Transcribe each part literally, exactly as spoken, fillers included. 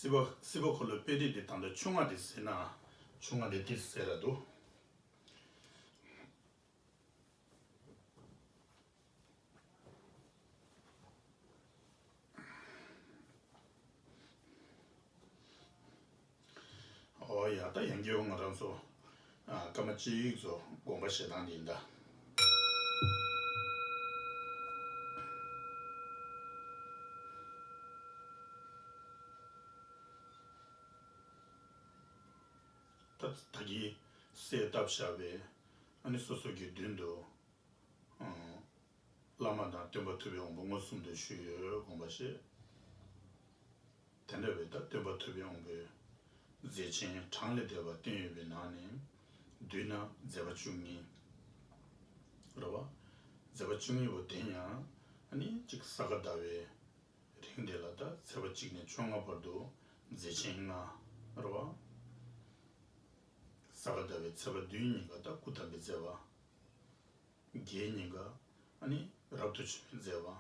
སྲིད་པ་སྲིད་པ་འཁོར་ལོའི་དཔེ་རིས་འདི་ད་ལྟ་ཆུང་ང་དེ་ཟེར་ན། ཆུང་ང་དེ་དེ་ཟེར་ར་འདུག་ཨོ་ཡ། ད་ཡང་སྐྱར་ང་རང་ཚོ་ཨ་སྐར་མ་གཅིག་ཙམ་དགོངས་པ་བཞེས་སྟངས་འདི་ཡིན་ད། ད་ད་གིན་གསལ་བཏབ་བཞག་པའི་ཨ་ནི་སོ་སོ་གི་མདུན་དུ་ཨ་བླ་མ་དང་སྟོན་པ་ཐུབ་པའི་དབང་པོ་མངོན་སུམ་དུ་ཞུས་ཡོད་དགོངས་པ་བཞེས། དེ་འདྲ་བའི་ད་སྟོན་པ་ཐུབ་པའི་དབང་པོའི་མཛད་ཆེན་གྲངས་ལས་འདས་པ་བསྟན་ཡོད་པའི་ནང་ནས་བསྡུས་ན་མཛད་པ་བཅུ་གཉིས་རེད་བ། མཛད་པ་བཅུ་གཉིས་པོ་དེ་ཡང་ཨ་ནི་གཅིག་ས་ག་ཟླ་བའི་རིང་དེ་ལ་ད་ཚེས་པ་གཅིག་ནས་བཅོ་ལྔ་བར་དུ་མཛད་ཆེན་ལྔ་རེད་བ། ས་ག་ཟླ་བའི་ཚེས་པ་བདུན་ཉིན་ཀ་ད་སྐུ་བལྟམས་པའི་མཛད་པ། བརྒྱད་ཉིན་ཀ་ཨ་ནི་རབ་ཏུ་བྱུང་བའི་མཛད་པ།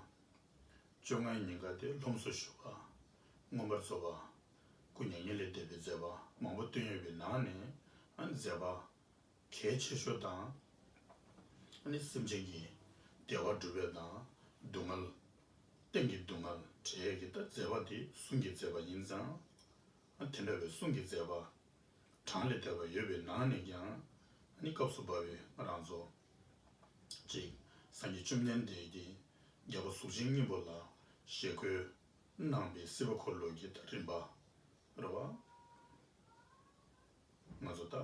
བཅོ་ལྔའི་ཉིན་ཀ་དེ་ལྷུམས་སུ་ཞུགས་པ། མངོན་པར་རྫོགས་པ། སྐུ་མྱ་ངན་ལས་འདས་པའི་མཛད་པ་མང་པོ་བསྟན་ཡོད་པའི་ནང་ནས་ཨ་ནི་མཛད་པ་གལ་ཆེ་ཤོས་དང་། ཨ་ནི་སེམས་ཅན་གྱི་བདེ་བ་སྒྲུབ་པའི་དང་། སྡུག་བསྔལ། གཏན་གྱི་སྡུག་བསྔལ་བྲལ་གྱི་ད་མཛད་པ་དེ་གསུང་གི་མཛད་པ་ཡིན་ཙང་། ཨ་དེ་འདྲ་བའི་གསུང་གི་མཛད་པ་གྲངས་ལས་འདས་པ་ཡོད་པའི་ནང་ནས་ཀྱང་ཨ་ནི་སྐབས་སུ་བབས་པའི་ང་རང་ཚོ་གཅིག་སངས་རྒྱས་བཅོམ་ལྡན་འདས་ཀྱིས་རྒྱལ་པོ་གཟུགས་ཅན་སྙིང་པོ་ལ་ཞལ་བཀོད་གནང་བའི་སྲིད་པ་འཁོར་ལོ་གི་ད་རིམ་པ་རེད་བ། ང་ཚོ་ད་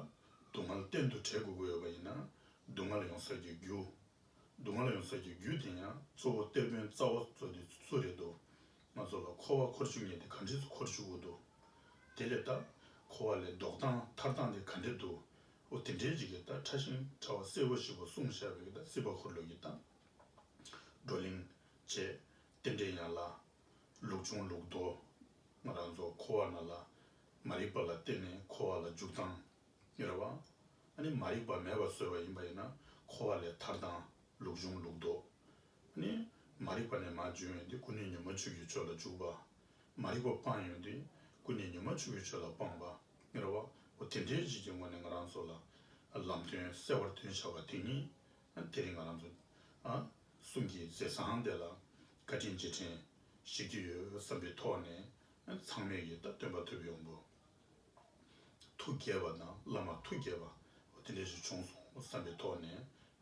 སྡུག་བསྔལ་གཏན་དུ་བྲལ་དགོས་ཀྱི་ཡོད་པ་ཡིན་ན་སྡུག་བསྔལ་ཡོང་ས་ཀྱི་རྒྱུ། སྡུག་བསྔལ་ཡོང་ས་ཀྱི་རྒྱུ་དེ་ཡང་གཙོ་བོ་གཏེར་སྟོན་རྩ་བ་གཙོ་དེ་སུ་རེད་འདུག་ང་ཚོ་ལ་འཁོར་བ་འཁོར་བཅུག་མཁན་དེ་ག་འདྲས་སུ་འཁོར་བཅུག་གི་འདུག་དེ་ལས་ད་འཁོར་བ་ལས་ལྡོག་སྟངས་ཐར་སྟངས་དེ་ག་འདྲས་འདུག་འོ་དེ་འདྲའི་ཅིག་གི་ད་ཕྲ་ཞིང་ཕྲ་བ་གསལ་པོ་ཞིག་པོ་གསུངས་བཞག་པའི་ད་སྲིད་པ་འཁོར་ལོ་གི་ད་བགྲོ་གླེང་བྱས། རྟེན་འབྲེལ་ཡན་ལག་ལུགས་འབྱུང་ལུགས་ལྡོག་ང་རང་ཚོ་འཁོར་བ་ནང་ལ་མ་རིག་པ་ལ་བརྟེན་ནས་འཁོར་བ་ལ་འཇུག་སྟངས་རེད་བ། ཨ་ནི་མ་རིག་པ་མེད་པ་བཟོས་པ་ཡིན་པ་ཡིན་ན་འཁོར་བ་ལས་ཐར་སྟངས་ལུགས་འབྱུང་ལུགས་ལྡོག་ཨ་ནི་མ་རིག་པ་ནས་མར་བྱུང་ཡོང་དུས་ཀུན་ནས་ཉོན་མོངས་ཆོས་ཀྱི་ཕྱོགས་ལ་འཇུག་པ། མ་རིག་པ་སྤངས་ཡོང་དུས་ཀུན་ནས་ཉོན་མོངས་ཆོས་ཀྱི་ཕྱོགས་ལ་སྤངས་པ་རེད་བ། འོ་དེ་འདྲའི་ཞིག་གི་ངོས་ནས་ང་རང་ཚོ་ལ་ལམ་སྟོན་གསལ་བར་སྟོན་བྱ་བ་དེ་ཉིད་ཨ་དེ་རིང་ང་རང་ཚོ་ཨ་གསུང་གི་མཛད་བཟང་དེ་ལ་བཀའ་དྲིན་རྗེས་དྲན་ཞུ་གི་ཡོད་བསམ་པའི་ཐོག་ནས་ཨ་ཚང་མས་ཀྱི་ད་སྟོན་པ་ཐུབ་པའི་དབང་པོ། ཐུགས་དགྱེས་པ་དང་བླ་མ་ཐུགས་དགྱེས་པ་དེ་འདྲ་ཞིག་བྱུང་སོང་བསམ་པའི་ཐོག་ནས་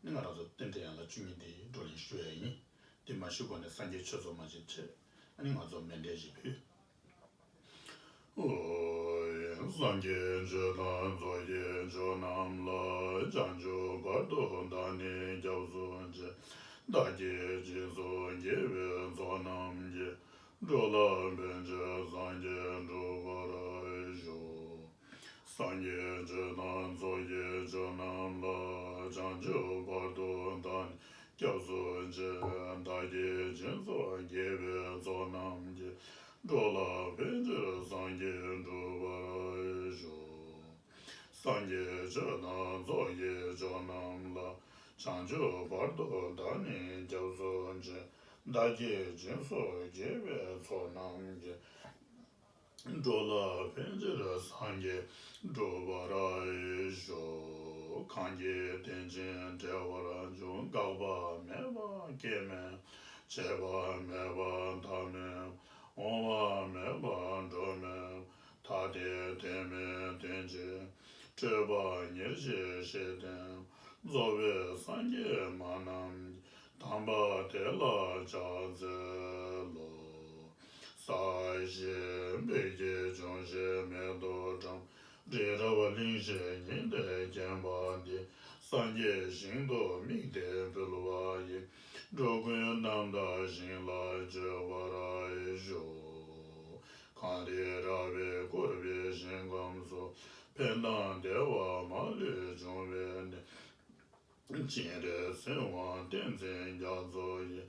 ནི་ང་རང་ཚོ་རྟེན་འབྲེལ་ཡན་ལག་བཅུ་གཉིས་འདི་བགྲོ་གླེང་ཞུ་ཡ་ཡིན། དེ་མ་ཞུ་གོང་ནས་སངས་རྒྱས་ཆོས་ཚོགས་མ་ཞིག་བྱས་ཨ་ནི་ང་ཚོ་མཎྜལ་ཞིག་ཕུལ། ཨོ། སངས་རྒྱས་ཆོས་དང་ཚོགས་ཀྱི་མཆོག་རྣམས་ལ། བྱང་ཆུབ་བར་དུ་བདག་ནི་སྐྱབས་སུ་མཆི། བདག་གིས་སྦྱིན་སོགས་བགྱིས་པའི་ཚོགས་རྣམས་ཀྱིས། འགྲོ་ལ་ཕན་ཕྱིར་སངས་རྒྱས་འགྲུབ་པར་ཤོག་སངས་རྒྱས་ཆོས་དང་ཚོགས་ཀྱི་མཆོག་རྣམས་ལ། བྱང་ཆུབ་བར་དུ་བདག་ནི་སྐྱབས་སུ་མཆི། བདག་གིས་སྦྱིན་སོགས་བགྱིས་པའི་ཚོགས་རྣམས་ཀྱིས། འགྲོ་ལ་ཕན་ཕྱིར་སངས་རྒྱས་འགྲུབ་པར་ཤོག་སངས་རྒྱས་ཆོས་དང་ཚོགས་ཀྱི་མཆོག་རྣམས་ལ། བྱང་ཆུབ་བར་དུ་བདག་ནི་སྐྱབས་སུ་མཆི། བདག་གིས་སྦྱིན་སོགས་བགྱིས་པའི་ཚོགས་རྣམས་ཀྱིས། འགྲོ་ལ་ཕན་ཕྱིར་སངས་རྒྱས་འགྲུབ་པར་ཤོག་གང་གིས་དེ་བཞིན་བགྲེས་པར་འབྱུང་། འགག་པ་མེད་པ་སྐྱེ་མེད། བྱས་པ་མེད་པ་འདའ་མེད། འོང་བ་མེད་པ་འགྲོ་མེད། ཐ་དད་དོན་མེད་དོན་གཅིག་སྤྲོས་པ་ཉེར་ཞི་ཤེས་ལྡན། རྫོགས་པའི་སངས་རྒྱས་མ་རྣམས་ཀྱིས། དམ་པ་དེ་ལ་ཕྱག་འཚལ་ལོ། ས་གཞི་སྦས་ཀྱི་ལྗོན་ཤིང་མེ་ཏོག་བཀྲམ། རི་རབ་གླིང་བཞི་ཉི་ཟླས་བརྒྱན་པ་འདི། སངས་རྒྱས་ཞིང་དུ་དམིགས་ཏེ་འབུལ་བ་ཡིས། འགྲོ་ཀུན་རྣམ་དག་ཞིང་ལ་སྤྱོད་པར་ཤོག་གངས་རི་ར་བས་བསྐོར་བའི་ཞིང་ཁམས་སུ། ཕན་དང་བདེ་བ་མ་ལུས་འབྱུང་བའི་གནས། སྤྱན་རས་གཟིགས་དབང་བསྟན་འཛིན་རྒྱ་མཚོ་ཡི།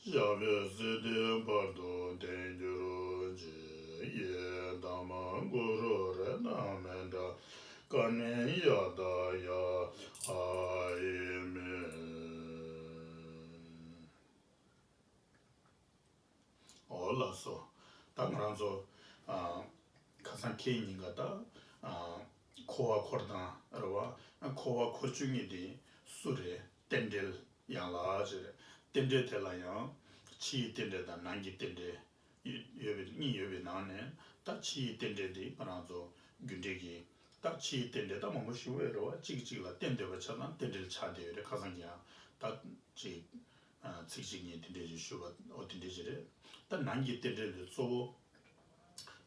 ཞབས་པད་སྲིད་མཐའི་བར་དུ་བརྟན་གྱུར་ཅིག་ཡི་དམ་གུ་རུ་རཏྣ་མཎྜལ་ཀ་ཎི་ཡ་ཏ་ཡ་ཨ་ཡེ་མེ། འོ་ལགས་སོ། ད་ང་རང་ཚོ་ཨ་ ཁ་སང་ཁེ་ཉིན་ག་ད་ཨ་འཁོར་བ་འཁོར་དང་རེད་བ། འཁོར་བ་འཁོར་བཅུ་གཉིས་དེ་སུ་རེད། རྟེན་འབྲེལ་ཡན་ལག་ཅིག་རེད། རྟེན་འབྲེལ་དེ་ལ་ཡང་ཕྱི་ཡི་རྟེན་འབྲེལ་དང་ནང་གི་རྟེན་འབྲེལ་ཡོད་པའི་གཉིས་ཡོད་པའི་ནང་ནས་ད་ཕྱི་ཡི་རྟེན་འབྲེལ་དེ་ང་རང་ཚོ་རྒྱུ་འབྲས་ཀྱི་ད་ཕྱི་ཡི་རྟེན་འབྲེལ་ད་མང་པོ་ཞིག་ཡོད་རེད་བ། གཅིག་གཅིག་ལ་བརྟེན་བསྡད་པ་ཆ་ཚང་རྟེན་འབྲེལ་ཆགས་བསྡད་ཡོད་རེད། ཁ་སང་གི་ཡང་ད་ཅིག་ཚིག་གཅིག་གཉིས་དེ་འདྲས་ཅིག་ཞུ་བ་འོ་དེ་འདྲས་ཅིག་རེད། ད་ནང་གི་རྟེན་འབྲེལ་དེ་གཙོ་བོ་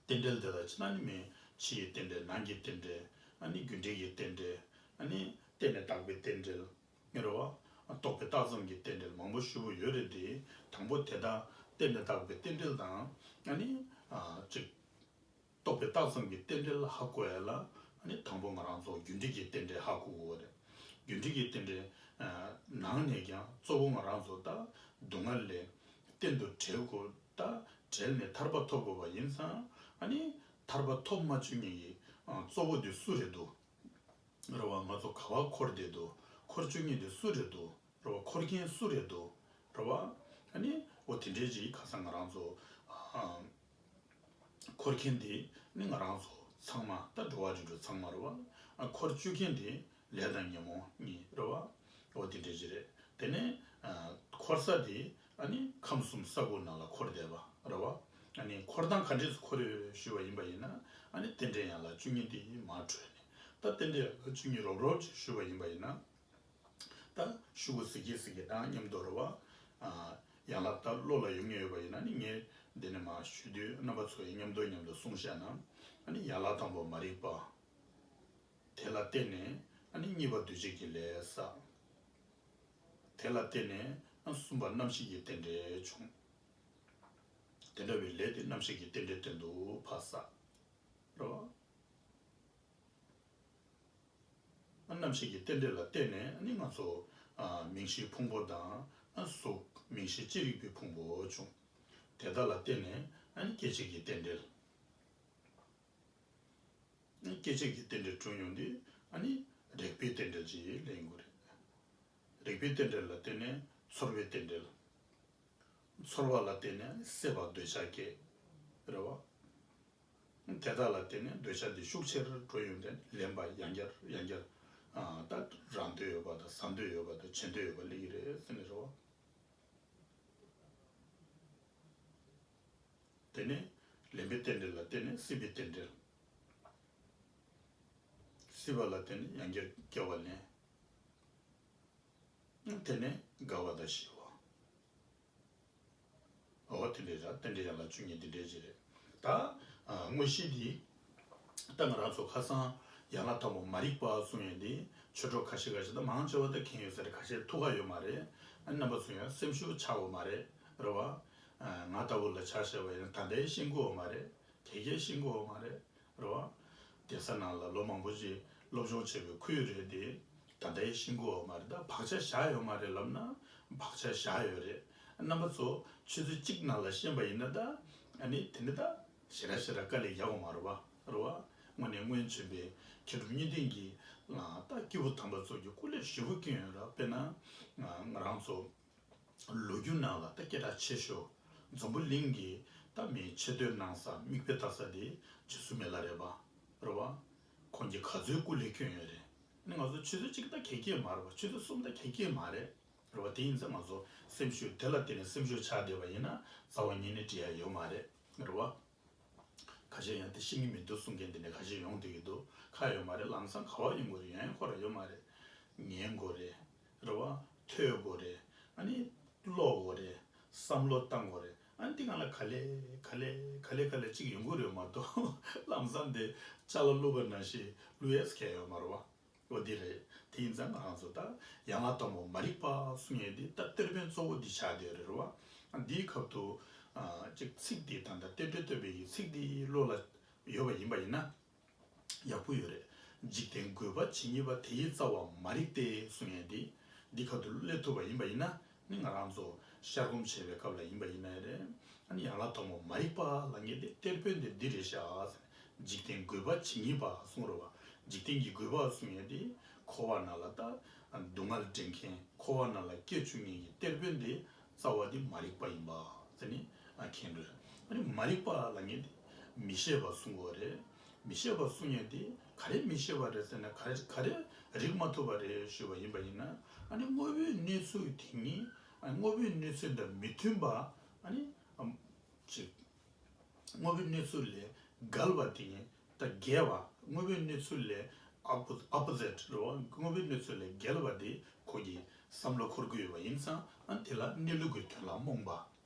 རྟེན་འབྲེལ་དེ་ལ་ཕྱི་ནང་གཉིས་མེད། ཕྱི་ཡི་རྟེན་འབྲེལ། ནང་གི་རྟེན་འབྲེལ། ཨ་ནི་རྒྱུ་འབྲས་ཀྱི་རྟེན་འབྲེལ། ཨ་ནི་རྟེན་ནས་བཏགས་པའི་རྟེན་འབྲེལ། ངེས་རེད་བ། རྟོགས་པས་བཏགས་ཙམ་གྱི་རྟེན་འབྲེལ་མང་པོ་ཞེ་པོ་ཡོད་རེད་དེ། དང་པོ་དེ་དག་རྟེན་ནས་བཏགས་པའི་རྟེན་འབྲེལ་དང་ཨ་ནི་ཨ་ཅིག་རྟོགས་པས་བཏགས་ཙམ་གྱི་རྟེན་འབྲེལ་ཧ་གོ་ཡ་ལ་ཨ་ནི་དང་པོ་ང་རང་ཚོ་རྒྱུ་འབྲས་ཀྱི་རྟེན་འབྲེལ་ཧ་གོ་དགོས་རེད། རྒྱུ་འབྲས་ཀྱི་རྟེན་འབྲེལ་ཨ་ནང་ནས་ཀྱང་གཙོ་བོ་ང་རང་ཚོ་ད་སྡུག་བསྔལ་ལས་གཏན་དུ་བྲལ་དགོས། ད་བྲལ་ནས་ཐར་པ་ཐོབ་དགོས་པ་ཡིན་ཙང་ཨ་ནི་ཐར་པ་ཐོབ་མ་བཅུག་མཁན་གྱི་ཨ་གཙོ་བོ་དེ་སུ་རེད་འདུག་རེད་བ། ང་ཚོ་ག་བ་འཁོར་བསྡད་འདུག་འཁོར་བཅུག་མཁན་དེ་སུ་རེད་འདུག་རེད་བ། འཁོར་མཁན་སུ་རེད་འདུག་རེད་བ། ཨ་ནི་འོ་དེ་འདྲའི་ཅིག་ཁ་སང་ང་རང་ཚོ་ཨ་འཁོར་མཁན་དེ་ནི་ང་རང་ཚོ་ཚང་མ་ད་འགྲོ་བ་རིགས་དྲུག་ཚང་མ་རེད་བ། ཨ་འཁོར་བཅུག་མཁན་དེ་ལས་དང་ཉོན་མོངས་གཉིས་རེད་བ། འོ་དེ་འདྲའི་ཅིག་རེད། དེ་ནས་ཨ་འཁོར་ས་དེ་ཨ་ནི་ཁམས་གསུམ་ས་དགུ་ནང་ལ་འཁོར་བསྡད་པ་རེད་བ། ཨ་ནི་འཁོར་སྟངས་ག་འདྲས་སུ་འཁོར་ཡོད་ཞུས་པ་ཡིན་པ་ཡིན་ན་ཨ་ནི་རྟེན་འབྲེལ་ཡན་ལག་བཅུ་གཉིས་དེ་མར་འཕྲོས་ནས། ད་རྟེན་འབྲེལ་ཡན་ལག་བཅུ་གཉིས་རོབ་རོབ་ཅིག་ཞུས་པ་ཡིན་པ་ཡིན་ན། ད་ཤོག་གུ་གཟིགས་ཀྱི་གཟིགས་ཀྱི་དང་མཉམ་དུ་རེད་བ། ཨ་ཡན་ལག་ད་བློ་ལ་ཡོང་མཁན་ཡོད་པ་ཡིན་ན་ནི་ངས་འདི་ནས་མར་ཞུ་དུས་རྣམ་པ་ཚོ་ཡིས་མཉམ་དུ་མཉམ་དུ་གསུངས་བཞག་ན། ཨ་ནི་ཡན་ལག་དང་པོ་མ་རིག་པ། དེ་ལ་བརྟེན་ནས་ཨ་ནི་གཉིས་པ་འདུ་བྱེད་ཀྱི་ལས་བསགས། དེ་ལ་བརྟེན་ནས་ཨ་གསུམ་པ་རྣམ་ཤེས་ཀྱི་རྟེན་འབྲེལ་བྱུང་། དེ་འདྲ་བའི་ལས་དེ་རྣམ་ཤེས་ཀྱི་རྟེན་འབྲེལ་དོན་དུ་ཕར་བསགས། རེད་བ། རྣམ་ཤེས་ཀྱི་རྟེན་འབྲེལ་ལ་བརྟེན་ནས་ནི་ང་ཚོ་ཨ་མིང་གཞིའི་ཕུང་པོ་དང་ཨ་གཟུགས་མིང་གཞི་ཅི་རིགས་པའི་ཕུང་པོ་བྱུང་། དེ་དག་ལ་བརྟེན་ནས་ཨ་ནི་སྐྱེ་མཆེད་ཀྱི་རྟེན་འབྲེལ། ཨ་སྐྱེ་མཆེད་ཀྱི་རྟེན་འབྲེལ་གྲུབ་ཡོང་དུས་ཨ་ནི་རེག་པའི་རྟེན་འབྲེལ་ཅིག་ལེན་དགོས་རེད། རེག་པའི་རྟེན་འབྲེལ་ལ་བརྟེན་ནས་ཚོར་བའི་རྟེན་འབྲེལ། ཚོར་བ་ལ་བརྟེན་ནས་སྲེད་པ་འདོད་ཆགས་སྐྱེ། རེད་བ། དེ་དག་ལ་བརྟེན་ནས་འདོད་ཆགས་འདི་ཤུགས་ཆེར་འགྲོ་ཡོང་དུས་ལེན་པ་ཡང་བསྐྱར་ཡང་བསྐྱར། ཨ་ད་རག་འདོད་ཡོད་པ་དང་ཟ་འདོད་ཡོད་པ་དང་བྱེད་འདོད་ཡོད་པ་སླེབས་ཀྱི་རེད་ཟེར་ནས་རེད་བ། དེ་ནས་ལེན་པའི་རྟེན་འབྲེལ་ལ་བརྟེན་ནས་སྲིད་པའི་རྟེན་འབྲེལ། སྲིད་པ་ལ་བརྟེན་ནས་ཡང་བསྐྱར་སྐྱེ་བ་ལེན། དེ་ནས་རྒ་བ་དང་ཤི་བ། འོ་དེ་འདྲའི་ར་རྟེན་འབྲེལ་ཡན་ལག་བཅུ་གཉིས་འདི་འདྲའི་ཅིག་རེད། ད་ཨ་དངོས་གཞི་འདི་ད་ང་རང་ཚོ་ཁ་སང་ཡན་ལག་དང་པོ་མ་རིག་པ་གསུང་ཡས་འདི་ཆོས་གྲོགས་ཁ་ཤས་ཁ་ཤས་ད་མང་ཆེ་བ་ད་མཁྱེན་ཡོད་ས་རེད། ཁ་ཤས་ཐུག་ག་ཡོད་མ་རེད། ཨ་རྣམ་པ་ཚོ་ཡང་སེམས་ཤུགས་ཆག་དགོས་མ་རེད། རེད་བ། ཨ་ང་ལྟ་བུ་ལ་ཆ་བཞག་པ་ཡིན་ན་ད་ལྟའི་ཤེས་དགོས་མ་རེད། གལ་གལ་ཤེས་དགོས་མ་རེད། རེད་བ། གདན་ས་ནང་ལ་ལོ་མང་པོ་ཅིག་སློབ་སྦྱོང་བྱས་པའི་ཁུལ་རེད་དེ། ད་ལྟའི་ཤེས་དགོས་མ་རེད། ད་བག་ཆགས་བཞག་ཡོད་མ་རེད་ལབ་ན་བག་ཆགས་བཞག་ཡོད་རེད། རྣམ་པ་ཚོ་ཆུ་ཚོད་གཅིག་ནང་ལ་ཤེས་པ་ཡིན་ན་ད་ཨ་ནི་དེ་ནི་ད་ཞེ་དྲག་ཞེ་དྲག་དཀའ་ལས་རྒྱག་དགོས་མ་རེད་བ། རེད་བ། དངོས་གནས་སྔོན་བྱོན་པའི་མཁས་གྲུབ་གཉིས་ལྡན་གྱི་ད་སྐྱེས་བུ་དམ་པ་ཚོ་གི་སྐུ་ལས་ཞེ་པོ་སྐྱོན་ཡོད་ར། དཔེར་ན་ང་རང་ཚོ་ལོ་རྒྱུས་ནང་ལ་ད་སྐད་གྲགས་ཆེ་ཤོས་འཛམ་བུ་གླིང་གི་ད་མིའི་ཆེ་བསྟོད་གནང་ས་མིག་དཔེ་ལྟ་ས་དེ་རྗེ་བཙུན་མི་ལ་རས་པ་རེད་བ། ཁོང་གིས་ག་ཚོད་སྐུ་ལས་བསྐྱོན་ཡོད་རེད། ཨ་ནི་ང་ཚོ་ཆུ་ཚོད་གཅིག་ད་གས་གས་མ་རེད་བ། ཆུ་ཚོད་གསུམ་ད་གས་གས་མ་རེད། རེད་བ། དེ་ཡིན་ཙང་ང་ཚོ་སེམས་ཤུགས་དེ་ལ་བརྟེན་ནས་སེམས་ཤུགས་ཆག་བསྡད་པ་ཡིན་ན་རྩ་བ་ཉིད་ནས་འགྲིག་ཡ་ཡོད་མ་རེད། རེད་བ། ཁ་ཤས་ཡང་དེ་ཤེས་ཀྱི་མི་འདུག་གསུང་མཁན་དེ་འདྲ་ཁ་ཤས་ཡོང་བསྡད་ཀྱི་འདུག་ཁ་ཡོད་མ་རེད། ལམ་སང་ག་བ་ཡོང་དགོས་རེད། ཡོང་ཡ་ཁོ་རང་ཡོད་མ་རེད། ཉན་དགོས་རེད། རེད་བ། ཐོས་དགོས་རེད། ཨ་ནི་ཀློག་དགོས་རེད། བསམ་བློ་བཏང་དགོས་རེད། ཨ་ནི་དེ་སྒང་ལ་ག་ལེ་ག་ལེ་ག་ལེ་ག་ལེ་གཅིག་ཡོང་གི་རེད་མ་གཏོགས་ལམ་སང་དེ་ཅ་ལག་བླུགས་པ་ནང་བཞིན་བླུགས་ཡས་གང་ཡང་ཡོད་མ་རེད་བ། འོ་དེ་རེད། དེ་ཡིན་ཙང་ང་རང་ཚོ་ད་ཡན་ལག་དང་པོ་མ་རིག་པ་གསུང་ཡས་འདི་ད་གཏེར་སྟོན་གཙོ་བོ་འདི་ཆགས་བསྡད་ཡོད་རེད་བ། འདིའི་སྐབས་སུ་ཨ་ཅིག་ཚིག་འདི་ད་ལྟ་རྟེན་འབྲེལ་བསྟོད་པའི་གི་ཚིག་འདི་བློ་ལ་ཡོད་པ་ཡིན་པ་ཡིན་ན་ཡག་པོ་ཡོད་རེད། འཇིག་རྟེན་རྒུད་པ་ཇི་སྙེད་པ། དེ་ཡི་རྩ་བ་མ་རིག་སྟེ་གསུང་ཡས་འདི་འདི་ཁ་ཐུག་སླེབས་ཐུབ་པ་ཡིན་པ་ཡིན་ན། ནི་ང་རང་ཚོ་ཤར་སྒོམ་བྱེད་པའི་སྐབས་ལ་ཡིན་པ་ཡིན་ནའི་རེད། ཨ་ནི་ཡན་ལག་དང་པོ་མ་རིག་པ་ལབ་མཁན་དེ་གཏེར་སྟོན་དེ་འདི་རེད་ཤག་འཇིག་རྟེན་རྒུད་པ་ཇི་སྙེད་པ་གསུང་རོ་བ། འཇིག་རྟེན་གྱི་རྒུད་པ་གསུང་ཡས་དེ་འཁོར་བ་ནང་ལ་ད་སྡུག་བསྔལ་འདྲེན་མཁན། འཁོར་བ་ནང་ལ་སྐྱེ་བཅུག་མཁན་གྱི་གཏེར་སྟོན་དེ་རྩ་བ་དེ་མ་རིག་པ་ཡིན་པ་ཟེར་ནས་མཁྱེན་རོ། ཨ་ནི་མ་རིག་པ་ལབ་མཁན་དེ་ མི་ཤེས་པ་གསུང་གི་ཡོད་རེད། མི་ཤེས་པ་གསུང་ཡས་དེ་ག་རེ་མི་ཤེས་པ་རེད་ཟེར་ན། ག་རེ་ག་རེ་རིག་མ་ཐུབ་པ་རེད་ཞུས་པ་ཡིན་པ་ཡིན་ན། ཨ་ནི་དངོས་པོའི་གནས་ཚུལ་དེ་ཉིད། ཨ་ནི་དངོས་པོའི་གནས་ཚུལ་དང་མི་མཐུན་པ། ཨ་ནི་ཨམ་ཅིག་དངོས་པོའི་གནས་ཚུལ་ལས་འགལ་བ་དེ་ཉིད། ད་འགལ་བ། དངོས་པོའི་གནས་ཚུལ་ལས་ཨོ་པོ་ཨོ་པོ་ཟིཊ་རེད་བ། དངོས་པོའི་གནས་ཚུལ་ལས་འགལ་བ་དེ་ཁོ་གི་བསམ་བློ་འཁོར་གྱི་ཡོད་པ་ཡིན་ཙང་། ཨ་ནི་དེ་ལ་གནས་ལུགས་ཀྱི་དོན་ལ་རྨོངས་པ།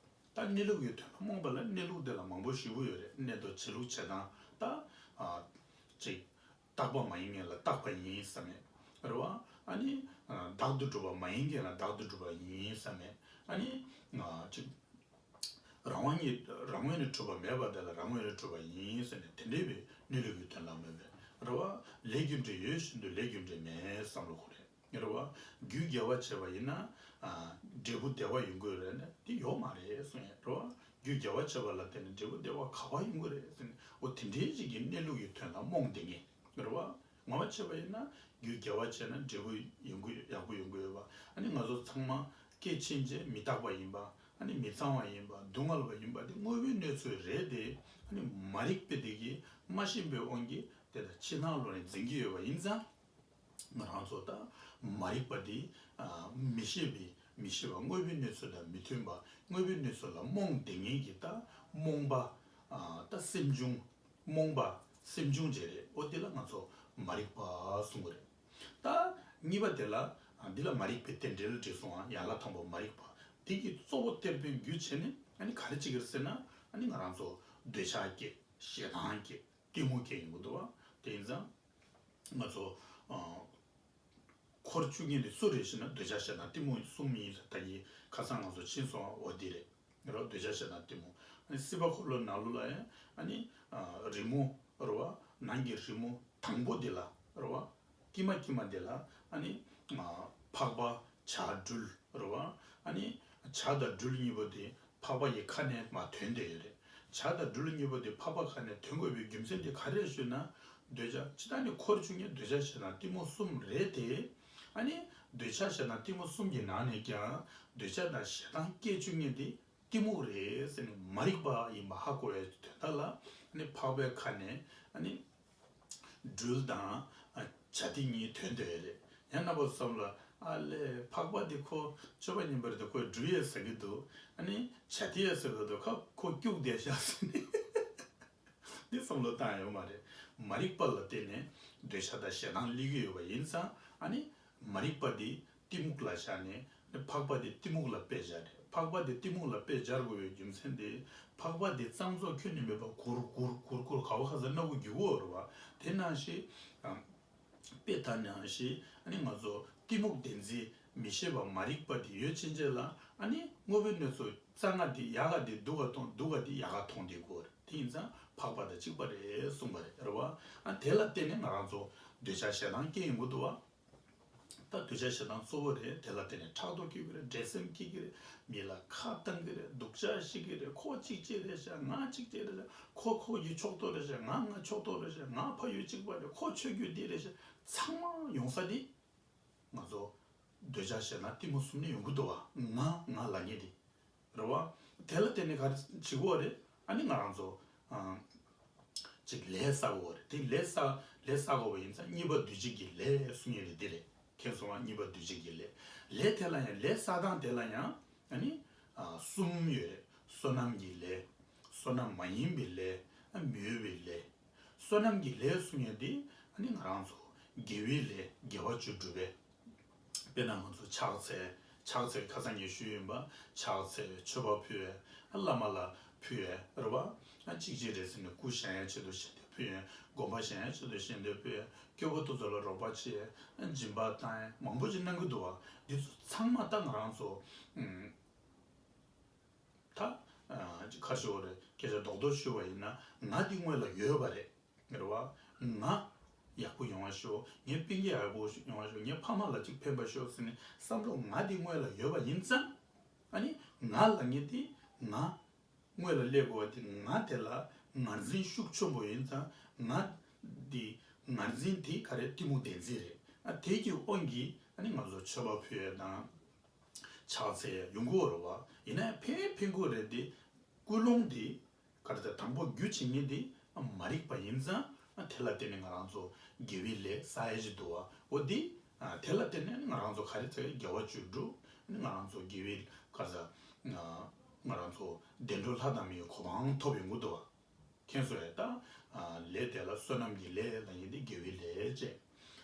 ད་གནས་ལུགས་ཀྱི་དོན་ལ་རྨོངས་པ་ལ་གནས་ལུགས་དེ་ལ་མང་པོ་ཞེ་པོ་ཡོད་རེད། གནས་སྟངས་བྱེད་ལུགས་བྱེད་སྟངས། ད་ཨ་ཅིག་རྟག་པ་མ་ཡིན་མཁན་ལ་རྟག་པ་ཡིན་བསམ་མེད་རེད་བ། ཨ་ནི་ཨ་བདག་ཏུ་གྲུབ་པ་མ་ཡིན་མཁན་ལ་བདག་ཏུ་གྲུབ་པ་ཡིན་བསམ་མེད། ཨ་ནི་ཨ་ཅིག་རང་དབང་ཉིད། རང་ངོས་ནས་གྲུབ་པ་མེད་པ་དེ་ལ་རང་ངོས་ནས་གྲུབ་པ་ཡིན་ཟེར་ནས། དེ་འདྲའི་བའི་གནས་ལུགས་ཀྱི་དོན་ལ་མེད་པའི་རེད་བ། ལས་རྒྱུ་འབྲས་ཡོད་བཞིན་དུ་ལས་རྒྱུ་འབྲས་མེད་བསམ་བློ་འཁོར་རེད། རེད་བ། རྒྱུ་འགལ་བ་བྱས་པ་ཡིན་ན། ཨ་འབྲས་བུ་བདེ་བ་ཡོང་གི་རེད་ན། དེ་ཡོད་མ་རེད་གསུང་ཡས་རེད་བ། རྒྱུ་འགལ་བ་བྱས་པ་ལ་བརྟེན་ནས་འབྲས་བུ་བདེ་བ་ག་བ་ཡོང་གི་རེད་ཟེར་ནས། འོ་དེ་འདྲའི་ཅིག་གི་གནས་ལུགས་ཀྱི་དོན་ལ་རྨོངས་བསྡད་མཁན་རེད་བ། ངོ་མ་བྱས་པ་ཡིན་ན། རྒྱུ་འགལ་བ་བྱས་ན་འབྲས་བུ་ཡོང་གི། ཡག་པོ་ཡོང་གི་ཡོད་པ། ཨ་ནི་ང་ཚོ་ཚང་མ་སྐྱེ་ཕྱིན་ཆད་མི་རྟག་པ་ཡིན་པ། ཨ་ནི་མི་གཙང་བ་ཡིན་པ། སྡུག་བསྔལ་བ་ཡིན་པ་དེ་དངོས་པོའི་གནས་ཚུལ་རེད་དེ། ཨ་ནི་མ་རིག་པ་དེ་གིས་མ་ཤེས་པའི་དབང་གིས་དེ་ལ་ཕྱི་ནང་བློ་ནས་འཛིན་གྱི་ཡོད་པ་ཡིན་ཙང་། ང་རང་ཚོ་ད་མ་རིག་པ་དེ། ཨ་མི་ཤེས་པའི། མི་ཤེས་པ། དངོས་པོའི་གནས་ཚུལ་དང་མི་མཐུན་པ། དངོས་པོའི་གནས་ཚུལ་ལ་རྨོངས་བསྡད་མཁན་གྱི་ད་རྨོངས་པ། ཨ་ད་སེམས་བྱུང་། རྨོངས་པ་སེམས་བྱུང་ཅིག་རེད། འོ་དེ་ལ་ང་ཚོ་མ་རིག་པ་གསུང་གི་རེད། ད་གཉིས་པ་དེ་ལ། ཨ་འདི་ལ་མ་རིག་པའི་རྟེན་འབྲེལ་བྲིས་སོང་ང་། ཡན་ལག་དང་པོ་མ་རིག་པ། དེ་གི་གཙོ་བོ་གཏེར་དཔོན་རྒྱུ་བྱས་ནས། ཨ་ནི་ག་རེ་བྱེད་ཀྱི་རེད་ཟེར་ན། ཨ་ནི་ང་རང་ཚོ་འདོད་ཆགས་སྐྱེ། ཞེ་སྡང་སྐྱེ། གཏི་མུག་སྐྱེ་ཡོང་གི་འདུག་བ། དེ་ཡིན་ཙང་ང་ཚོ་ཨ་འཁོར་བཅུ་གཉིས་དེ་སུ་རེད་ཟེར་ན། འདོད་ཆགས་ཞེ་སྡང་གཏི་མུག་གསུམ་ཡིན་ཟེར། ད་གིན་ཁ་སང་ང་ཚོ་ཕྱིན་སོང་བ། འོ་འདི་རེད། རོ། འདོད་ཆགས་ཞེ་སྡང་གཏི་མུག་ཨ་ནི་སྲིད་པ་འཁོར་ལོ་ནང་ལོགས་ལ་ཡང་། ཨ་ནི་ཨ་རི་མོ་རེད་བ། ནང་གི་རི་མོ་དང་པོ་འདི་ལ་རེད་བ། དཀྱིལ་མ་དཀྱིལ་མ་འདི་ལ། ཨ་ནི་ཨ་འཕགས་པ་བྱ་སྦྲུལ་རེད་བ། ཨ་ནི་བྱ་དང་སྦྲུལ་གཉིས་པོ་དེ་འཕགས་པ་ཡི་ཁ་ནས་མར་ཐོན་བསྡད་ཡོད་རེད། བྱ་དང་སྦྲུལ་གཉིས་པོ་དེ་འཕགས་པ་ཁ་ནས་ཐོན་དགོས་པའི་རྒྱུ་མཚན་དེ་ག་རེ་རེད་ཞུས་ན། འདོད་ཆགས། ཇི་ལྟར་ནི་འཁོར་བཅུ་གཉིས་འདོད་ཆགས་ཞེ་སྡང་གཏི་མུག་གསུམ་རེད་དེ། ཨ་ནི་འདོད་ཆགས་ཞེ་སྡང་གཏི་མུག་གསུམ་གྱི་ནང་ནས་ཀྱང་། འདོད་ཆགས་དང་ཞེ་སྡང་སྐྱེ་བཅུག་མཁན་དེ་གཏི་མུག་རེད་ཟེར་ནས། མ་རིག་པ་ཡིན་པ་ཧ་གོ་བའི་དོན་དག་ལ། ཨ་ནི་འཕགས་པའི་ཁ་ནས། ཨ་ནི་སྦྲུལ་དང་ཨ་བྱ་དེ་གཉིས་ཐོན་བསྡད་ཡོད་རེད། ཡང་རྣམ་པ་ཚོ་བསམ་ལ། ཨ་ལས། འཕགས་པ་དེ་ཁོ་སྤྱོད་པ་ངན་པ་རེད་དེ། ཁོས་སྦྲུལ་ཡས་ཟ་གི་འདུག་ཨ་ནི་བྱ་དེ་ཡས་ཟ་གི་འདུག་ཁ་ཁོ་སྐྱུག་བསྡད་ཤག་ཟེར་ནས། འདི་བསམ་བློ་བཏང་ཡོད་མ་རེད། མ་རིག་པ་ལ་བརྟེན་ནས་འདོད་ཆགས་དང་ཞེ་སྡང་སླེབས་ཀྱི་ཡོད་པ་ཡིན་ཙང་། ཨ་ནི་མ་རིག་པ་འདི་གཏི་མུག་ལ་བཞག་ནས། འཕགས་པ་འདི་གཏི་མུག་ལ་དཔེ་བཞག་རེད། འཕགས་པ་འདི་གཏི་མུག་ལ་དཔེ་སྦྱར་དགོས་པའི་རྒྱུ་མཚན་དེ། འཕགས་པ་འདི་གཙང་བཙོག་ཁྱོན་ནས་མེད་པ། གུར་གུར་གུར་གུར་ག་བ་ག་ས་སྣ་ཁུག་རྒྱུག་གི་ཡོད་རེད་བ། དེ་ནང་བཞིན་དཔེ་ལྟ་ནང་བཞིན། ཨ་ནི་ང་ཚོ་གཏི་མུག་བདེན་འཛིན་མི་ཤེས་པ་མ་རིག་པ་དེ་ཡོད་ཕྱིན་ཆད་ལ། ཨ་ནི་དངོས་པོའི་གནས་ཚུལ་གཙང་ང་དེ་ཡག་ག་དེ་སྡུག་ག་མཐོང་། སྡུག་ག་དེ་ཡག་ག་མཐོང་བསྡད་དགོས་རེད། དེ་ཡིན་ཙང་འཕགས་པ་དང་གཅིག་པ་རེད་གསུངས་པ་རེད། རེད་བ། ཨ་དེ་ལ་བརྟེན་ནས་ང་རང་ཚོ་འདོད་ཆགས་ཞེ་སྡང་སྐྱེ་ཡོང་གི་འདུག་བ། ད་འདོད་ཆགས་ཞེ་སྡང་གཙོ་བོ་རེད། དེ་ལ་བརྟེན་ནས་ཕྲག་དོག་སྐྱེ་གི་རེད། འགྲན་སེམས་སྐྱེ་གི་རེད། མི་ལ་ཁ་བཏང་གི་རེད། སྡུག་ཅག་བཤད་གི་རེད། ཁོ་གཅིག་བྱས་རེད་ཤག་ང་གཅིག་བྱས་རེད་ཤག་ཁོ་ཁོ་ཡི་ཕྱོགས་གཏོགས་རེད་ཤག་ང་ང་ཕྱོགས་གཏོགས་རེད་ཤག་ང་ཕ་ཡུལ་གཅིག་པ་རེད། ཁོ་ཆོས་བརྒྱུད་འདི་རེད་ཤག་ཚང་མ་ཡོང་ས་དེ། ང་ཚོ་འདོད་ཆགས་ཞེ་སྡང་གཏི་མུག་གསུམ་ནས་ཡོང་གི་འདུག་བ། ང་ང་ལབ་མཁན་དེ། རེད་བ། དེ་ལ་བརྟེན་ནས་ག་རེ་བྱེད་དགོས་རེད། ཨ་ནི་ང་རང་ཚོ་ཨ་ཅིག་ལས་བསགས་དགོས་རེད། དེ་ལས་བསགས། ལས་བསགས་དགོས་པ་ཡིན་ཙང་གཉིས་པ་འདུས་བྱས་ཀྱི་ལས་གསུང་ཡས་དེ་འདི་རེད། མཁྱེན་སོང་བ། གཉིས་པ་འདུས་བྱས་ཀྱི་ལས། ལས་དེ་ལ་ཡང་། ལས་བསགས་སྟངས་དེ་ལ་ཡང་ཨ་ནི་ཨ་གསུམ་ཡོད་རེད། བསོད་ནམས་ཀྱི་ལས། བསོད་ནམས་མ་ཡིན་པའི་ལས། ཨ་མི་འོས་པའི་ལས། བསོད་ནམས་ཀྱི་ལས་གསུང་ཡས་དེ་ཨ་ནི་ང་རང་ཚོ་དགེ་བའི་ལས། དགེ་བ་བཅུ་སྒྲུབ་པའི། དཔེར་ན་ང་ཚོ་ཕྱག་འཚལ། ཕྱག་འཚལ་ཁ་སང་ངས་ཞུས་ཡིན་པ། ཕྱག་འཚལ་བའི་མཆོད་པ་ཕུལ་བའི། བླ་མ་ལ་ཕུལ་བའི། རེད་བ། གཅིག་བྱས་རེད་ཟེར་ནས་སྐུ་བཞེངས་ཡས་ཆེད་དུ་ཞལ་འདེབས་ཕུལ་བའི། དགོན་པ་བཞེངས་ཡས་ཆེད་དུ་ཞལ་འདེབས་ཕུལ་བའི། སྐྱོ་པོ་དེ་ཚོ་ལ་རོགས་པ་བྱེད་ཡས། སྦྱིན་པ་བཏང་ཡས། མང་པོ་ཅིག་གནང་གི་འདུག་བ། འདི་ཚོ་ཚང་མ་ད་ང་རང་ཚོ་ཨུམ། ད་ཨ་ཁ་ཤོ་རེ་སྐད་ཆ་རྡོག་རྡོག་ཞུ་བ་ཡིན་ན། ང་འདི་དངོས་ལ་ཡོད་པ་རེད། རེད་བ། ང་ཡག་པོ་ཡོང་བ་ཤོག་ངའི་སྤུན་ཀྱག་ཡག་པོ་ཡོང་བ་ཤོག་ངའི་ཕ་མ་ལ་ཅིག་ཕན་པ་ཤོག་ཟེར་ནས་བསམ་བློ་ང་འདི་དངོས་ལ་ཡོད་པ་ཡིན་ཙང་། ཨ་ནི་ང་ལབ་མཁན་དེ་ང་དངོས་ལ་སླེབས་དགོས་པ་དེ། ང་དེ་ལ་ངར་འཛིན་ཤུགས་ཆེན་པོ་ཡིན་ཙང་། ང་འདི་ངར་འཛིན་དེ་ག་རེ། གཏི་མུག་བདེན་འཛིན་རེད། ཨ་དེ་གི་དབང་གིས་ཨ་ནི་ང་ཚོ་མཆོད་པ་ཕུལ་ཡས་དང་། ཕྱག་འཚལ་ཡས་ཡོང་གི་ཡོད་རེད་བ། ཡིན་ན་ཡང་ཕན་ཕན་གྱི་རེད་དེ། ཀུན་སློང་དེ་ ག་རེ་ཟེར། དང་པོ་རྒྱུ་བྱེད་མཁན་དེ་མ་རིག་པ་ཡིན་ཙང་། དེ་ལ་བརྟེན་ནས་ང་རང་ཚོ་དགེ་བའི་ལས་བསགས་ཡ་ཞིག་འདུག་བ། འོ་དེ། དེ་ལ་བརྟེན་ནས་ང་རང་ཚོ་ག་རེ་ཟེར། དགེ་བ་བཅུ་སྒྲུབ། ང་རང་ཚོ་དགེ་བའི། ག་རེ་ཟེར། ང་རང་ཚོ་བདེ་འགྲོ་ལྷ་དང་མིའི་གོ་འཕང་ཐོབ་ཡོང་གི་འདུག་བ། མཁྱེན་སོང་ངས། ད་ལས་དེ་ལ་བསོད་ནམས་ཀྱི་ལས་ལབ་མཁན་དེ་དགེ་བའི་ལས་བྱས།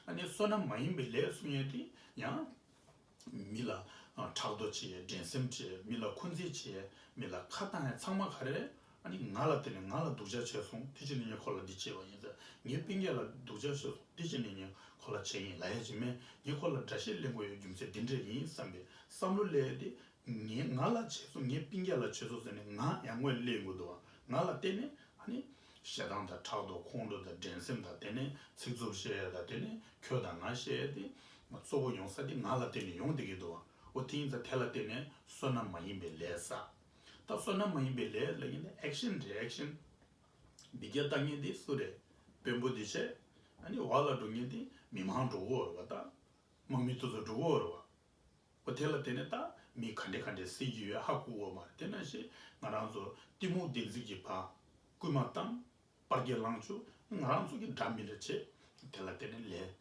ཨ་ནི་བསོད་ནམས་མ་ཡིན་པའི་ལས་གསུང་ཡས་དེ་ཡང་། མི་ལ་ཕྲག་དོག་བྱེད། འགྲན་སེམས་བྱེད། མི་ལ་འཁོན་འཛིན་བྱེད། མི་ལ་ཁ་བཏང་ཡས་ཚང་མ་ག་རེ། ཨ་ནི་ང་ལ་བརྟེན་ནས་ང་ལ་སྡུག་ཅག་བྱས་སོང་། དེ་བྱས་ནས་ངས་ཁོ་ལ་འདི་བྱས་པ་ཡིན་ཟེར། ངའི་སྤུན་ཀྱག་ལ་སྡུག་ཅག་བྱས་སོང་། དེ་བྱས་ནས་ངས་ཁོ་ལ་བྱས་ཡིན་ལབ་ཡས་ཅིག་མེད། ངས་ཁོ་ལ་དགྲ་ཤ་ལེན་དགོས་ཡས་རྒྱུ་མཚན་འདི་འདྲས་ཡིན་བསམ་པའི་བསམ་བློ་སླེབས་ཏེ། ངས་ང་ལ་བྱས་སོང་། ངའི་སྤུན་ཀྱག་ལ་བྱས་སོང་ཟེར་ནས་ང་ཡང་ངོས་ལེན་དགོས་འདུག་བ། ང་ལ་བརྟེན་ནས་ཨ་ནི་ཞེ་སྡང་དང་ཕྲག་དོག་ཁོང་ཁྲོ་དང་འགྲན་སེམས་དང་། དེ་ནས་ཚིག་རྩུབ་བཤད་ཡ་དང་། དེ་ནས་ཁྱོད་དང་ང་བཤད་ཡ་དེ་གཙོ་བོ་ཡོང་ས་དེ་ང་ལ་བརྟེན་ནས་ཡོང་བསྡད་ཀྱི་འདུག་བ། འོ་དེ་ཡིན་ཙང་དེ་ལ་བརྟེན་ནས་བསོད་ནམས་མ་ཡིན་པའི་ལས་བསགས། ད་བསོད་ནམས་མ་ཡིན་པའི་ལས་ལབ་ཡིན་ན་ཨེག་ཤན་རེད། ཨེག་ཤན། འབུད་རྒྱག་བཏང་མཁན་དེ་སུ་རེད། དཔོན་པོ་དེ་བྱས། ཨ་ནི་འོག་ལ་འགྲོ་མཁན་དེ་མི་མང་འགྲོ་གི་ཡོད་རེད་བ། ད་དམག་མི་དེ་ཚོ་འགྲོ་གི་ཡོད་རེད་བ། འོ་དེ་ལ་བརྟེན་ནས་ད་མི་ག་འདྲས་ག་འདྲས་བསད་ཀྱི་ཡོད་ཧ་གོ་གི་ཡོད་མ་རེད། དེ་ནང་བཞིན་ང་རང་ཚོ་གཏི་མུག་བདེན་འཛིན་གྱིས་ཕར་སྐུལ་མ་བཏང་། པར་རྒྱག་ལངས་བཅུག་ང་རང་ཚོ་གི་འདྲ་མི་འདྲ་བྱས། དེ་ལ་བརྟེན་ནས་ལས་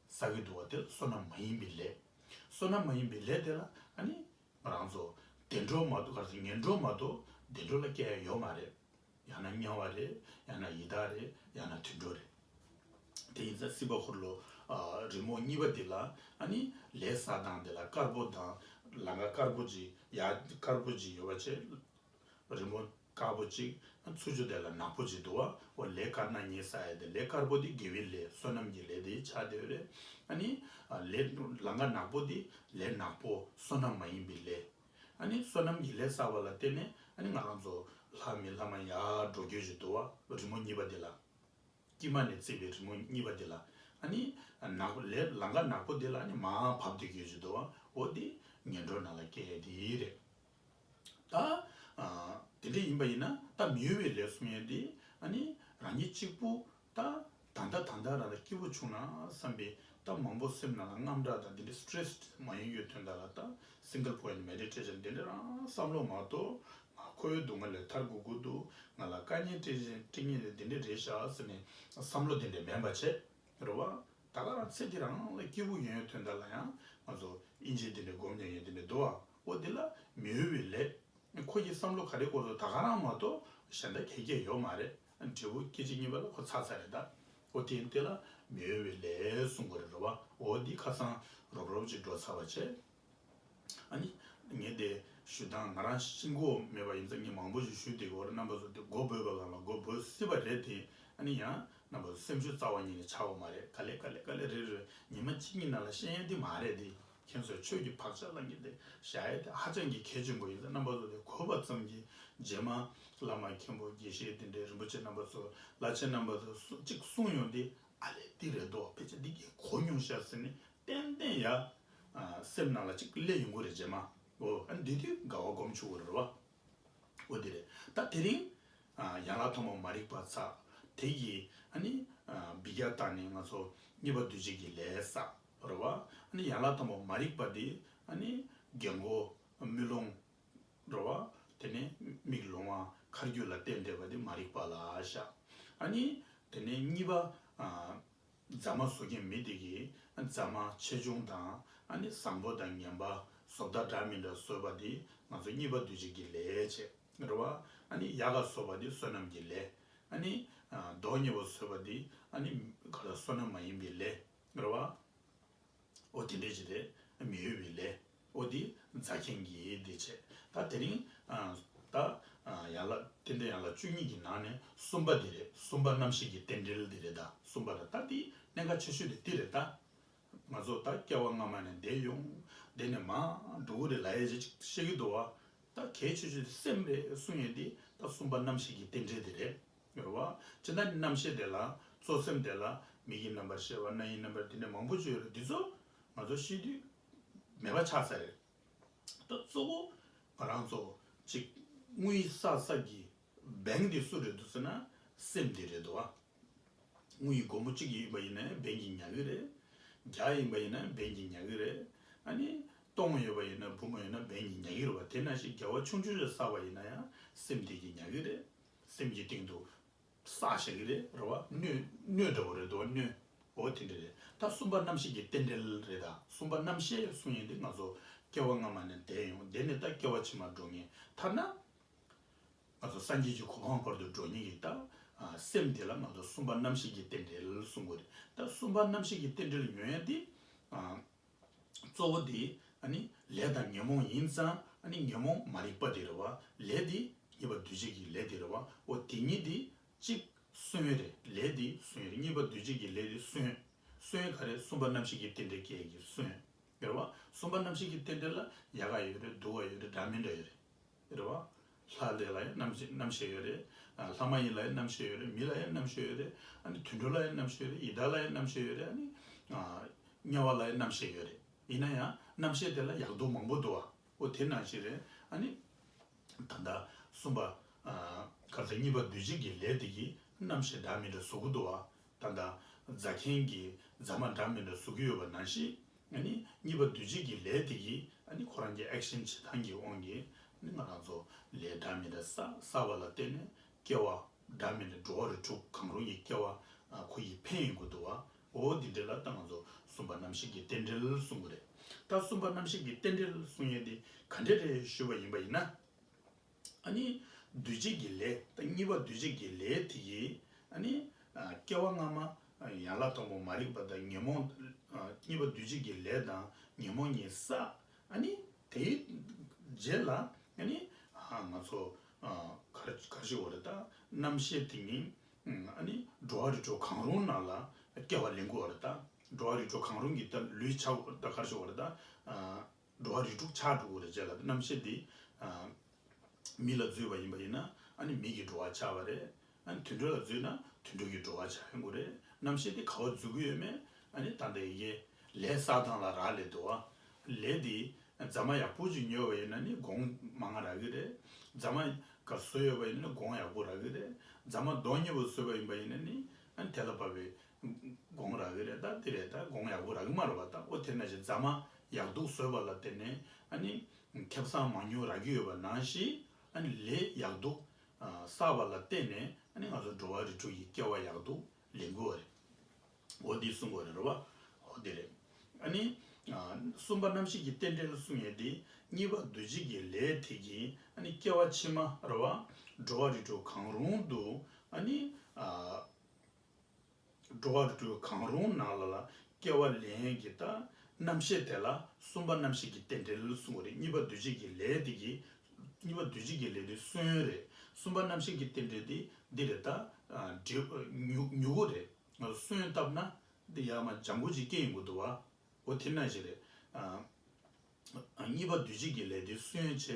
བསགས་ཀྱི་འདུག་བ། དེ་ལ་བསོད་ནམས་མ་ཡིན་པའི་ལས། བསོད་ནམས་མ་ཡིན་པའི་ལས་དེ་ལ་ཨ་ནི་ང་རང་ཚོ་བདེ་འགྲོ་མ་གཏོགས། ག་རེ་ཟེར། ངན་འགྲོ་མ་གཏོགས་བདེ་འགྲོ་ལ་སྐྱེ་ཡ་ཡོད་མ་རེད། ཡང་ན་དམྱལ་བ་རེད། ཡང་ན་ཡི་དྭགས་རེད། ཡང་ན་དུད་འགྲོ་རེད། དེ་ཡིན་ཙང་སྲིད་པ་འཁོར་ལོ། ཨ། རི་མོ་གཉིས་པ་འདི་ལ་ཨ་ནི་ལས་བསགས་སྟངས་དེ་ལ་དཀར་པོ་དང་། ལམ་ཁ་དཀར་པོ་ཅིག་ཡ། དཀར་པོ་ཅིག་ཡོད་པ་བྱས། རི་མོ་དཀར་པོ་གཅིག་ཚུར་ཕྱོགས་དེ་ལ་ནག་པོ་གཅིག་འདུག་བ། འོ་ལས་དཀར་ནག་གཉིས་བསགས་ཡ་དེ། ལས་དཀར་པོ་དེ་དགེ་བའི་ལས། བསོད་ནམས་ཀྱི་ལས་དེ་ཆགས་བསྡད་ཡོད་རེད། ཨ་ནི། ཨ། ལས། ལམ་ཁ་ནག་པོ་དེ་ལས་ནག་པོ། བསོད་ནམས་མ་ཡིན་པའི་ལས། ཨ་ནི་བསོད་ནམས་ཀྱི་ལས་བསགས་པ་ལ་བརྟེན་ནས་ཨ་ནི་ང་རང་ཚོ་ལྷ་མི་ལྷ་མ་ཡར་འགྲོ་རྒྱུ་ཞིག་འདུག་བ། རི་མོ་གཉིས་པ་དེ་ལ། དཀྱིལ་མ་ནས་བརྩིས་པའི་རི་མོ་གཉིས་པ་དེ་ལ། ཨ་ནི་ནག་པོ་ལས། ལམ་ཁ་ནག་པོ་དེ་ལ་ཨ་ནི་མར་བབས་བསྡད་རྒྱུ་ཞིག་འདུག་བ། འོ་དེ་ངན་འགྲོ་ནང་ལ་སྐྱེ་ཡ་དེ་རེད། ད། ཨ། དེ་འདྲ་ཡིན་པ་ཡིན་ན་ད་མི་འོས་པའི་ལས་གསུང་ཡས་དེ། ཨ་ནི་རང་ཉིད་གཅིག་པུ་ད་ད་ལྟ་ད་ལྟ་རང་ལ་སྐྱིད་པོ་བྱུང་ན་བསམ་པའི། ད་མང་པོ་སེམས་ནང་ལ་དངངས་སྐྲག་དང་དེ་འདྲའི་སི་ཊེ་རེ་སི་མ་ཡོང་རྒྱུའི་དོན་དག་ལ་ད་སིང་གལ་པོ་ཡིན་ན་མེ་ཌི་ཊེ་ཤན་དེ་འདྲ་རང་བསམ་བློ་མ་གཏོགས། ང་ཁོ་བོའི་སྡུག་བསྔལ་ལས་ཐར་དགོས་ཀྱི་འདུག་ང་ལ་དཀའ་ངལ་འཕྲད་བཞིན་འཕྲད་མཁན་དེ་འདི་འདྲ་རེད་ཤག་ཟེར་ནས་བསམ་བློ་དེ་འདྲ་མེད་པ་བྱས། རེད་བ། ད་ག་རང་ཚེ་འདི་རང་ལ་སྐྱིད་པོ་ཡོང་ཡའི་དོན་དག་ལ་ཡང་ང་ཚོ་དབྱིན་ཇིའི་དེ་འདྲའི་སྒོམ་ཉན་ཡས་དེ་འདྲ་འདུག་བ། འོ་དེ་ལ་མི་འོས་པའི་ལས། ཁོ་གི་བསམ་བློ་ག་རེ་འཁོར་སོང་། ད་ག་རང་མ་གཏོགས་གཞན་དག་ག་གེ་ཡོད་མ་རེད། འབྲས་བུ་སྐད་ཅིག་གཉིས་པ་ལ་ཁོ་ཚར་ཚར་རེད་ད། འོ་དེ་དེ་ལ་མི་འོས་པའི་ལས་གསུང་གི་རེད། རེད་བ། འོ་དེ་ཁ་སང་རོབ་རོབ་ཅིག་འགྲོ་ཚར་བ་བྱས། ཨ་ནི། ངས་དེ་ཞུ་སྟངས་ང་རང་ཤེས་གོ་མེད་པ་ཡིན་ཙང་ངས་མང་པོ་ཞིག་ཞུས་བསྡད་ཀྱི་ཡོད་རེད། རྣམ་པ་ཚོ་དེ་མགོ་འབོད་པ་སྒང་ལ་མགོ་འབོད་སྲིད་པ་རེད་དེ། ཨ་ནི་ཡང་རྣམ་པ་ཚོ་སེམས་ཤུགས་རྩ་བ་ཉིད་ནས་ཆག་ཡོད་མ་རེད། ག་ལེ་ག་ལེ་ག་ལེ་རེ་རེ་ཉི་མ་གཅིག་གཉིས་ནང་ལ་ཤེས་ཡ་དེ་མ་རེད་དེ། ཁྱེད་ཚོས་ཆོས་ཀྱི་བག་ཆགས་ལ་ངས་དེ་བཞག་ཡ་དེ་ཧ་ཅང་གི་གལ་ཆེན་པོ་ཡིན་ཙང་། རྣམ་པ་ཚོ་དེ་གོ་བ་ཙམ་གྱིས། རྗེས་མ་བླ་མ་མཁན་པོ་དགེ་བཤེས་དེ་འདྲའི་རིན་པོ་ཆེ་རྣམ་པ་ཚོ་བླ་ཆེན་རྣམ་པ་ཚོ་གཅིག་གསུང་ཡོང་དུས། ཨ་ལས་འདི་རེད་དོ། ཕལ་ཆེར་འདི་གི་གོ་མྱོང་ཤག་ཟེར་ནས་ཏན་ཏན་ཡ། ཨ། སེམས་ནང་ལ་གཅིག་སླེབས་ཡོང་གི་རེད། རྗེས་མ། འོ། ཨ་ནི་འདི་དུས་དགའ་བ་སྒོམ་ཆོག་གི་རེད་བ། འོ་དེ་རེད། ད་དེ་རིང་། ཨ། ཡན་ལག་ཐོག་མ་མ་རིག་པ་བསགས། དེ་གི། ཨ་ནི། ཨ། འབུད་རྒྱག་བཏང་ནས་ང་ཚོ་གཉིས་པ་འདུ་བྱེད་ཀྱི་ལས་བསགས་རེད་བ། ཨ་ནི་ཡན་ལག་ཐོག་མ་མ་རིག་པ་དེ། ཨ་ནི་རྒན་གོག་དམུས་ལོང་། རེད་བ། དེ་ནས་མིག་ལོང་བ་མཁར་རྒྱུ་ལ་བརྟེན་བསྡད་པ་དེ་མ་རིག་པ་ལ་བཞག་ཨ་ནི་དེ་ནས་གཉིས་པ། ཨ། རྫ་མ་བཟོ་མཁན་མི་དེ་གིས་རྫ་མ་ཆེ་ཆུང་དང་། ཨ་ནི་བཟང་པོ་དང་ངན་པ། བཟོ་ལྟ་འདྲ་མི་འདྲ་བཟོས་པ་དེ་ང་ཚོ་གཉིས་པ་འདུ་བྱེད་ཀྱི་ལས་བྱས། རེད་བ། ཨ་ནི་ཡག་ག་བཟོས་པ་དེ་བསོད་ནམས་ཀྱི་ལས། ཨ་ནི། ཨ། མདོག་ཉེས་པོ་བཟོས་པ་དེ། ཨ་ནི་ག་ལ་བསོད་ནམས་མ་ཡིན་པའི་ལས། རེད་བ། འོ་དེ་འདྲས་ཅིག་རེད། མི་འོས་པའི་ལས། འོ་དེ་རྫ་མཁན་གྱིས་དེ་བྱས། ད་དེ་རིང་། ཨ། ད། ཨ། ཡན་ལག་རྟེན་འབྲེལ་ཡན་ལག་བཅུ་གཉིས་ཀྱི་ནང་ནས་གསུམ་པ་དེ་རེད། གསུམ་པ་རྣམ་ཤེས་ཀྱི་རྟེན་འབྲེལ་དེ་རེད། ད་གསུམ་པ་ལ་ད་དེ་གནད་འགག་ཆེ་ཤོས་དེ་དེ་རེད་ད། ང་ཚོ་ད་སྐྱེ་བ་སྔ་མ་ནས་འདས་ཡོང་། འདས་ནས་མར་འགྲོ་གི་རེད་ལབ་ཡས་ཅིག་བཤད་ཀྱི་འདུག་བ། ད་གལ་ཆེ་ཤོས་དེ་སེམས་རེད་གསུང་ཡས་དེ་ད་གསུམ་པ་རྣམ་ཤེས་ཀྱི་རྟེན་འབྲེལ་དེ་རེད། རེད་བ། སྤྱིར་བཏང་རྣམ་ཤེས་དེ་ལ་གཙོ་སེམས་དེ་ལ་མིག་གི་རྣམ་པར་ཤེས་པ། རྣ་ཡི་རྣམ་པར། དེ་འདྲ་མང་པོ་ཅིག་ཡོད་རེད། འདི་ཚོ་ང་ཚོ་ཤེས་དུས་མེད་པ་ཆགས་ཚར་རེད། ད་གཙོ་བོ་ང་རང་ཚོ་གཅིག་དངུལ་བསགས་ས་གི་བེང་དེ་སུ་རེད་འདུག་ཟེར་ན་སེམས་དེ་རེད་འདུག་བ། དངུལ་སྒོར་མོ་གཅིག་ཡིན་པ་ཡིན་ན་ཡང་བེང་གིས་ཉར་གི་རེད། བརྒྱ་ཡིན་པ་ཡིན་ན་བེང་གིས་ཉར་གི་རེད། ཨ་ནི་སྟོང་ཡོད་པ་ཡིན་ན་འབུམ་ཡོད་ན་བེང་གིས་ཉར་གི་རེད་བ། དེ་ནང་བཞིན་དགེ་བ་ཆུང་ཆུང་ཞིག་བསགས་པ་ཡིན་ན་ཡང་སེམས་དེ་གིས་ཉར་གི་རེད། སེམས་ཀྱི་སྟེང་དུ་བསགས་བཞག་གི་རེད། རེད་བ། སྣོད་སྣོད་འདྲ་བོ་རེད་འདུག་བ། སྣོད། འོ་དེ་འདྲ་རེད། ད་གསུམ་པ་རྣམ་ཤེས་ཀྱི་རྟེན་འབྲེལ་རེད། ད་གསུམ་པ་རྣམ་ཤེས་གསུང་ཡས་དེ་ང་ཚོ་སྐྱེ་བ་སྔ་མ་ནས་འདས་ཡོང་། དེ་ནས་ད་སྐྱེ་བ་ཕྱི་མ་འགྲོ་མཁན། ཐ་ན་ང་ཚོ་སངས་རྒྱས་ཀྱི་གོ་འཕང་བར་དུ་འགྲོ་མཁན་གྱི་ད་ཨ་སེམས་དེ་ལ་ང་ཚོ་གསུམ་པ་རྣམ་ཤེས་ཀྱི་རྟེན་འབྲེལ་གསུང་གི་རེད། ད་གསུམ་པ་རྣམ་ཤེས་ཀྱི་རྟེན་འབྲེལ་ཡོང་ཡས་དེ་ཨ་གཙོ་བོ་དེ་ཨ་ནི་ལས་དང་ཉོན་མོངས་ཡིན་ཙང་། ཨ་ནི་ཉོན་མོངས་མ་རིག་པ་དེ་རེད་བ། ལས་དེ་གཉིས་པ་འདུས་བྱས་ཀྱི་ལས་དེ་རེད་བ། འོ་དེ་གཉིས་དེ་གཅིག་སོན་རེད། ལས་དེ་སོན་རེད། གཉིས་པ་འདུས་བྱས་ཀྱི་ལས་དེ་སོན། སོན་ག་རེ། གསུམ་པ་རྣམ་ཤེས་ཀྱི་རྟེན་འབྲེལ་སྐྱེ་གི་སོན། རེད་བ། གསུམ་པ་རྣམ་ཤེས་ཀྱི་རྟེན་འབྲེལ་ལ་ཡག་ག་ཡོད་རེད། སྡུག་ག་ཡོད་རེད། འདྲ་མི་འདྲ་ཡོད་རེད། རེད་བ། ལྷ་དེ་ལ་ཡང་རྣམ་ཤེས་རྣམ་ཤེས་ཡོད་རེད། ཨ་ལྷ་མ་ཡིན་ལ་ཡང་རྣམ་ཤེས་ཡོད་རེད། མི་ལ་ཡང་རྣམ་ཤེས་ཡོད་རེད། ཨ་ནི་དུད་འགྲོ་ལ་ཡང་རྣམ་ཤེས་ཡོད་རེད། ཡི་དྭགས་ལ་ཡང་རྣམ་ཤེས་ཡོད་རེད། ཨ་ནི་ཨ་དམྱལ་བ་ལ་ཡང་རྣམ་ཤེས་ཡོད་རེད། ཡིན་ན་ཡང་རྣམ་ཤེས་དེ་ལ་ཡག་སྡུག་མང་པོ་འདུག་བ། འོ་དེ་ནང་བཞིན་རེད། ཨ་ནི་ད་ལྟ་གསུམ་པ་ཨ་ག་རེ་ཟེར། གཉིས་པ་འདུས་བྱས་ཀྱི་ལས་དེ་གིས་རྣམ་ཤེས་འདྲ་མི་འདྲ་བཟོ་གི་འདུག་བ། ད་ལྟ་རྫ་མཁན་གྱིས་རྫ་མ་འདྲ་མི་འདྲ་བཟོ་གི་ཡོད་པ་ནང་བཞིན། ཨ་ནི་གཉིས་པ་འདུས་བྱས་ཀྱི་ལས་དེ་གིས་ཨ་ནི་ཁོ་རང་གི་ཨེག་ཤན་བྱེད་སྟངས་ཀྱི་དབང་གིས། ཨ་ནི་ང་རང་ཚོ་ལས་འདྲ་མི་འདྲ་བསགས་བསགས་པ་ལ་བརྟེན་ནས་སྐྱེ་བ་འདྲ་མི་འདྲ། འགྲོ་བ་རིགས་དྲུག་གང་རུང་གི་སྐྱེ་བ་ཨ་ཁོ་ཡིས་འཕེན་ཡོང་གི་འདུག་བ། འོ་འདི་འདྲ་ལ་ད་ང་ཚོ་གསུམ་པ་རྣམ་ཤེས་ཀྱི་རྟེན་འབྲེལ་གསུང་གི་རེད། ད་གསུམ་པ་རྣམ་ཤེས་ཀྱི་རྟེན་འབྲེལ་གསུང་ཡས་འདི་ག་འདྲ་རེད་ཞུས་པ་ཡིན་པ་ཡིན་ན། ཨ་ནི་འདུས་བྱས་ཀྱི་ལས། ད་གཉིས་པ་འདུས་བྱས་ཀྱི་ལས་དེ་ཡིས་ཨ་ནི་ཨ་སྐྱེ་བ་སྔ་མ་ཨ་ཡན་ལག་དང་པོ་མ་རིག་པ་དང་ཉོན་མོངས། ཨ་གཉིས་པ་འདུས་བྱས་ཀྱི་ལས་དང་ཉོན་མོངས་གཉིས་བསགས། ཨ་ནི་དེའི་རྗེས་ལ་ཨ་ནི་ཨ་ང་ཚོ་ཨ་ག་རེ་ག་རེ་ཞུ་དགོས་རེད། ད་རྣམ་ཤེས་དེ་ཉིད་ཨ་ནི་འགྲོ་བ་རིགས་དྲུག་གང་རུང་ནང་ལ་སྐྱེ་བ་ལེན་དགོས་རེད། ད་འགྲོ་བ་རིགས་དྲུག་གང་རུང་གི་ད་ལུས་ཆགས། ད་ག་རེ་ཞུ་དགོས་རེད། ད་ཨ་འགྲོ་བ་རིགས་དྲུག་ཆགས་འགྲོ་གི་རེད། རྗེས་ལ་རྣམ་ཤེས་འདི་ཨ་མི་ལ་འཛུལ་བ་ཡིན་པ་ཡིན་ན། ཨ་ནི་མི་གི་འགྲོ་བ་ཆགས་པ་རེད། ཨ་ནི་དུད་འགྲོ་ལ་འཛུལ་ན་དུད་འགྲོ་གི་འགྲོ་བ་ཆགས་ཡོང་གི་རེད། རྣམ་ཤེས་འདི་ག་པར་འཛུལ་གི་ཡོད་མེད། ཨ་ནི་ད་ལྟ་ཡི་གེ་ལས་བསགས་སྟངས་ལ་རག་ལས་འདུག་བ། ལས་འདི་རྫ་མ་ཡག་པོ་ཅིག་ཉོས་པ་ཡིན་ན་ནི་སྒོང་མང་རག་གི་རེད། རྫ་མ་ག་བཟོས་ཡོད་པ་ཡིན་ན་ནི་སྒོང་ཡག་པོ་རག་གི་རེད། རྫ་མ་རྡོག་རྙིང་པོ་བཟོས་པ་ཡིན་པ་ཡིན་ན་ནི་ཨ་ནི་དེ་ལ་བབས་པའི་སྒོང་རག་གི་རེད། ད་དེ་རེད། ད་སྒོང་ཡག་པོ་རག་གི་མ་རེད་བ། ད་འོ་དེ་ནང་བཞིན་རྫ་མ་ཡག་སྡུག་བཟོས་པ་ལ་བརྟེན་ནས་ཨ་ནི་ཁེ་བཟང་མང་ཉུང་རག་གི་ཡོད་པ་ནང་བཞིན། ཨ་ནི་ལས་ཡག་སྡུག་ཨ་བསགས་པ་ལ་བརྟེན་ནས་ཨ་ནི་ང་ཚོ་འགྲོ་བ་རིགས་དྲུག་གི་སྐྱེ་བ་ཡག་སྡུག་ལེན་དགོས་པ་རེད། འོ་འདི་གསུང་དགོས་རེད། རེད་བ། འོ་འདི་རེད། ཨ་ནི་ཨ་གསུམ་པ་རྣམ་ཤེས་ཀྱི་རྟེན་འབྲེལ་གསུང་ཡས་འདི་གཉིས་པ་འདུས་བྱས་ཀྱི་ལས་དེ་གིས་ཨ་ནི་སྐྱེ་བ་ཕྱི་མ་རེད་བ། འགྲོ་བ་རིགས་དྲུག་གང་རུང་དུ་ཨ་ནི་ཨ་འགྲོ་བ་རིགས་དྲུག་གང་རུང་ནང་ལ་ལ་སྐྱེ་བ་ལེན་གྱི་ད་རྣམ་ཤེས་དེ་ལ་གསུམ་པ་རྣམ་ཤེས་ཀྱི་རྟེན་འབྲེལ་གསུང་གི་རེད། གཉིས་པ་འདུས་བྱས་ཀྱི་ལས་དེ་གིས། གཉིས་པ་འདུས་བྱས་ཀྱི་ལས་དེ་སོན་རེད། གསུམ་པ་རྣམ་ཤེས་ཀྱི་རྟེན་འབྲེལ་དེ་འདི་རེད། ད་ཨ་འབྲས་ཨ་མྱུ་མྱུ་གུ་རེད། ང་ཚོ་སོན་བཏབ་ན་འདི་ཡར་མར་ལྗང་གུ་ཅིག་སྐྱེ་ཡོང་གི་འདུག་བ། འོ་དེ་ནང་བཞིན་རེད། ཨ་གཉིས་པ་འདུས་བྱས་ཀྱི་ལས་དེ་སོན་བྱས།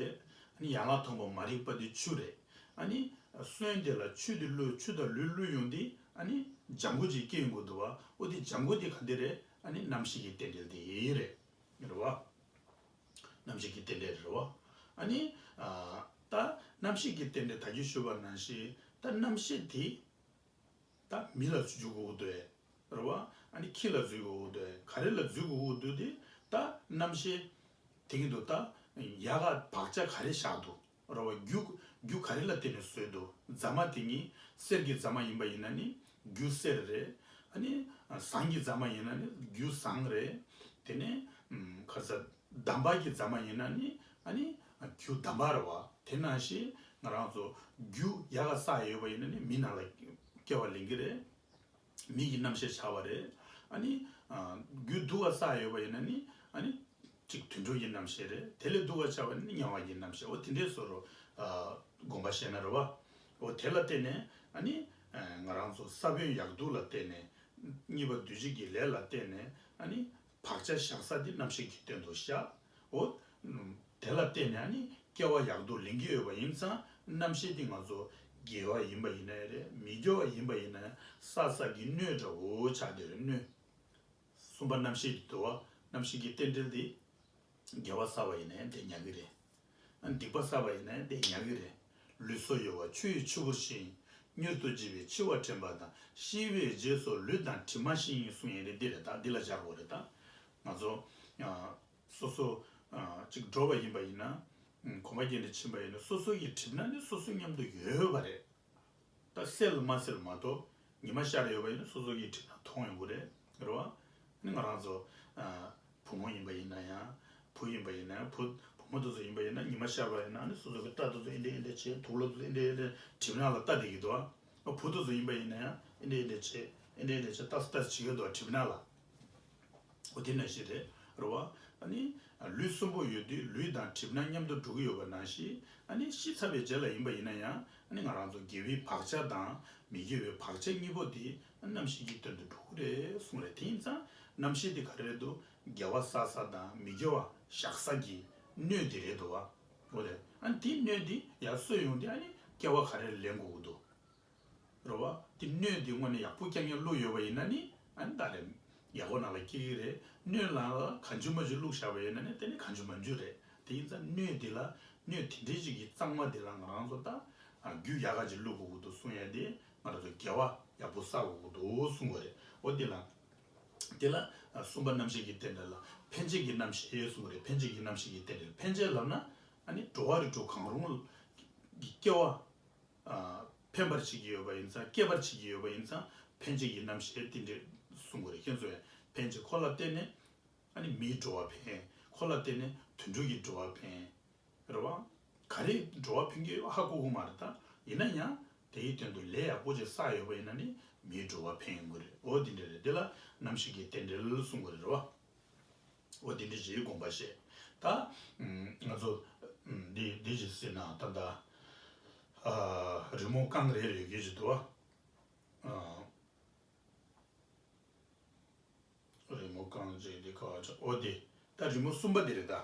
ཨ་ནི་ཡན་ལག་དང་པོ་མ་རིག་པ་དེ་ཆུ་རེད། ཨ་ནི་སོན་དེ་ལ་ཆུ་དེ་བླུགས། ཆུ་དང་ལུད་བླུགས་ཡོང་དུས་ཨ་ནི་ལྗང་གུ་ཅིག་སྐྱེ་ཡོང་གི་འདུག་བ། འོ་དེ་ལྗང་གུ་དེ་ག་འདི་རེད། ཨ་ནི་རྣམ་ཤེས་ཀྱི་རྟེན་འབྲེལ་དེ་རེད། རེད་བ། རྣམ་ཤེས་ཀྱི་རྟེན་འབྲེལ་རེད་བ། ཨ་ནི་ཨ་ད་རྣམ་ཤེས་ཀྱི་རྟེན་འབྲེལ་ད་གིན་ཞུས་པ་ནང་བཞིན་ད་རྣམ་ཤེས་དེ་ད་མི་ལ་འཇུག་དགོས་འདུག་རེད་བ། ཨ་ནི་ཁྱི་ལ་འཇུག་དགོས་འདུག་ག་རེ་ལ་འཇུག་དགོས་འདུག་དེ་ད་རྣམ་ཤེས་དེ་གི་འདུག་ད་ཡལ་ག་བག་ཆགས་ག་རེ་བཞག་འདུག་རེད་བ། རྒྱུ་རྒྱུ་ག་རེ་ལ་བརྟེན་ནས་བཟོས་འདུག་རྫ་མ་དེ་ཉིད་གསེར་གྱི་རྫ་མ་ཡིན་པ་ཡིན་ན་ནི་རྒྱུ་གསེར་རེད། ཨ་ནི་ཟངས་ཀྱི་རྫ་མ་ཡིན་ན་ནི་རྒྱུ་ཟངས་རེད། དེ་ནས་ཨམ་ག་རེ་ཟེར། འདམ་བག་གི་རྫ་མ་ཡིན་ན་ནི་ཨ་ནི་རྒྱུ་འདམ་བག་རེད་བ། དེ་ནང་བཞིན་ང་རང་ཚོ་རྒྱུ་ཡལ་ག་བསགས་ཡོད་པ་ཡིན་ན་ནི་མི་ནང་ལ་སྐྱེ་བ་ལེན་གྱི་རེད། མི་གི་རྣམ་ཤེས་ཆགས་པ་རེད། ཨ་ནི་ཨ་རྒྱུ་སྡུག་ག་བསགས་ཡོད་པ་ཡིན་ན་ནི་ཨ་ནི་གཅིག་དུད་འགྲོ་གི་རྣམ་ཤེས་རེད། དེ་ལས་སྡུག་ག་ཆགས་པ་ཡིན་ན་ནི་དམྱལ་བ་གི་རྣམ་ཤེས། འོ་དེ་འདྲའི་བཟོ་འདྲ་ཨ་དགོངས་པ་བཞེས་ན་རེད་བ། འོ་དེ་ལ་བརྟེན་ནས་ཨ་ནི་ཨ་ང་རང་ཚོ་ས་བོན་ཡག་སྡུག་ལ་བརྟེན་ནས། གཉིས་པ་འདུས་བྱས་ཀྱི་ལས་ལ་བརྟེན་ནས་ཨ་ནི་བག་ཆགས་བཞག་ས་དེ་རྣམ་ཤེས་ཀྱི་སྟེང་དུ་བཞག་འོ། དེ་ལ་བརྟེན་ནས་ཨ་ནི་སྐྱེ་བ་ཡག་སྡུག་ལེན་གྱི་ཡོད་པ་ཡིན་ཙང་། རྣམ་ཤེས་དེ་ང་ཚོ་དགེ་བ་ཡིན་པ་ཡིན་ན་ཡང་རེད། མི་དགེ་བ་ཡིན་པ་ཡིན་ན་ཡང་བསགས་བསགས་ཀྱི་སྣོད་འདྲ་བོ་ཆགས་བསྡད་རེད། སྣོད། གསུམ་པ་རྣམ་ཤེས་དེ་འདུག་བ། རྣམ་ཤེས་ཀྱི་རྟེན་འབྲེལ་དེ། དགེ་བ་བསགས་པ་ཡིན་ན་ཡང་དེ་ཉག་གི་རེད། སྡིག་པ་བསགས་པ་ཡིན་ན་ཡང་དེ་ཉག་གི་རེད། ལུས་སྲོག་གཡོ་བ་ཆུ་ཡི་ཆུ་བུར་བཞིན། མྱུར་དུ་འཇིག་པའི་འཆི་བ་དྲན་པ་དང་། ཤི་བའི་རྗེས་སུ་ལུས་དང་གྲིབ་མ་བཞིན། གསུང་ཡས་རེད། འདི་རེད། ད་འདི་ལ་སྦྱར་དགོས་རེད། ད་ང་ཚོ་ཨ་སོ་སོ་ཨ་ཅིག་འགྲོ་བ་ཡིན་པ་ཡིན་ན། ཨ་གོམ་པ་རྒྱས་འདྲ་ཕྱིན་པ་ཡིན་ན་སོ་སོ་ཡི་གྲིབ་ནག་ནི་སོ་སོ་མཉམ་དུ་ཡོད་པ་རེད། ད་གསལ་མ་གསལ་མ་གཏོགས་ཉི་མ་ཤར་ཡོད་པ་ཡིན་ན་སོ་སོ་གི་དྲན་ན་མཐོང་ཡོང་གི་རེད། རེད་བ། ཨ་ནི་ང་རང་ཚོ་ཨ་བུ་མོ་ཡིན་པ་ཡིན་ན་ཡང་བུ་ཡིན་པ་ཡིན་ན་ཡང་བུ་བུ་མོ་དེ་ཚོ་ཡིན་པ་ཡིན་ན་ཉི་མ་ཤར་བ་ཡིན་ན་ཨ་ནི་སོ་སོ་གི་སྐྲ་དེ་ཚོ་ཨེ་འདྲ་ཨེ་འདྲ་བྱས། དུག་ལོག་དེ་ཚོ་ཨེ་འདྲ་ཨེ་འདྲ་གྲིབ་ནག་ལ་ལྟ་བསྡད་ཀྱི་འདུག་ཨ། བུ་དེ་ཚོ་ཡིན་པ་ཡིན་ན་ཡང་ཨེ་འདྲ་ཨེ་འདྲ་བྱས། ཨེ་འདྲ་ཨེ་འདྲ་བྱས། ལྟ་ས་ལྟ་ས་བྱེད་ཀྱི་འདུག་གྲིབ་ནག་ལ། འོ་དེ་ནང་བཞིན་རེད། རེད་བ། ཨ་ནི་ལུས་གསོན་པོ་ཡོད་དུས་ལུས་དང་གྲིབ་ནག་མཉམ་དུ་འགྲོ་གི་ཡོད་པ་ནང་བཞིན། ཨ་ནི་ཤི་ཚར་བའི་རྗེས་ལ་ཡིན་པ་ཡིན་ན་ཡང་ཨ་ནི་ང་རང་ཚོ་དགེ་བའི་བག་ཆགས་དང་མི་དགེ་བའི་བག་ཆགས་གཉིས་པོ་དེ་རྣམ་ཤེས་ཀྱི་དོན་དུ་འགྲོ་གི་རེད་གསུངས་རེད། དེ་ཡིན་ཙང་རྣམ་ཤེས་དེ་ག་རེ་རེད་འདུག་དགེ་བ་བསགས་ས་དང་མི་དགེ་བ་བཞག་ས་གི་སྣོད་དེ་རེད་འདུག་བ། འོ་རེད། ཨ་ནི་དེའི་སྣོད་དེ་ཡར་གསོས་ཡོང་དུས་ཨ་ནི་སྐྱེ་བ་ག་རེ་ལེན་དགོས་ཀྱི་འདུག་རེད་བ། དེ་སྣོད་དེ་དངོས་གནས་ཡག་པོ་རྐྱང་རྐྱང་བླུགས་ཡོད་པ་ཡིན་ན་ནི་ཨ་ནི་ད་རེད། ཡག་པོ་ནང་ལ་སྐྱེ་གི་རེད། སྣོད་ལ་གང་བྱུང་མ་བྱུང་བླུགས་བཞག་པ་ཡིན་ན་ནི་དེ་ནི་གང་བྱུང་མ་བྱུང་རེད། དེ་ཡིན་ཙང་སྣོད་དེ་ལ་སྣོད་དེ་འདྲའི་ཞིག་གི་གཙང་མ་དེ་ལ་ང་རང་ཚོ་ད་རྒྱུ་ཡག་ག་ཅིག་བླུགས་དགོས་ཀྱི་འདུག་གསུང་ཡ་དེ་ང་རང་ཚོ་དགེ་བ་ཡག་པོ་བསགས་དགོས་ཀྱི་འདུག་གསུང་གི་རེད། འོ་དེ་ལ། དེ་ལ་གསུམ་པ་རྣམ་ཤེས་ཀྱི་རྟེན་འབྲེལ་ལ་འཕེན་བྱེད་ཀྱི་རྣམ་ཤེས་གསུང་གི་རེད། འཕེན་བྱེད་ཀྱི་རྣམ་ཤེས་ཀྱི་རྟེན་འབྲེལ། འཕེན་བྱེད་ལབ་ན་ཨ་ནི་འགྲོ་བ་རིགས་དྲུག་གང་རུང་གི་སྐྱེ་བ། ཨ། འཕེན་པར་བྱེད་ཀྱི་ཡོད་པ་ཡིན་ཙང་། སྐྱེད་པར་བྱེད་ཀྱི་ཡོད་པ་ཡིན་ཙང་འཕེན་བྱེད་ཀྱི་རྣམ་ཤེས་དེ་འདྲས་གསུང་དགོས་རེད། ཁྱེད་ཚོས་འཕེན་བྱེད་ཁོ་ལ་བརྟེན་ནས་ཨ་ནི་མིའི་འགྲོ་བ་འཕེན། ཁོ་ལ་བརྟེན་ནས་དུད་འགྲོ་གི་འགྲོ་བ་འཕེན། རེད་བ། ག་རེ་འགྲོ་བ་འཕེན་གྱི་ཡོད་ཧ་གོ་གི་མ་རེད་ད། ཡིན་ན་ཡང་དེའི་དོན་དུ་ལས་ཡག་པོ་ཅིག་བསགས་ཡོད་པ་ཡིན་ན་ནི་མིའི་འགྲོ་བ་འཕེན་ཡོང་གི་རེད། འོ་དེ་འདྲས་རེད། དེ་ལ་རྣམ་ཤེས་ཀྱི་རྟེན་འབྲེལ་གསུང་གི་རེད་བ། འོ་དེ་འདྲ་ཞིག་དགོངས་པ་བཞེས། ད་ང་ཚོ་འདི་འདི་ཞིག་ཟེར་ན་ད་ལྟ་རི་མོ་རྐང་རེ་རེ་ཡོད་ཀྱི་ཞིག་འདུག་བ། རི་མོ་རྐང་གཅིག་འདི་ཁ་བ་ཅག་འོ་དེ་ད་རི་མོ་གསུམ་པ་དེ་རེད། ད་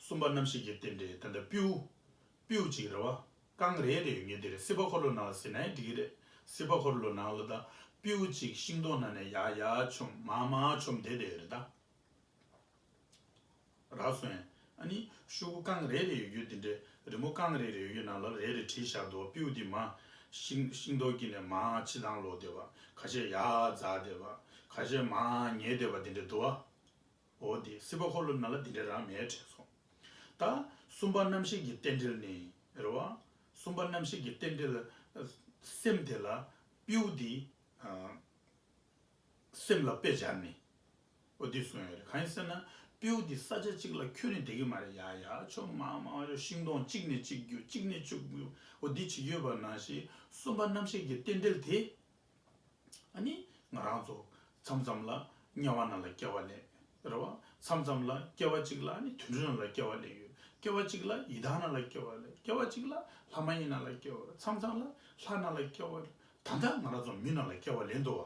གསུམ་པ་རྣམ་ཤེས་ཀྱི་རྟེན་འབྲེལ། ད་ལྟ་སྤྲེའུ་སྤྲེའུ་གཅིག་རེད་བ། རྐང་རེ་རེ་ཡོད་ངེས་དེ་རེད། སྲིད་པ་འཁོར་ལོ་ནང་ལ་ཟེར་ན་ཡང་འགྲིག་གི་རེད། སྲིད་པ་འཁོར་ལོ་ནང་ལ་ད་སྤྲེའུ་གཅིག་ཤིང་སྡོང་ནང་ནས་ཡར་ཡར་མཆོངས་མར་མར་མཆོངས་བསྡད་བསྡད་ཡོད་རེད་ད། རག་སོང་ཡང་། ཨ་ནི་ཤོག་གུ་རྐང་རེ་རེ་ཡོད་རྒྱུ་དེ་འདྲའི་རི་མོ་རྐང་རེ་རེ་ཡོད་རྒྱུ་ནང་ལ་རེ་རེ་བྲིས་བཞག་འདུག་སྤྲེའུ་དེ་མར་ཤིང་ཤིང་སྡོང་དཀྱིལ་ནས་མར་ཕྱི་ལང་ལོག་བསྡད་པ། ཁ་ཤས་ཡར་འཛེགས་བསྡད་པ། ཁ་ཤས་མར་ཉལ་བསྡད་པ་དེ་འདྲ་འདུག་བ། འོ་དེ་སྲིད་པ་འཁོར་ལོ་ནང་ལ་དེ་འདྲ་རང་མེད་དྲན་སོང་། ད་གསུམ་པ་རྣམ་ཤེས་ཀྱི་རྟེན་འབྲེལ་ནི་རེད་བ། གསུམ་པ་རྣམ་ཤེས་ཀྱི་རྟེན་འབྲེལ། སེམས་དེ་ལ་སྤྲེའུ་དེ། སེམས་ལ་དཔེ་སྦྱར་ནས། འོ་འདི་གསུངས་ཡོད་རེད། གང་ཡིན་ཟེར་ན། སྤྲེའུ་འདི་ས་ཆ་གཅིག་ལ་ཁྱོན་ནས་བསྡད་ཀྱི་མ་རེད། ཡར་ཡར་མཆོངས་མར་མར་མཆོངས་ཤིང་སྡོང་གཅིག་ནས་གཅིག་བརྒྱུད་གཅིག་ནས་གཅིག་བརྒྱུད། འོ་འདི་བྱེད་ཀྱི་ཡོད་པ་ནང་བཞིན་གསུམ་པ་རྣམ་ཤེས་ཀྱི་རྟེན་འབྲེལ་དེ། ཨ་ནི་ང་རང་ཚོ་མཚམས་མཚམས་ལ་དམྱལ་བ་ནང་ལ་སྐྱེ་བ་ལེན། རེད་བ། མཚམས་མཚམས་ལ་སྐྱེ་བ་གཅིག་ལ་ཨ་ནི་དུད་འགྲོ་ནང་ལ་སྐྱེ་བ་ལེན་ཡོད། སྐྱེ་བ་གཅིག་ལ་ཡི་དྭགས་ནང་ལ་སྐྱེ་བ་ལེན། སྐྱེ་བ་གཅིག་ལ་ལྷ་མ་ཡིན་ནང་ལ་སྐྱེ་བ་ལེན། མཚམས་མཚམས་ལ་ལྷ་ནང་ལ་སྐྱེ་བ་ལེན། ད་ལྟ་ང་རང་ཚོ་མི་ནང་ལ་སྐྱེ་བ་ལེན་འདུག་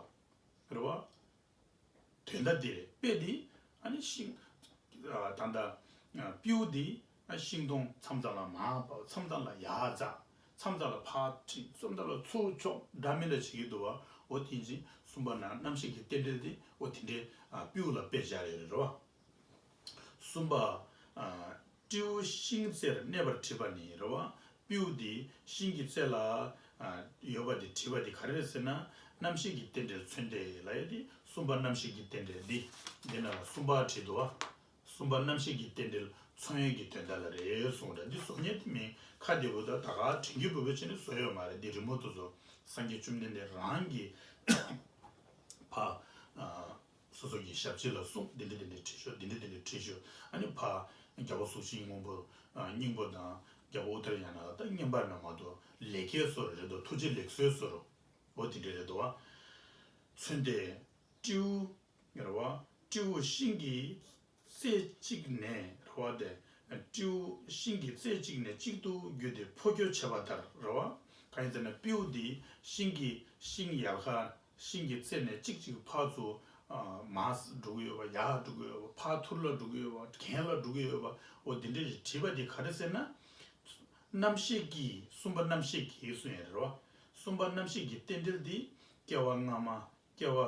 བ། རེད་བ། དོན་དག་འདི་རེད། དཔེ་འདི་ཨ་ནི་ཤིང་། ཨ། ད་ལྟ་ཨ་སྤྲེའུ་འདི་ཨ་ཤིང་སྡོང་མཚམས་མཚམས་ལ་མར་བབས། མཚམས་མཚམས་ལ་ཡར་འཛེགས། མཚམས་མཚམས་ལ་ཕར་ཁྲིད། མཚམས་མཚམས་ལ་ཚུར་མཆོངས། འདྲ་མིན་ལ་བྱེད་ཀྱི་འདུག་བ། འོ་དེ་བཞིན་གསུམ་པ་ན་རྣམ་ཤེས་ཀྱི་རྟེན་འབྲེལ་འདི་འོ་དེ་འདྲའི་ཨ་སྤྲེའུ་ལ་དཔེ་སྦྱར་ཡོད་རེད། རེད་བ། གསུམ་པ། ཨ་སྤྲེའུ་ཤིང་རྩེར་གནས་པར་བྲིས་པ་ནི་རེད་བ། སྤྲེའུ་འདི་ཤིང་གི་རྩེ་ལ་ཨ་ཡོད་པ་འདི་བྲིས་པ་འདི་ག་རེ་རེད་ཟེར་ན། རྣམ་ཤེས་ཀྱི་རྟེན་འབྲེལ་མཚོན་ཏེ་ལབ་ཡ་འདི་གསུམ་པ་རྣམ་ཤེས་ཀྱི་རྟེན་འབྲེལ་འདི་འདི་ནང་ལ་གསུམ་པ་བྲིས་འདུག་བ། གསུམ་པ་རྣམ་ཤེས་ཀྱི་རྟེན་འབྲེལ་མཚོན་ཡས་ཀྱི་དོན་དག་ལ་རེད་གསུངས་རེད། འདི་བཟོ་མཁན་དེ་མིན་ཁ་བདེ་པོ་དང་ད་ག་དྲན་རྒྱུ་བོད་པོ་བྱས་ནས་བཟོ་ཡོད་མ་རེད། འདི་རི་མོ་དེ་ཚོ་སངས་རྒྱས་བཅོམ་ལྡན་འདས་རང་གི་ཕ། ཨ། སོ་སོ་གི་ཞབས་ཕྱི་ལ་གསུངས། འདི་འདྲ་འདི་འདྲ་བྲིས་ཤོག་འདི་འདྲ་འདི་འདྲ་བྲིས་ཤོག་ཨ་ནི་ཕ་རྒྱལ་པོ་གཟུགས་ཅན་སྙིང་པོ། ཨ། སྙིང་པོ་དང་རྒྱལ་པོ་ཨུ་ཐ་ན་ཡ་ན་ལ་ད་བསྙེན་པ་ན་མ་གཏོགས་ལས་ཀའི་བཟོ་འདྲ་རེད་འདུག་ཐུགས་རྗེ་ལེགས་གསོལ་བཟོ་འདྲ། འོ་དེ་འདྲ་རེད་འདུག་བ། མཚོན་ཏེ་སྤྲེའུ། རེད་བ། སྤྲེའུ་ཤིང་གི་རྩེ་གཅིག་ནས་རེད་བ། དེ་སྤྲེའུ་ཤིང་གི་རྩེ་གཅིག་ནས་གཅིག་ཏུ་བརྒྱུད་དེ་འཕོ་འགྱུར་བྱེད་པ་ལྟར་རེད་བ། གང་ཡིན་ཟེར་ན་སྤྲེའུ་འདི་ཤིང་གི་ཤིང་ཡལ་ག་ཤིང་གི་རྩེ་ནས་གཅིག་གཅིག་ཕར་ཚུར་མར་འགྲོ་གི་ཡོད་པ། ཡར་འགྲོ་གི་ཡོད་པ། ཕར་ཐུར་ལ་འགྲོ་གི་ཡོད་པ། གྱེན་ལ་འགྲོ་གི་ཡོད་པ། འོ་དེ་འདྲ་ཞིག་བྲིས་པ་འདི་ག་རེ་ཟེར་ན། རྣམ་ཤེས་ཀྱི་གསུམ་པ་རྣམ་ཤེས་ཀྱི་གསུངས་ཡ་རེད་བ། གསུམ་པ་རྣམ་ཤེས་ཀྱི་རྟེན་འབྲེལ་འདི་སྐྱེ་བ་སྔ་མ། སྐྱེ་བ་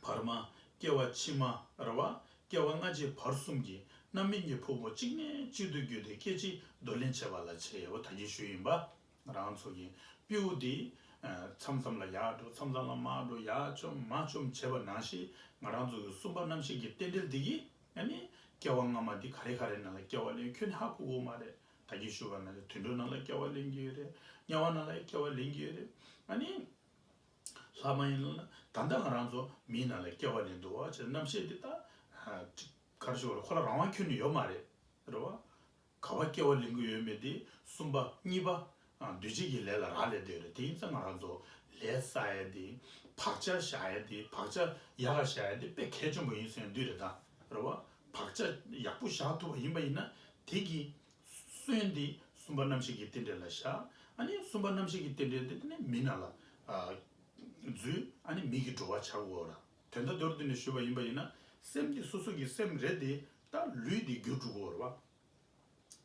བར་མ། སྐྱེ་བ་ཕྱི་མ་རེད་བ། སྐྱེ་བ་སྔ་ཕྱི་བར་གསུམ་གྱི་རྣམ་སྨིན་གྱི་ཕུང་པོ་གཅིག་ནས་གཅིག་ཏུ་བརྒྱུད་དེ་སྐད་ཅིག་འདུ་ལེན་བྱེད་པ་ལ་བྱེད་ཡོད་པ་ད་གིན་ཞུས་ཡིན་པ། ང་རང་ཚོ་གི་སྤྲེའུ་འདི་མཚམས་མཚམས་ལ་ཡར་འགྲོ། མཚམས་མཚམས་ལ་མར་འགྲོ། ཡར་མཆོངས་མར་མཆོངས་བྱེད་པ་ནང་བཞིན་ང་རང་ཚོ་གི་གསུམ་པ་རྣམ་ཤེས་ཀྱི་རྟེན་འབྲེལ་འདི་གིས་ཨ་ནི་སྐྱེ་བ་སྔ་མ་འདི་ག་རེ་ག་རེ་ནང་ལ་སྐྱེ་བ་ལེན་ཁྱོན་ནས་ཧ་གོ་གི་མ་རེད། ད་གིན་ཞུས་པ་ནང་བཞིན་དུད་འགྲོ་ནང་ལ་སྐྱེ་བ་ལེན་གྱི་ཡོད་རེད། དམྱལ་བ་ནང་ལ་སྐྱེ་བ་ལེན་གྱི་ཡོད་རེད། ཨ་ནི། ལྷག་མ་ཡིན་ན་ད་ལྟ་ང་རང་ཚོ་མིའི་ནང་ལ་སྐྱེ་བ་ལེན་འདུག་བ་ཅེས་རྣམ་ཤེས་འདི་ད་ག་རེ་ཞུ་དགོས་རེད། ཁོ་ལ་རང་དབང་ཁྱོན་ནས་ཡོད་མ་རེད། རེད་བ། ག་བ་སྐྱེ་བ་ལེན་གྱི་ཡོད་མེད་དེ་གསུམ་པ་གཉིས་པ། ཨ། འདུས་བྱས་ཀྱི་ལས་ལ་རག་ལས་བསྡད་ཡོད་རེད། དེ་ཡིན་ཙང་ང་རང་ཚོ་ལས་བསགས་ཡ་དེ། བག་ཆགས་བཞག་ཡ་དེ། བག་ཆགས་ཡག་ག་བཞག་ཡ་དེ་དཔེ་གལ་ཆེན་པོ་ཡིན་ཟེར་འདུས་རེད་ད། རེད་བ། བག་ཆགས་ཡག་པོ་བཞག་ཐུབ་པ་ཡིན་པ་ཡིན་ན་དེ་གི་སོན་དེ་གསུམ་པ་རྣམ་ཤེས་ཀྱི་རྟེན་འབྲེལ་ལ་བཞག་ཨ་ནི་གསུམ་པ་རྣམ་ཤེས་ཀྱི་རྟེན་འབྲེལ་དེ་དེ་ནི་མི་ནང་ལ། ཨ། འཛུལ། ཨ་ནི་མི་གི་འགྲོ་བ་ཆགས་དགོས་ར། དོན་དག་མདོར་བསྡུས་ནས་ཞུས་པ་ཡིན་པ་ཡིན་ན་སེམས་འདི་སོ་སོ་གི་སེམས་རེད་དེ། ད་ལུས་འདི་འགྱུར་འགྲོ་གི་ཡོད་རེད་བ།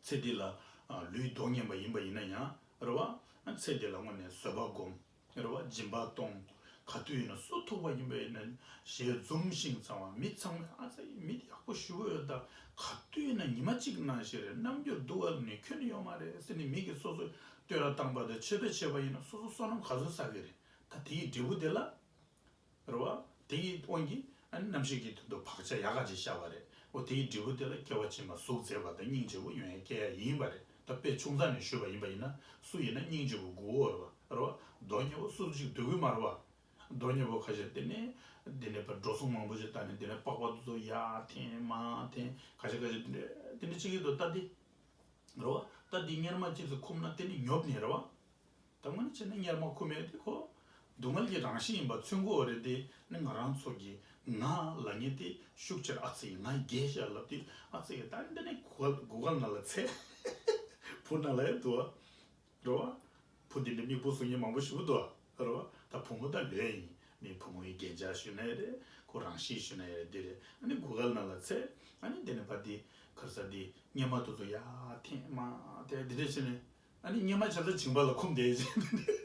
ཚེ་འདི་ལ། ཨ། ལུས་གདོང་ངན་པ་ཡིན་པ་ཡིན་ན་ཡང་རེད་བ། ཨ། ཚེ་འདི་ལ་དངོས་གནས་བཟོད་པ་སྒོམ། རེད་བ། སྦྱིན་པ་གཏོང་། ག་དུས་ཡིན་ན་སུ་ཐུག་པ་ཡིན་པ་ཡིན་ན་ཞལ་འཛུམ་ཞིང་ཚ་བ། མི་ཚང་མས་ཨ་ཙི་མི་འདི་ཡག་པོ་ཞེ་པོ་ཡོད་ད། ག་དུས་ཡིན་ན་ཉི་མ་གཅིག་ནང་བཞིན་རེད། རྣམ་འགྱུར་སྡུག་ག་ནི་ཁྱོན་ནས་ཡོད་མ་རེད་ཟེར་ནས་མི་གིས་སོ་སོ་བསྟོད་ར་བཏང་པ་དང་ཆེ་བསྟོད་བྱས་པ་ཡིན་ན་སོ་སོ་བསོད་ནམས་ག་ཚོད་བསགས་ཀྱི་རེད། ད་དེ་ཡི་འབྲས་བུ་དེ་ལ། རེད་བ། དེ་ཡི་དབང་གིས་ཨ་ནི་རྣམ་ཤེས་ཀྱི་དོན་དུ་བག་ཆགས་ཡག་ག་ཅིག་བཞག་པ་རེད། འོ་དེ་ཡི་འབྲས་བུ་དེ་ལ་སྐྱེ་བ་ཕྱི་མ་གཟུགས་མཛེས་པ་དང་སྙིང་རྗེ་པོ་ཡོང་ཡ་སྐྱེ་ཡ་ཡིན་པ་རེད། ད་དཔེ་ཆུང་ཙག་ནས་ཞུས་པ་ཡིན་པ་ཡིན་ན་སུ་ཡིན་ན་སྙིང་རྗེ་པོ་དགོས་ཀྱི་ཡོད་རེད་བ། རེད་བ། མདོག་ཉེས་པོ་སུ་ཅིག་འདོད་ཀྱི་མ་རེད་བ། མདོག་ཉེས་པོ་ཁ་ཤས་དེ་ནས་དེ་ནས་ཕར་འགྲོ་སོང་མང་པོ་ཞིག་བཏང་ནས་དེ་ནས་པགས་པ་དེ་ཚོ་ཡར་འཐེན་མར་འཐེན་ཁ་ཤས་ཁ་ཤས་དེ་འདྲས་དེ་འདྲས་བྱེད་ཀྱི་འདུག་ད་དེ། རེད་བ། ད་འདི་གཉེར་མ་གཅིག་ཙམ་ཁུམ་ན་དེ་ནི་ཉོབ་ནས་རེད་བ། ད་དངོས་གནས་བྱས་ན་གཉེར་མ་ཁུམ་ཡས་དེ་ཁོ་སྡུག་བསྔལ་གྱི་རང་བཞིན་ཡིན་པ་མཚོན་གྱི་ཡོད་རེད་དེ། ནི་ང་རང་ཚོ་གི་ང་ལབ་མཁན་དེ་ཤུགས་ཆེར་ཨ་ཙི་ང་རྒས་ཤག་ལབ་དུས་ཨ་ཙི་ད་འདི་ནི་གུ་གུ་གལ་ནང་ལ་ཚད། བུ་ནང་ལ་ཡང་འདུག་བ། རེད་བ། བུ་འདི་འདྲ་མིག་བུ་བཟུང་མཁན་མང་པོ་ཞིག་འདུག་བ། རེད་བ། ད་བུ་མོ་ད་ལོས་ཡིན། མི་བུ་མོ་ཡི་རྒྱན་ཆ་ཞུ་ན་ཡང་རེད། ཁོ་རང་གཤིས་ཞུ་ན་ཡང་རེད། འདི་རེད། ཨ་ནི་གུ་གལ་ནང་ལ་ཚད། ཨ་ནི་དེ་ནས་ཕར་འདི་ག་རེ་ཟེར་འདི་གཉེར་མ་དེ་ཚོ་ཡར་འཐེན་མར་འཐེན་འདི་འདྲ་བྱས་ནས། ཨ་ནི་གཉེར་མ་ཆ་ཚང་བྱིངས་པ་ལ་ཁུམ་བསྡད་ཅིང་།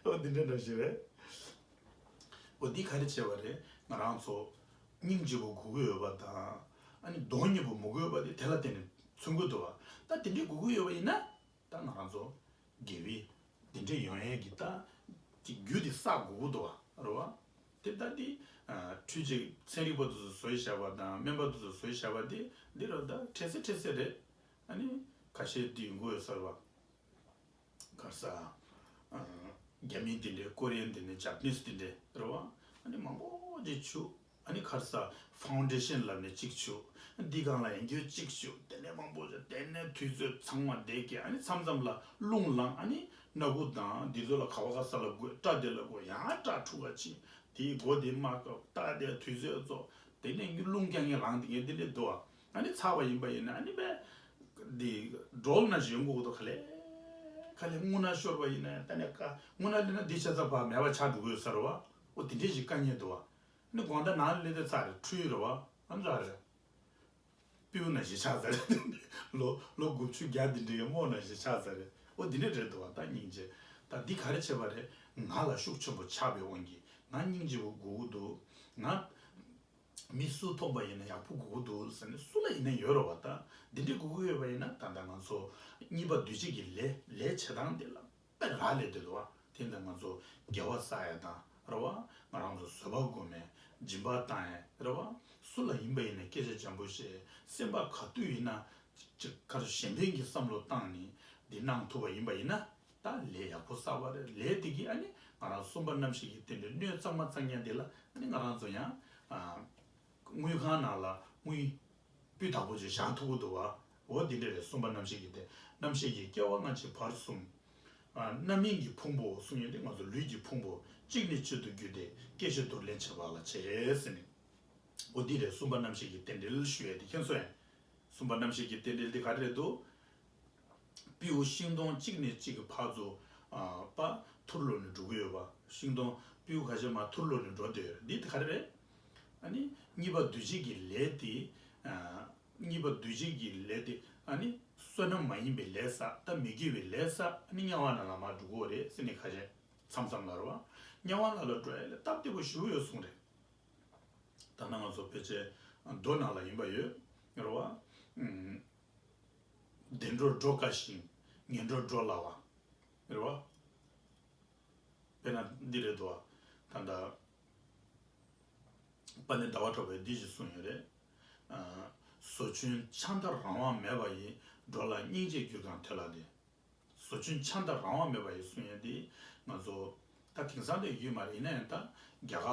འོ་འདི་འདྲ་འདྲ་ཞིག་རེད། འོ་འདི་ག་རེ་བྱས་པ་རེད། ང་རང་ཚོ་སྙིང་རྗེ་པོ་དགོས་ཀྱི་ཡོད་པ་དང་། ཨ་ནི་མདོག་ཉེས་པོ་མི་དགོས་པ་དེ་དེ་ལ་བརྟེན་ནས་མཚོན་གྱི་འདུག་བ། ད་དེ་འདྲའི་དགོས་ཀྱི་ཡོད་པ་ཡིན་ན། ད་ང་རང་ཚོ་དགེ་བའི་འདི་འདྲའི་ཡོང་ཡས་ཀྱི་ད་ཅིག་རྒྱུ་དེ་བསགས་དགོས་ཀྱི་འདུག་བ། རེད་བ། དེ་ད་དེ་འཕྲུལ་ཆས་ཚན་རིག་པ་དེ་ཚོ་བཟོས་བཞག་པ་དང་སྨན་པ་དེ་ཚོ་བཟོས་བཞག་པ་དེ་འདི་རུ་ད་འཕྲལ་སེལ་འཕྲལ་སེལ་རེད། ཨ་ནི་ཁ་ཤས་དེ་ཡོང་གི་ཡོད་ས་རེད་བ། ག་རེ་ཟེར། རྒྱ་མི་འདི་འདྲས། ཀོ་རི་ཡན་འདི་འདྲས། ཇ་པ་ནིས་འདི་འདྲས་རེད་བ། ཨ་ནི་མང་པོ་ཅིག་བྱུག་ཨ་ནི་ག་རེ་ཟེར། ཕའུན་ཌེ་ཤན་ལབ་ནས་གཅིག་བྱུག་འདི་སྒང་ལ་ཡང་རྒྱུ་གཅིག་བྱུག་དེ་ནས་མང་པོ་ཅིག་དེ་ནས་དུས་ཚོད་ཚང་མ་བསྡད་ཀྱི། ཨ་ནི་མཚམས་མཚམས་ལ་རླུང་ལངས། ཨ་ནི་སྣ་ཁུག་དང་འདི་ཚོ་ལ་ག་བ་ག་ས་ལ་དགོས། སྐྲ་དེ་ལ་དགོས། ཡང་སྐྲ་འཁྲུ་ག་ཕྱིན། དེའི་མགོ་དེ་མ་བཀབ། ད་དེ་དུས་ཚོད་རྫོགས། དེ་ནས་རླུང་རྐྱང་རྐྱང་ལངས་དེ་ངས་འདི་འདྲས་འདུག་ཨ། ཨ་ནི་ཚ་བ་ཡིན་པ་ཡིན་ན་ཨ་ནི་པས། འདི་སྒྲོལ་ན་ཞིག་ཡོང་གི་འདུག་ག་ལེ། ག་ལེ་རྔུལ་ནག་ཤོར་བ་ཡིན་ན་ད་ནས་ཀ་རྔུལ་ནག་སླེབས་ན་འདི་ཆ་ཚང་ཕར་མེད་པ་ཆགས་འགྲོ་གི་ཡོད་ས་རེད་བ། འོ་དེ་འདྲས་ཞིག་དཀའ་ངལ་འདུག་བ། ཨ་ནི་དགོང་དག་ནང་སླེབས་དུས་ཚ་རེད། འཁྲུལ་རེད་བ། ཨ་ནི་ཚ་རེད། སྤྲེའུ་ནང་བཞིན་ཆགས་ཚར་རེད། ལོ་ལོ་དགུ་བཅུ་བརྒྱ་འདི་འདྲའི་རྨོ་ནང་བཞིན་ཆགས་ཚར་རེད། འོ་འདི་འདྲ་རེད་འདུག་བ། ད་སྙིང་རྗེ། ད་འདི་ག་རེ་བྱས་པ་རེད། ང་ལ་ཤུགས་ཆེན་པོ་ཆགས་པའི་དབང་གིས་ང་སྙིང་རྗེ་པོ་དགོས་ཀྱི་འདུག་ང་མི་སུ་མཐོང་པ་ཡིན་ན་ཡག་པོ་དགོས་ཀྱི་འདུག་ཟེར་ནས་སུ་ལ་ཡིན་ན་ཡོད་རེད་བ། ད་འདི་འདྲའི་དགོས་ཀྱི་ཡོད་པ་ཡིན་ན་ད་ལྟ་ང་ཚོ་གཉིས་པ་འདུས་བྱས་ཀྱི་ལས་ལས་བྱེད་སྟངས་འདི་ལ་དཔེ་རག་ལས་བསྡད་འདུག་བ། དེ་འདྲ་ང་ཚོ་དགེ་བ་བསགས་ཡ་དང་རེད་བ། ང་རང་ཚོ་བཟོད་པ་སྒོམ་ཡ། སྦྱིན་པ་བཏང་ཡ་རེད་བ། སུ་ལ་ཡིན་པ་ཡིན་ན་སྐད་ཆ་འཇམ་པོ་བཤད། སེམས་པ་ག་དུས་ཡིན་ན་ཅིག་ག་རེ་གཞན་ཕན་གྱི་བསམ་བློ་བཏང་ནས་འདི་གནང་ཐུབ་པ་ཡིན་པ་ཡིན་ན་ད་ལས་ཡག་པོ་བསགས་པ་རེད། ལས་དེ་གིས་ཨ་ནི་ང་རང་གསུམ་པ་རྣམ་ཤེས་ཀྱི་རྟེན་འབྲེལ་སྣོད་གཙང་མ་གཙང་རྐྱང་དེ་ལ་ཨ་ནི་ང་རང་ཚོ་ཡང་། དངུལ་ཁང་ནང་ལ་དངུལ་སྤུས་དག་པོ་ཅིག་བཞག་ཐུབ་ཀྱི་འདུག་བ། འོ་འདི་འདྲ་རེད། གསུམ་པ་རྣམ་ཤེས་ཀྱི་རྟེན། རྣམ་ཤེས་ཀྱི་སྐྱེ་བ་སྔ་ཕྱི་བར་གསུམ། ཨ། རྣམ་སྨིན་གྱི་ཕུང་པོ་གསུང་ཡས་དེ་ང་ཚོ་ལུས་ཀྱི་ཕུང་པོ་གཅིག་ནས་གཅིག་ཏུ་བརྒྱུད་དེ་སྐྱེ་ཤི་འདུ་ལེན་བྱེད་པ་ལ་བྱེད་ཟེར་ནས། འོ་འདི་རེད། གསུམ་པ་རྣམ་ཤེས་ཀྱི་རྟེན་འབྲེལ་ཞུ་ཡས་དེ་མཁྱེན་སོང་ངས། གསུམ་པ་རྣམ་ཤེས་ཀྱི་རྟེན་འབྲེལ་དེ་ག་རེ་རེད་འདུག་སྤྲེའུ་ཤིང་སྡོང་གཅིག་ནས་གཅིག་གི་བར་དུ། ཨ། པ་ཐུར་ལོག་ནས་འགྲོ་གི་ཡོད་པ། ཤིང་སྡོང་སྤྲེའུ་ཁ་ཤས་མར་ཐུར་ལོག་ནས་འགྲོ་བསྡད་ཡོད་རེད། འདི་དེ་ག་རེ་རེད། ཨ་ནི་གཉིས་པ་འདུས་བྱས་ཀྱི་ལས་དེ། ཨ། གཉིས་པ་འདུས་བྱས་ཀྱི་ལས་དེ་ཨ་ནི་བསོད་ནམས་མ་ཡིན་པའི་ལས་བསགས། ད་མི་དགེ་བའི་ལས་བསགས། ཨ་ནི་དམྱལ་བ་ནང་ལ་མར་འགྲོ་གི་ཡོད་རེད་ཟེར་ནས་ཁ་ཤས་མཚམས་མཚམས་ལ་རེད་བ། དམྱལ་བ་ནང་ལ་འགྲོ་ཡ་ལས་སྟབས་བདེ་པོ་ཞེ་པོ་ཡོད་གསུངས་རེད། ད་ནང་ང་ཚོ་ཕལ་ཆེར་མདོ་ནང་ལ་ཡིན་པ་ཡོད་རེད་བ། ཨུམ། བདེ་འགྲོར་འགྲོ་དཀའ་ཞིང་ངན་འགྲོར་འགྲོ་སླ་བ། རེད་བ། དཔེར་ན་འདི་རེད་འདུག་བ། ད་ལྟ་དཔལ་ལྡན་ཟླ་བ་གྲགས་པས་འདི་ཞིག་གསུངས་ཡོད་རེད། ཨ། ཟོ་ཆུན་ཕྱག་མཐར་རང་དབང་མེད་པ་ཡི། འགྲོ་ལ་སྙིང་རྗེས་གྱུར་གང་དོན་ལ་འདི། ཚོ་ཆུང་ཆ་འདྲ་རང་དབང་མེད་པ་ཡིན་གསུང་ཡ་དེ་ང་ཚོ་ད་དེང་སང་དེ་ཡོད་མ་རེད། ཡིན་ན་ཡང་ད་རྒྱ་གར་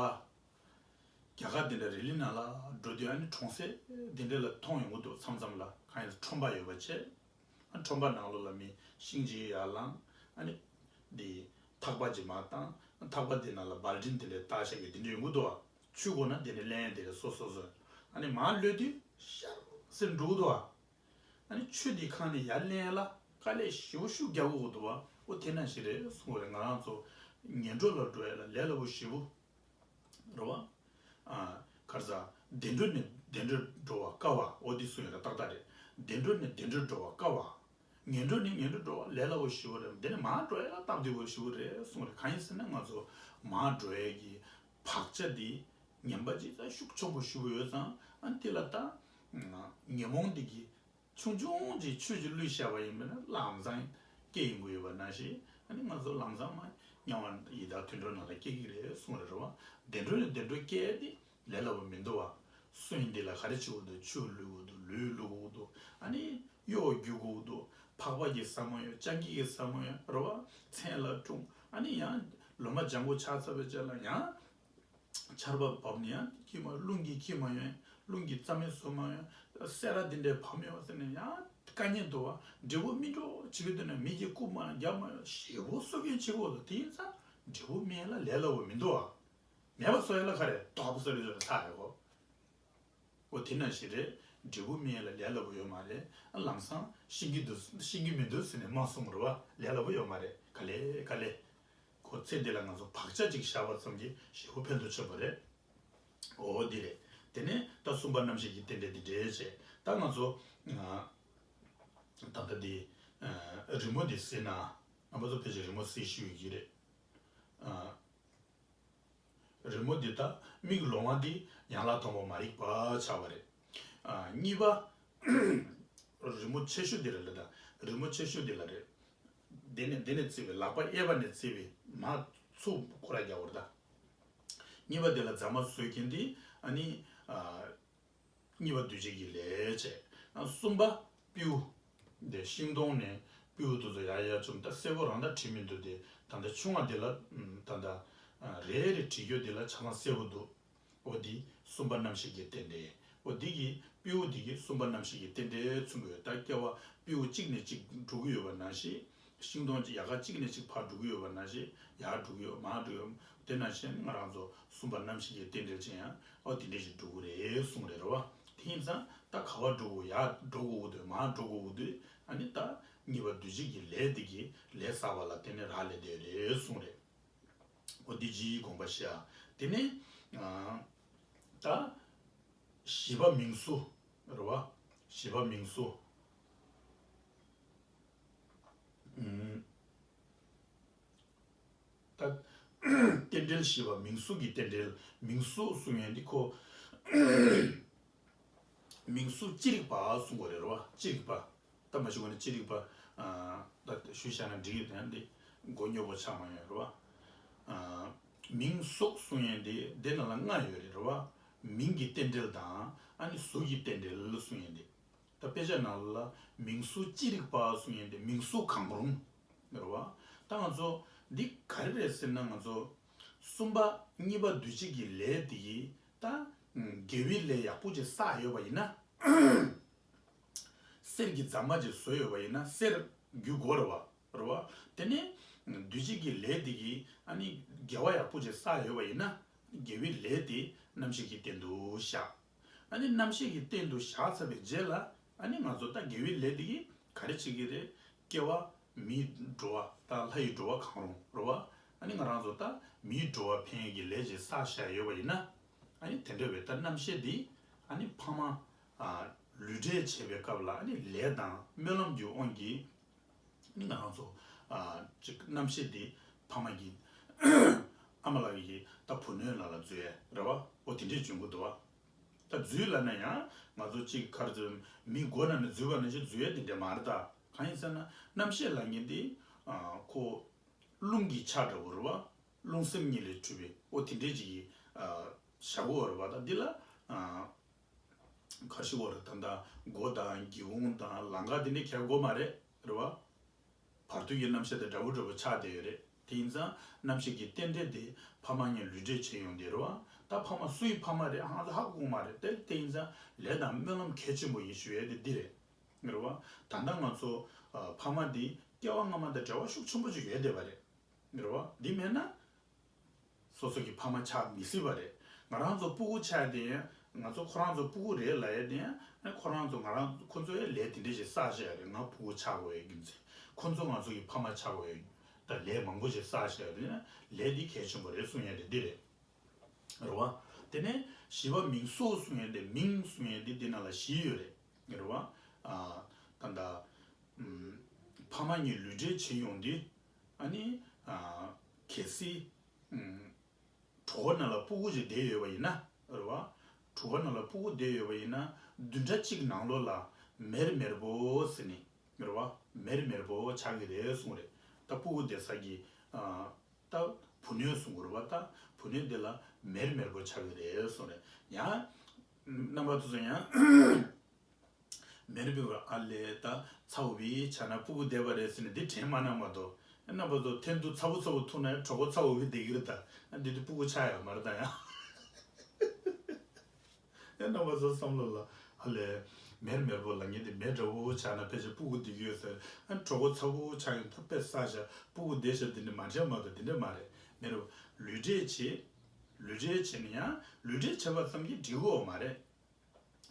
རྒྱ་གར་དེ་འདྲ་རི་ལི་ནང་ལ་འགྲོ་དུས་ཨ་ནི་གྲོང་གསེབ་དེ་འདྲ་ལ་མཐོང་ཡོང་གི་འདུག་མཚམས་མཚམས་ལ་གང་ཡིན་ཁྲོམ་པ་ཡོད་པ་བྱས། ཨ་ཁྲོམ་པ་ནང་ལོགས་ལ་མི་ཤིང་གཅིག་ཡར་བླངས། ཨ་ནི་འདི་ཐག་པ་གཅིག་མར་བཏང་། ཐག་པ་དེ་ནང་ལ་བལ་ཏིན་དེ་འདྲ་བཏགས་བཞག་གི་དེ་འདྲ་ཡོང་གི་འདུག་བ། ཆུ་དགོས་ན་དེ་ནས་ལེན་དེ་རེད་སོ་སོ་སོ། ཨ་ནི་མར་གློད་དུས་ཤར་ཟེར་འགྲོ་གི་འདུག་བ། ཨ་ནི་ཆུ་དེ་ཁང་ནས་ཡར་ལེན་ལ་དཀའ་ལས་ཞེ་པོ་ཤུགས་རྒྱག་དགོས་འདུག་བ། ཨོ་དེ་ན་ཞིག་རེད་གསུངས་པ་རེད། ང་རང་ཚོ་ཉལ་འགྲོ་ལ་འགྲོ་ཡ་ལ་ལས་སླ་པོ་ཞེ་པོ་རེད་བ། ཨ་ག་རེ་ཟ། བདེ་འགྲོ་ནས་བདེ་འགྲོ་འགྲོ་བ་དཀའ་བ། ཨོ་དེ་གསུངས་ཡ་ལ་ཏག་ཏག་རེད། བདེ་འགྲོ་ནས་བདེ་འགྲོ་འགྲོ་བ་དཀའ་བ། ངན་འགྲོ་ནས་ངན་འགྲོ་འགྲོ་བ་ལས་སླ་པོ་ཞེ་པོ་རེད། དེ་ནས་མར་འགྲོ་ཡ་ལ་སྟབས་བདེ་པོ་ཞེ་པོ་རེད་གསུངས་རེད། གང་ཡིན་ཟེར་ན་ང་ཚོ་མར་འགྲོ་ཡ་གི་བག་ཆགས་དེ་ངན་པ་ཅིག་ད་ཤུགས་ཆེན་པོ་ཞེ་པོ་ཡོད་ཙང་། ཨ་ནི་དེ་ལ་ད་ཉོན་མོངས་དེ་གི་ཆུང་ཆུང་ཅིག་ཆུ་ཅིག་བླུགས་བཞག་པ་ཡིན་པ་ན་ལམ་སང་སྐྱེ་ཡོང་གི་ཡོད་པ་ནང་བཞིན། ཨ་ནི་ང་ཚོ་ལམ་སང་མར་དམྱལ་བ་ཡི་དྭགས་དུད་འགྲོ་ནང་ལ་སྐྱེ་གི་རེད་གསུངས་རེད་བ། བདེ་འགྲོ་ནས་བདེ་འགྲོ་སྐྱེ་ཡ་དེ་ལས་སླ་པོ་མི་འདུག་བ། སོན་འདི་ལ་ག་རེ་བྱེད་དགོས་འདུག་ཆུ་བླུག་དགོས་འདུག་ལུད་བླུག་དགོས་འདུག་ཨ་ནི་གཡོག་རྒྱུག་དགོས་འདུག་ཕག་པ་གི་ས་མོ་ཡོད། སྤྱང་ཀི་གི་ས་མོ་ཡོད་རེད་བ། མཚན་ལ་སྲུང་། ཨ་ནི་ཡང་ལོ་མ་ལྗང་གུ་ཆགས་ཚར་བའི་རྗེས་ལ་ཡང་ཆར་པ་བབས་ནས་ཡང་ཁྱི་མ་རླུང་གིས་ཁྱི་མ་ཡོང་། རླུང་གིས་རྩྭ་མེད་བཟོ་མ་ཡོང་། སེ་ར་འདི་འདྲའི་བབས་ཡོང་ཟེར་ནས་ཡང་དཀའ་ངལ་འདུག་བ། འབྲས་བུ་སྨིན་འགྲོ་བྱེད་ཀྱི་འདུག་ན་མི་གིས་རྐུབ་མ་རྒྱབ་མ་ཡོང་། ཞེ་པོ་གསོད་མཁན་བྱེད་དགོས་འདུག་དེ་ཡིན་ཙང་འབྲས་བུ་སྨིན་ལ་ལས་སླ་པོ་མི་འདུག་བ། མེད་པ་བཟོ་ཡ་ལ་ག་རེ་དོག་པོ་ས་རེ་རེ་ཚ་རེད་གོ། འོ་དེ་ནང་བཞིན་རེད། འབྲས་བུ་སྨིན་ལ་ལས་སླ་པོ་ཡོད་མ་རེད། ལམ་སང་ཤེས་ཀྱི་འདུག་ཤེས་ཀྱི་མི་འདུག་ཟེར་ནས་མ་གསུང་རེད་བ། ལས་སླ་པོ་ཡོད་མ་རེད། ག་ལེ་ག་ལེ། ཁོ་ཚེ་འདི་ལ་ང་ཚོ་བག་ཆགས་ཅིག་བཞག་པ་ཙམ་གྱིས་ཞེ་པོ་ཕན་ཐོགས་ཆེན་པོ་རེད། འོ་འདི་རེད། དེ་ནས་ད་གསུམ་པ་རྣམ་ཤེས་ཀྱི་རྟེན་འབྲེལ་འདི་འདྲས་བྱས། ད་ང་ཚོ་ད་ལྟ་འདི་རི་མོ་འདི་གཟིགས་ན། རྣམ་པ་ཚོ་ཕལ་ཆེར་རི་མོ་གཟིགས་ཤེས་ཀྱི་རེད། རི་མོ་འདི་དག་མིག་ལོང་བ་འདི་ཡན་ལག་མཐོང་བ་མ་རིག་པ་ཆགས་པ་རེད། ཨ་གཉིས་པ། རི་མོ་ཆེ་ཤོས་འདི་ལ་རེད་ད། རི་མོ་ཆེ་ཤོས་འདི་ལ་རེད། འདི་ནས་འདི་ནས་བརྩིས་པའི་ལག་པ་གཡས་པ་ནས་བརྩིས་པའི་མར་ཚུར་སྐོར་ར་རྒྱག་པ་རེད་ད། གཉིས་པ་འདི་ལ་རྫ་མ་བཟོས་མཁན་འདི་ཨ་ནི་ཨ། གཉིས་པ་འདུས་བྱས་ཀྱི་ལས་བྱས། ཨ་གསུམ་པ་སྤྲེའུ། འདི་ཤིང་སྡོང་ནས་སྤྲེའུ་དེ་ཚོ་ཡར་ཡར་བྱུང་། ད་སེར་པོ་རང་ད་བྲིས་མི་འདུག་དེ་ད་ལྟ་ཆུང་བ་འདི་ལ་ད་ལྟ་རེ་རེ་བྲིས་རྒྱུ་འདི་ལ་ཆ་ཚང་སེར་པོ་འདུག་འོ་འདི་གསུམ་པ་རྣམ་ཤེས་ཀྱི་རྟེན་འབྲེལ། འོ་འདི་གི་སྤྲེའུ་འདི་གི་གསུམ་པ་རྣམ་ཤེས་ཀྱི་རྟེན་འབྲེལ་མཚོན་གྱི་ཡོད། ད་སྐྱེ་བ་སྤྲེའུ་གཅིག་ནས་གཅིག་འགྲོ་གི་ཡོད་པ་ནང་བཞིན། ཤིང་སྡོང་གཅིག་ཡལ་ག་གཅིག་ནས་གཅིག་ཕར་འགྲོ་གི་ཡོད་པ་ནང་བཞིན། ཡར་འགྲོ་གི་ཡོད་མར་འགྲོ་གི་ཡོད། དེ་ནང་བཞིན་ང་རང་ཚོ་གསུམ་པ་རྣམ་ཤེས་ཀྱི་རྟེན་འབྲེལ་ཅན་ཡང་ཨོ་དེ་འདྲ་ཞིག་འགྲོ་གི་རེད་གསུངས་རེད་རེད་བ། དེ་ཡིན་ཙང་ད་ག་བ་འགྲོ་དགོས། ཡར་འགྲོ་དགོས་འདུག་མར་འགྲོ་དགོས་འདུག་ཨ་ནི་ད་གཉིས་པ་འདུས་བྱས་ཀྱི་ལས་དེ་གི་ལས་བསགས་པ་ལ་བརྟེན་ནས་རག་ལས་བསྡད་རེད་གསུངས་རེད། ཨོ་དེ་སྤྱིའི་དགོངས་པ་བཞག་དེ་ནས་ཨ་ད་བཞི་པ་མིང་གཟུགས་རེད་བ། བཞི་པ་མིང་གཟུགས། ཨུམ། ད་རྟེན་འབྲེལ་བཞི་པ་མིང་གཟུགས་ཀྱི་རྟེན་འབྲེལ། མིང་གཟུགས་གསུང་ཡས་འདི་ཁོ་མིང་གཟུགས་ཅི་རིགས་པ་གསུང་དགོས་རེད་རོ། ཅི་རིགས་པ། ད་མ་ཞུ་གོ་ནས་ཅི་རིགས་པ། ཨ་ད་ཞུ་བྱས་ན་འགྲིག་གི། དེ་འདི་མགོ་སྙོབ་པོ་ཆགས་མ་ཡོང་རོ། ཨ་མིང་གཟུགས་གསུང་ཡས་འདི་དེ་ནང་ལ་ལྔ་ཡོད་རེད་རོ། མིང་གི་རྟེན་འབྲེལ་དང་ཨ་ནི་གཟུགས་ཀྱི་རྟེན་འབྲེལ་གསུང་ཡས་འདི། ད་དཔེ་ཆ་ནང་ལ་མིང་གཟུགས་ཅི་རིགས་པ་གསུང་ཡས་འདི་མིང་གཟུགས་གང་རུང་རེད་བ། ད་ང་ཚོ་འདི་ག་རེ་རེད་ཟེར་ན། ང་ཚོ་གསུམ་པ་གཉིས་པ་འདུས་བྱས་ཀྱི་ལས་འདི་ད་དགེ་བའི་ལས་ཡག་པོ་ཅིག་བསགས་ཡོད་པ་ཡིན་ན། གསེར་གྱི་རྫ་མ་ཅིག་བཟོས་ཡོད་པ་ཡིན་ན་གསེར་རྒྱུ་དགོས་རེད་བ། རེད་བ། དེ་ནས་འདུས་བྱས་ཀྱི་ལས་འདི་གིས་ཨ་ནི་དགེ་བ་ཡག་པོ་ཅིག་བསགས་ཡོད་པ་ཡིན་ན། དགེ་བའི་ལས་དེ་རྣམ་ཤེས་ཀྱི་སྟེང་དུ་བཞག་ཨ་ནི་རྣམ་ཤེས་ཀྱི་སྟེང་དུ་བཞག་ཚར་བའི་རྗེས་ལ། ཨ་ནི་ང་ཚོ་ད་དགེ་བའི་ལས་འདི་གིས་ག་རེ་བྱེད་ཀྱི་རེད། སྐྱེ་བ་མིའི་འགྲོ་བ་དང་ལྷ་ཡི་འགྲོ་བ་གང་རུང་རེད་བ། ཨ་ནི་ང་རང་ཚོ་ད་མིའི་འགྲོ་བ་ཕན་ཡས་ཀྱི་ལས་ཅིག་བསགས་བཞག་ཡོད་པ་ཡིན་ན། ཨ་ནི་དེ་འདྲ་བའི་ད་རྣམ་ཤེས་འདི་ཨ་ནི་ཕ་མ་ཨ་ལུས་འབྲེལ་བྱེད་པའི་སྐབས་ལ་ཨ་ནི་ལས་དང་སྨོན་ལམ་གྱི་དབང་གིས། ནི་ང་རང་ཚོ་ཨ་ཅིག་རྣམ་ཤེས་འདི་ཕ་མ་གི་ཨ་མ་ལགས་ཀྱི་ད་བུ་སྣོད་ལ་ལ་འཛུལ་ཡས་རེད་བ། འོ་དེ་འདྲས་བྱུང་གི་འདུག་བ། ད་འཛུལ་ལབ་ན་ཡང་ང་ཚོ་ཅིག་ག་རེ་ཟེར། མི་མགོ་ནང་ནས་འཛུལ་བ་ནང་བཞིན་འཛུལ་ཡས་དེ་འདྲས་མ་རེད་ད། གང་ཡིན་ཟེར་ན་རྣམ་ཤེས་ལབ་མཁན་འདི་ཨ་ཁོ་རླུང་གི་ཆ་འདྲ་བོ་རེད་བ། རླུང་སེམས་གཉིས་ལས་གྲུབ་པའི་འོ་དེ་འདྲས་ཅིག་གི་ཨ་བྱ་བོ་རེད་བ། ད་འདི་ལ་ཨ། ག་ཞིག་བོ་རེད། ད་ལྟ་སྒོ་དང་སྒེའུ་ཁུང་དང་ལམ་ཁ་དེ་འདྲ་གས་དགོས་མ་རེད། རེད་བ། བར་དོའི་རྣམ་ཤེས་དང་འདྲ་བོ་འདྲ་བོ་ཆགས་བསྡད་ཡོད་རེད། དེ་ཡིན་ཙང་རྣམ་ཤེས་ཀྱི་རྟེན་འབྲེལ་དེ་ཕ་མ་གཉིས་ལུས་འབྲེལ་བྱས་ཡོང་དེ་རེད་བ། ད་ཕ་མ་སུའི་ཕ་མ་རེད་ཧང་ཧ་གོ་མ་རེད་དེ། དེ་ཡིན་ཙང་ལས་དང་སྨོན་ལམ་གལ་ཆེན་པོ་ཡིན་ཞུ་ཡས་དེ་འདི་རེད། རེད་བ། ད་ལྟ་ང་ཚོ་ཨ་ཕ་མ་འདི་སྐྱེ་བ་སྔ་མ་དང་འབྲེལ་བ་ཤུགས་ཆེན་པོ་ཅིག་ཡོད་བསྡད་པ་རེད། རེད་བ། འདི་མེད་ན། སོ་སོ་གི་ཕ་མ་ཆགས་མི་སྲིད་པ་རེད། ང་རང་ཚོ་སྤུ་གུ་ཆགས་དེ་ཡང་ང་ཚོ་ཁོ་རང་ཚོ་སྤུ་གུ་རེད་ལབ་ཡ་དེ་ཡང་ཁོ་རང་ཚོ་ང་རང་ཁོ་ཚོ་ཡང་ལས་དེ་འདྲས་ཞིག་བསགས་བཞག་ཡ་རེད། ང་སྤུ་གུ་ཆགས་དགོས་ཡ་རྒྱུ་མཚན་ཁོ་ཚོ་ང་ཚོ་གི་ཕ་མ་ཆགས་དགོས་ཡ་ད་ལས་མང་པོ་ཞིག་བསགས་བཞག་ཡ་རེད་ན་ལས་འདི་གལ་ཆེན་པོ་རེད་གསུང་ཡ་དེ་འདི་རེད། རེད་བ། དེ་ནས་བཞི་པ་མིང་གཟུགས་གསུང་ཡ་དེ་མིང་གསུང་ཡ་དེ་འདི་ནང་ལ་བཞི་ཡོད་རེད། རེད་བ། ཨ་ད་ད་ཕ་མ་གཉིས་ལུས་འབྲེལ་བྱེད་ཡོང་དུས་ཨ་ནི་ཨ་གལ་སྲིད་ཨ། གྲོད་ཁོག་ནང་ལ་སྤུ་གུ་ཞིག་བསྡད་ཡོད་པ་ཡིན་ན་རེད་བ། གྲོད་ཁོག་ནང་ལ་སྤུ་གུ་བསྡད་ཡོད་པ་ཡིན་ན་བདུན་ཕྲག་གཅིག་ནང་ལོགས་ལ་མེར་མེར་པོ་ཟེར་ནི་རེད་བ། མེར་མེར་པོ་ཆགས་ཀྱི་རེད་གསུངས་རེད། ད་སྤུ་གུ་བསྡད་ས་གི་ཨ། ད་བུ་སྣོད་གསུང་གི་རེད་བ། ད་བུ་སྣོད་དེ་ལ་མེར་མེར་པོ་ཆགས་ཀྱི་རེད་གསུངས་རེད། ཡང་རྣམ་པ་ཚོ་ཚོ་ཡང་། མེར་པི་བ་ཨ་ལས་ད་ཚ་བོ་བི་ཆ་ན་སྤུ་གུ་བསྡད་པ་རེད་ཟེར་ནས་འདི་དྲན་མ་གནང་མ་གཏོགས་རྣམ་པ་ཚོ་འཐེན་ཐུག་ཚ་བོ་ཚ་བོ་ཐུག་ན་གྲོད་ཁོག་ཚ་བོ་བི་བསྡད་ཀྱི་རེད། ད་འདི་དུས་སྤུ་གུ་ཆགས་ཡོད་མ་རེད་ད་ཡང་། ཡང་རྣམ་པ་ཚོ་བསམ་བློ་ལ་ཨ་ལས་མེར་མེར་པོ་ལ་ངས་འདི་མེ་འདྲ་བོ་ཆགས་ན་ཕལ་ཆེར་སྤུ་གུ་བསྡད་ཀྱི་ཡོད་ཟེར། ཨ་གྲོད་ཁོག་ཚ་བོ་ཆགས་ཡོད་ད་དཔེ་ས་ཞག་སྤུ་གུ་བསྡད་ཞག་འདི་འདྲ་མ་དྲན་མ་གཏོགས་འདི་འདྲ་མ་རེད། མེར་ལུས་འབྲེལ་བྱེད། ལུས་འབྲེལ་བྱེད་ན་ཡང་ལུས་འབྲེལ་བྱེད་པ་ཙམ་གྱིས་འགྲིག་གི་ཡོད་མ་རེད།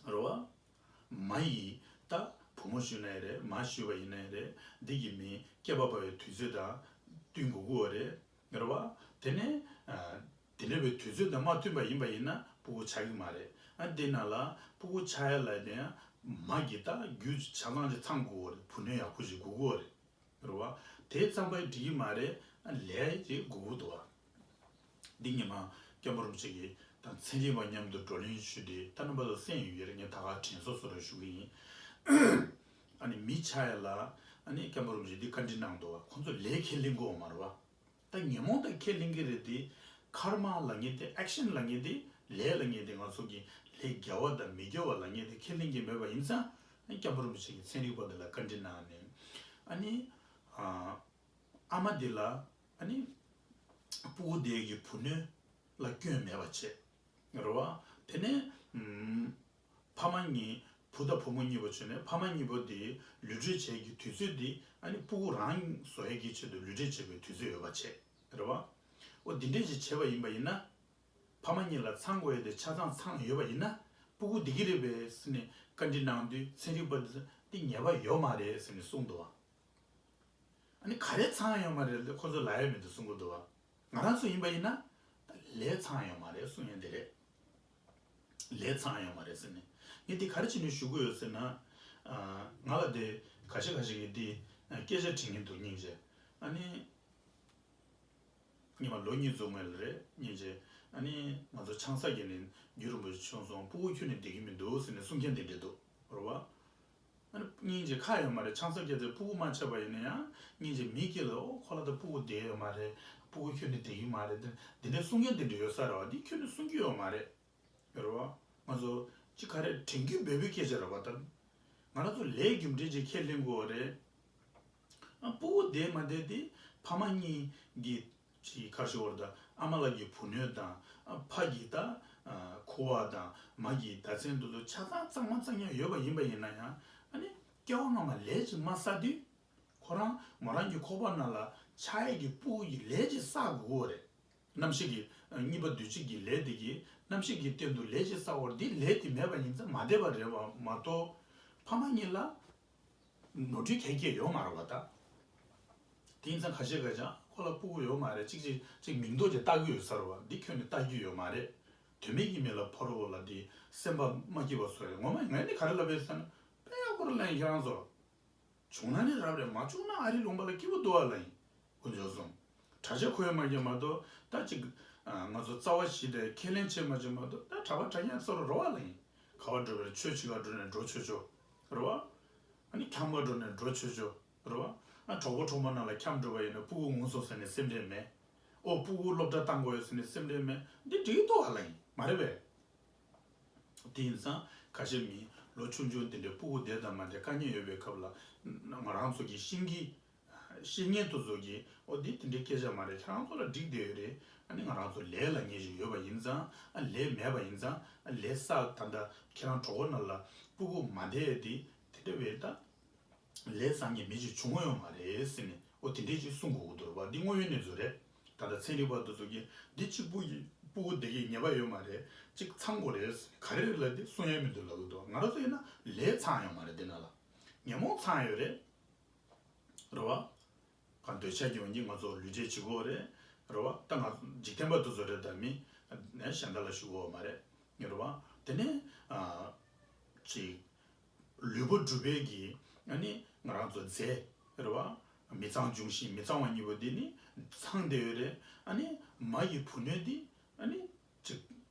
རེད་བ། མ་ཡིས་ད་བུ་མོ་ཞུས་ན་ཡང་རེད། མ་ཞུས་པ་ཡིན་ན་ཡང་རེད། འདི་གི་མི་སྐྱེས་པ་འབར་བའི་དུས་ཚོད་དང་བསྟུན་དགོས་ཀྱི་ཡོད་རེད། རེད་བ། དེ་ནས་ཨ་དེ་འདྲ་བའི་དུས་ཚོད་དང་མ་མཐུན་པ་ཡིན་པ་ཡིན་ན་སྤུ་གུ་ཆགས་ཀྱི་མ་རེད། ཨ་འདི་ནང་ལ་སྤུ་གུ་ཆགས་ཡ་ལ་དེ་ཡང་མ་གི་ད་རྒྱུ་ཆ་ཚང་ཅིག་ཚང་དགོས་ཀྱི་ཡོད་རེད། བུ་སྣོད་ཡག་པོ་ཞིག་དགོས་ཀྱི་ཡོད་རེད། རེད་བ། དེ་ཙམ་པ་འགྲིག་གི་མ་རེད། ཨ་ལས་ཅིག་དགོས་ཀྱི་འདུག་བ། འདི་ཉི་མ་སྐྱབས་མགོན་རིན་པོ་ཆེ་གིས་དང་ཚན་རིག་པ་མཉམ་དུ་བགྲོ་གླེང་ཞུས་ཏེ་ད་རྣམ་པ་ཚོ་གསན་ཡོད་ཀྱི་རེད། ངས་ད་ག་དྲན་སོ་སོ་རེ་ཞུ་གི་ཡིན། ཨ་ནི་མི་ཆགས་ཡ་ལ་ཨ་ནི་སྐྱབས་མགོན་རིན་པོ་ཆེ་འདི་བཀའ་འདྲི་གནང་འདུག་བ། ཁོང་ཚོ་ལས་ཁས་ལེན་དགོས་མ་རེད་བ། ད་ཉོན་མོངས་དང་ཁས་ལེན་གྱི་རེད་དེ། ཁར་མ་ལབ་མཁན་དེ་ཨེག་ཤན་ལབ་མཁན་དེ་ལས་ལབ་མཁན་དེ་ང་ཚོ་གི་ལས་དགེ་བ་དང་མི་དགེ་བ་ལབ་མཁན་དེ་ཁས་ལེན་གྱི་མེད་པ་ཡིན་ཙང་སྐྱབས་མགོན་རིན་པོ་ཆེ་གིས་ཚན་རིག་པ་དེ་ལ་བཀའ་འདྲི་གནང་ནས་ཨ་ནི་ཨ་ཨ་མ་དེ་ལ་ཨ་ནི་སྤུ་གུ་དེ་གི་བུ་སྣོད་ལ་སྐྱོན་མེད་པ་བྱས། རེད་བ། དེ་ནས་ཨུམ། ཕ་མ་གཉིས་བུ་དང་བུ་མོ་གཉིས་པོ་བྱས་ནས་ཕ་མ་གཉིས་པོ་དེ་ལུས་འབྲེལ་བྱེད་ཀྱི་དུས་ཚོད་དེ་ཨ་ནི་སྤུ་གུ་རང་བཟོ་ཡས་ཀྱི་ཆེད་དུ་ལུས་འབྲེལ་བྱེད་པའི་དུས་ཚོད་ཡོད་པ་བྱས། རེད་བ། འོ་འདི་འདྲས་ཞིག་བྱས་པ་ཡིན་པ་ཡིན་ན། ཕ་མ་གཉིས་ལ་ཚང་དགོས་ཡས་དེ་ཆ་ཚང་ཚང་ཡོད་པ་ཡིན་ན་སྤུ་གུ་བསྡད་ཀྱི་རེད་པས་ཟེར་ནས་བཀའ་འདྲི་གནང་དུས་ཚན་རིག་པ་དེ་ཚོས་འདི་ཉེས་པ་ཡོད་མ་རེད་ཟེར་ནས་གསུངས་འདུག་བ། ཨ་ནི་ག་རེ་ཚང་ཡོད་མ་རེད་ལ་ཁོ་ཚོ་ལབ་ཡ་མི་འདུག་གསུང་གི་འདུག་བ། ང་རང་ཚོ་ཡིན་པ་ཡིན་ན་ད་ལས་ཚང་ཡོད་མ་རེད་གསུང་ཡ་འདི་རེད། ལས་ཚང་ཡོད་མ་རེད་ཟེར་ནས་ངས་འདི་ག་རེ་བྱས་ནས་ཞུ་གི་ཡོད་ཟེར་ན། ཨ་ང་ལ་དེ་ཁ་ཤས་ཁ་ཤས་ཀྱིས་འདི་སྐད་ཆ་དྲི་མཁན་འདུག་སྙིང་རྗེ། ཨ་ནི་སྔོན་མ་ལོ་གཉིས་རྫོགས་སྔོན་ལ་རེད་སྙིང་རྗེ། ཨ་ནི་ང་ཚོ་ཆང་ས་བརྒྱབ་ནས་རྒྱུན་རིང་པོ་ཞིག་བྱུང་སོང་སྤུ་གུ་ཁྱོན་ནས་བསྡད་ཀྱི་མི་འདུག་ཟེར་ནས་གསུང་མཁན་དེ་འདྲ་འདུག་རེད་བ། ཨ་ནི་སྙིང་རྗེ་ཁ་ཡོད་མ་རེད། ཆང་ས་བརྒྱབ་སྟེ་སྤུ་གུ་མ་ཆགས་པ་ཡིན་ན་ཡང་སྙིང་རྗེ་མི་སྐྱེ་ལ་ཨོ་ཁོ་ལ་ད་སྤུ་གུ་བསྡད་ཡོད་མ་རེད། སྤུ་གུ་ཁྱོན་ནས་བསྡད་ཀྱི་མ་རེད། འདི་འདི་འདྲ་གསུང་མཁན་དེ་འདྲ་ཡོད་ས་རེད་བ། འདི་ཁྱོན་ནས་གསུང་རྒྱུ་ཡོད་མ་རེད། རེད་བ། ང་ཚོ་ཅི་ག་རེ་དྲན་རྒྱུ་འབོད་པའི་སྐད་ཆ་རེད་བ། ད་ང་རང་ཚོ་ལས་རྒྱུ་འབྲས་ཅིག་ཁས་ལེན་དགོས་རེད། ཨ་སྤུ་གུ་བསྡད་མ་བསྡད་དེ་ཕ་མ་གཉིས་ཀྱི་ཅིག་ཁ་ཤོར་དང་ཨ་མ་ལགས་ཀྱི་བུ་སྣོད་དང་ཨ་ཕ་གི་ད་ཨ་ཁུ་བ་དང་མ་གི་ད་མཚན་དེ་ཚོ་ཆ་ཚང་གཙང་མ་གཙང་ཡག་ཡོད་པ་ཡིན་པ་ཡིན་ན་ཡང་ཨ་ནི་སྐྱེ་བ་སྔ་མ་ལས་ཅིག་མ་བསགས་དུས་ཁོ་རང་མོ་རང་གི་ཁོག་པ་ནང་ལ་ཆགས་ཡས་ཀྱི་སྤུ་གུ་ཡི་ལས་ཅིག་བསགས་དགོས་ཀྱི་ཡོད་རེད། རྣམ་ཤེས་ཀྱི་གཉིས་པ་འདུས་བྱས་ཀྱི་ལས་དེ་གིས་རྣམ་ཤེས་ཀྱི་སྟེང་དུ་ལས་ཅིག་བསགས་པ་རེད། འདི་ལས་དེ་མེད་པ་ཡིན་ཙང་མ་བསྡད་པ་རེད་བ་མ་གཏོགས་ཕ་མ་གཉིས་ལ། ནོར་འཁྲུལ་གང་ཡང་ཡོད་མ་རེད་བ་ད། དེ་ཡིན་ཙང་ཁ་ཤས་ཁ་ཤས་ཁོ་ལ་སྤུ་གུ་ཡོད་མ་རེད། གཅིག་གཅིག་གཅིག་མིང་འདོགས་ཀྱིས་ལྟ་གི་ཡོད་ས་རེད་བ། འདི་ཁྱོན་ནས་ལྟ་རྒྱུ་ཡོད་མ་རེད། དོན་མེད་ཀྱི་མི་ལ་ཕོ་རོག་ལ་འདི་སེམས་པ་མ་སྐྱིད་པ་བཟོ་ཡ། ངོ་མ་ངས་ནི་ག་རེ་ལབ་ཡོད་ཟེར་ན་དཔེ་ཡག་པོ་རེད་ལབ་ཡིན། ཁྱེད་རང་ཚོ་བྱུང་ན་ནི་རབ་རེད། མ་བྱུང་ན་ཨ་རི་ལུང་པ་ལ་སྐྱིད་པོ་འདུག་ཨ་ལབ་ཡིན། དཀོན་མཆོག་གསུམ། གྲྭ་ཆས་གོན་ཡོད་མ་རེད་མ་གཏོགས་ད་ཅིག་ཨ་ང་ཚོ་རྩ་བ་བཞི་དེ་ཁས་ལེན་བྱེད་མ་བྱེད་མ་གཏོགས་ད་གྲྭ་པ་གྲྭ་རྐྱང་ཚོ་རུ་རོ་བ་ལ་ཡིན། ག་བ་འགྲོ་བའི་ཆོས་ཕྱི་ཁར་འགྲོ་ནས་འགྲོ་ཆོག་ཆོག་རོ་བ། ཨ་ནི་འཁྱམ་པ་འགྲོ་ནས་འགྲོ་ཆོག་ཆོག་རོ་བ། ཨ་གྲོགས་པོ་གྲོགས་མོ་ནང་ལ་འཁྱམ་འགྲོ་བ་ཡིན་ན་སྤུ་གུ་ངུ་སོང་ཟེར་ནས་སེམས་ཁྲལ་མེད། ཨོ་སྤུ་གུ་སློབ་གྲྭ་བཏང་དགོས་ཡོད་ཟེར་ནས་སེམས་ཁྲལ་མེད། འདི་འགྲིག་འདུག་ཨ་ལ་ཡིན་མ་རེད་པས། དེ་ཡིན་ཙང་ཁ་ཤས་མི་ལོ་ཆུང་ཆུང་དེ་འདྲའི་སྤུ་གུ་བསྡད་དང་མ་བསྡད་དཀའ་ངལ་ཡོད་པའི་སྐབས་ལ་ང་རང་ཚོ་གི་ཤིང་གི་ བཤད་མཁན་དེ་ཚོ་གིས་ཨོ་འདི་དེ་འདྲའི་སྐད་ཆ་མ་རེད། ཁྱེད་རང་ཚོ་ལ་འགྲིག་བསྡད་ཡོད་རེད། ཨ་ནི་ང་རང་ཚོ་ལས་ལབ་མཁན་ཞིག་ཡོད་པ་ཡིན་ཙང་། ཨ་ལས་མེད་པ་ཡིན་ཙང་། ཨ་ལས་བསགས། ད་ལྟ་ཁྱེད་རང་གྲོད་ཁོག་ནང་ལ་སྤུ་གུ་མ་བསྡད་དེ་དེ་འདྲ་བའི་ད་ལས་བསགས་མཁན་མི་ཞིག་བྱུང་ཡོད་མ་རེད་ཟེར་ནས་ཨོ་དེ་འདྲས་ཅིག་གསུང་དགོས་ཀྱི་འདུག་རེད་པ། འདི་དངོས་ཡོད་གནས་ཚུལ་རེད། ད་ལྟ་ཚན་རིག་པ་དེ་ཚོ་གིས་འདི་གཅིག་པུ་གི་སྤུ་གུ་བསྡད་ཀྱི་ཉེས་པ་ཡོད་མ་རེད། གཅིག་ཚང་དགོས་རེད་ཟེར་ནས་ག་རེ་རེད་ལབ་དེ་གསུང་ཡ་མི་འདུག་ལབ་ཀྱི་འདུག་ང་རང་ཚོ་ཡིན་ན་ལས་ཚང་ཡོད་མ་རེད། དེ་ནང་ལ་ཉོན་མོངས་ཚང་ཡོད་རེད། རེད་བ། གང་འདོད་ཆགས་ཀྱི་འོན་ཀྱང་ང་ཚོ་ལུས་འབྲེལ་བྱེད་དགོས་རེད། རེད་བ། ད་ང་འཇིག་རྟེན་པ་དེ་ཚོ་རེད། ད་མི་ནས་གཞན་དག་ལ་ཞུ་དགོས་མ་རེད། རེད་བ། དེ་ནས་ཨ་ཅིག་ལུས་པོ་གྲུབ་པའི་གི་ཨ་ནི་ང་རང་ཚོ་རྫས་རེད་བ། མི་ཚང་འབྱུང་ཞིང་མི་ཚང་བ་གཉིས་པོ་འདི་ནི་ཚང་བསྡད་ཡོད་རེད། ཨ་ནི་མ་ཡི་བུ་སྣོད་འདི་ཨ་ནི་ཅིག་